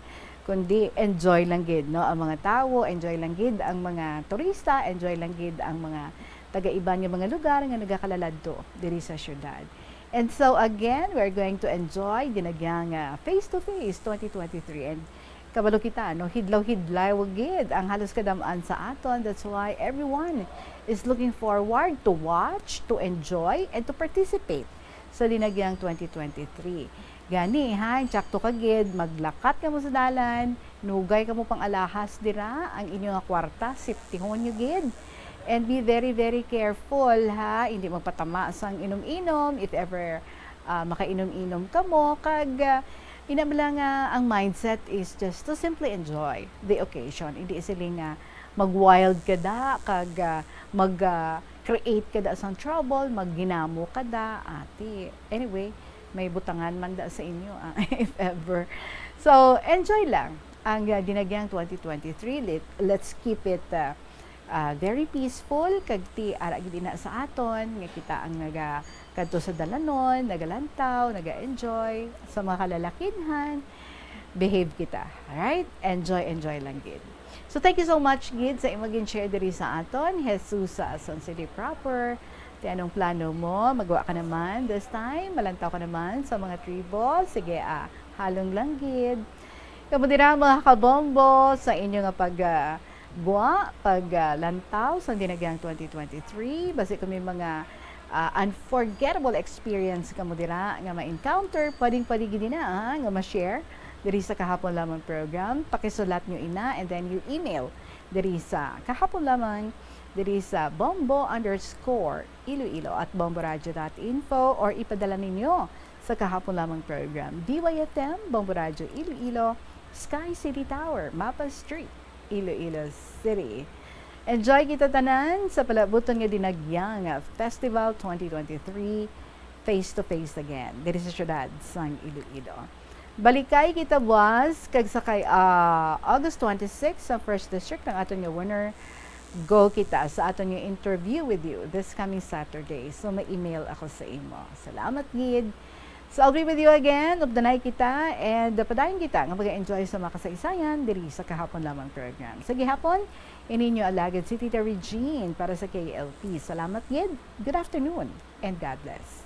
kundi enjoy lang gid, no, ang mga tawo, enjoy lang gid ang mga turista, enjoy lang gid ang mga taga-iban nga mga lugar nga nagakalaladto diri sa syudad. And so again, we're going to enjoy Dinagyang, ah, Face to Face twenty twenty-three. And kabalo kita, no, hidlaw-hidlaw gid ang halos kadam-an sa aton. That's why everyone is looking forward to watch, to enjoy, and to participate sa Dinagyang twenty twenty-three. Gani, ha, insakto ka gid, maglakat kamo sa dalan, nugay kamo pang alahas dira, ang inyo nga kwarta, siptihon nyo gid. And be very, very careful, ha? Hindi magpatama sang inom-inom if ever, ah, makainom-inom kamo. Kag, ah, ina bala nga ang mindset is just to simply enjoy the occasion. Hindi sila nga mag-wild ka da, kag, ah, mag, ah, create ka da sang trouble, magginamo ka da, ati. Anyway, may butangan man da sa inyo, ah, if ever. So, enjoy lang ang, ah, dinagyang twenty twenty-three. Let, let's keep it, ah, ah, very peaceful, kag ti ara gid ina sa aton nga kita ang naga kadto sa dalanon, nagalantaw, naga-enjoy sa mga kalalakinhan. Behave kita, alright? Enjoy, enjoy lang gid. So, thank you so much gid sa imong gin-share diri sa aton. Jesus sa Ason City proper. Ti anong plano mo? Magwa ka naman this time? Malantaw ka naman sa mga tribo? Sige, ah, halong lang gid. Kamo dira, mga kabombo, sa inyo nga pag, ah, gwa, pag, ah, lantaw sa dinagyang twenty twenty-three, basi kung may mga, ah, unforgettable experience kamo dira nga ma-encounter, pwedeng pwede gid na, ah, nga ma-share diri sa Kahapon Lamang program. Pakisulat nyo ina, and then you email diri sa Kahapon Lamang, diri sa bombo underscore iloilo at bomboradio dot info, or ipadala ninyo sa Kahapon Lamang program, D Y F M, Bombo Radio Iloilo, Sky City Tower, Mapa Street, Iloilo City. Enjoy kita tanan sa palabuton nga dinagyang Festival twenty twenty-three, face to face again, diri sa siyudad sang Iloilo. Balikay kita buwas, kag sa kay, ah, August twenty-six, sa First District, ang aton nga winner, go kita sa aton nga interview with you this coming Saturday. So, may email ako sa imo. Salamat gid. So, I'll be with you again. Updanay kita, and padayon kita nga mag-enjoy sa mga kasaysayan diri sa Kahapon Lamang program. Sa gihapon, ininyo alagad si Tita Regine para sa K L P. Salamat gid. Good afternoon, and God bless.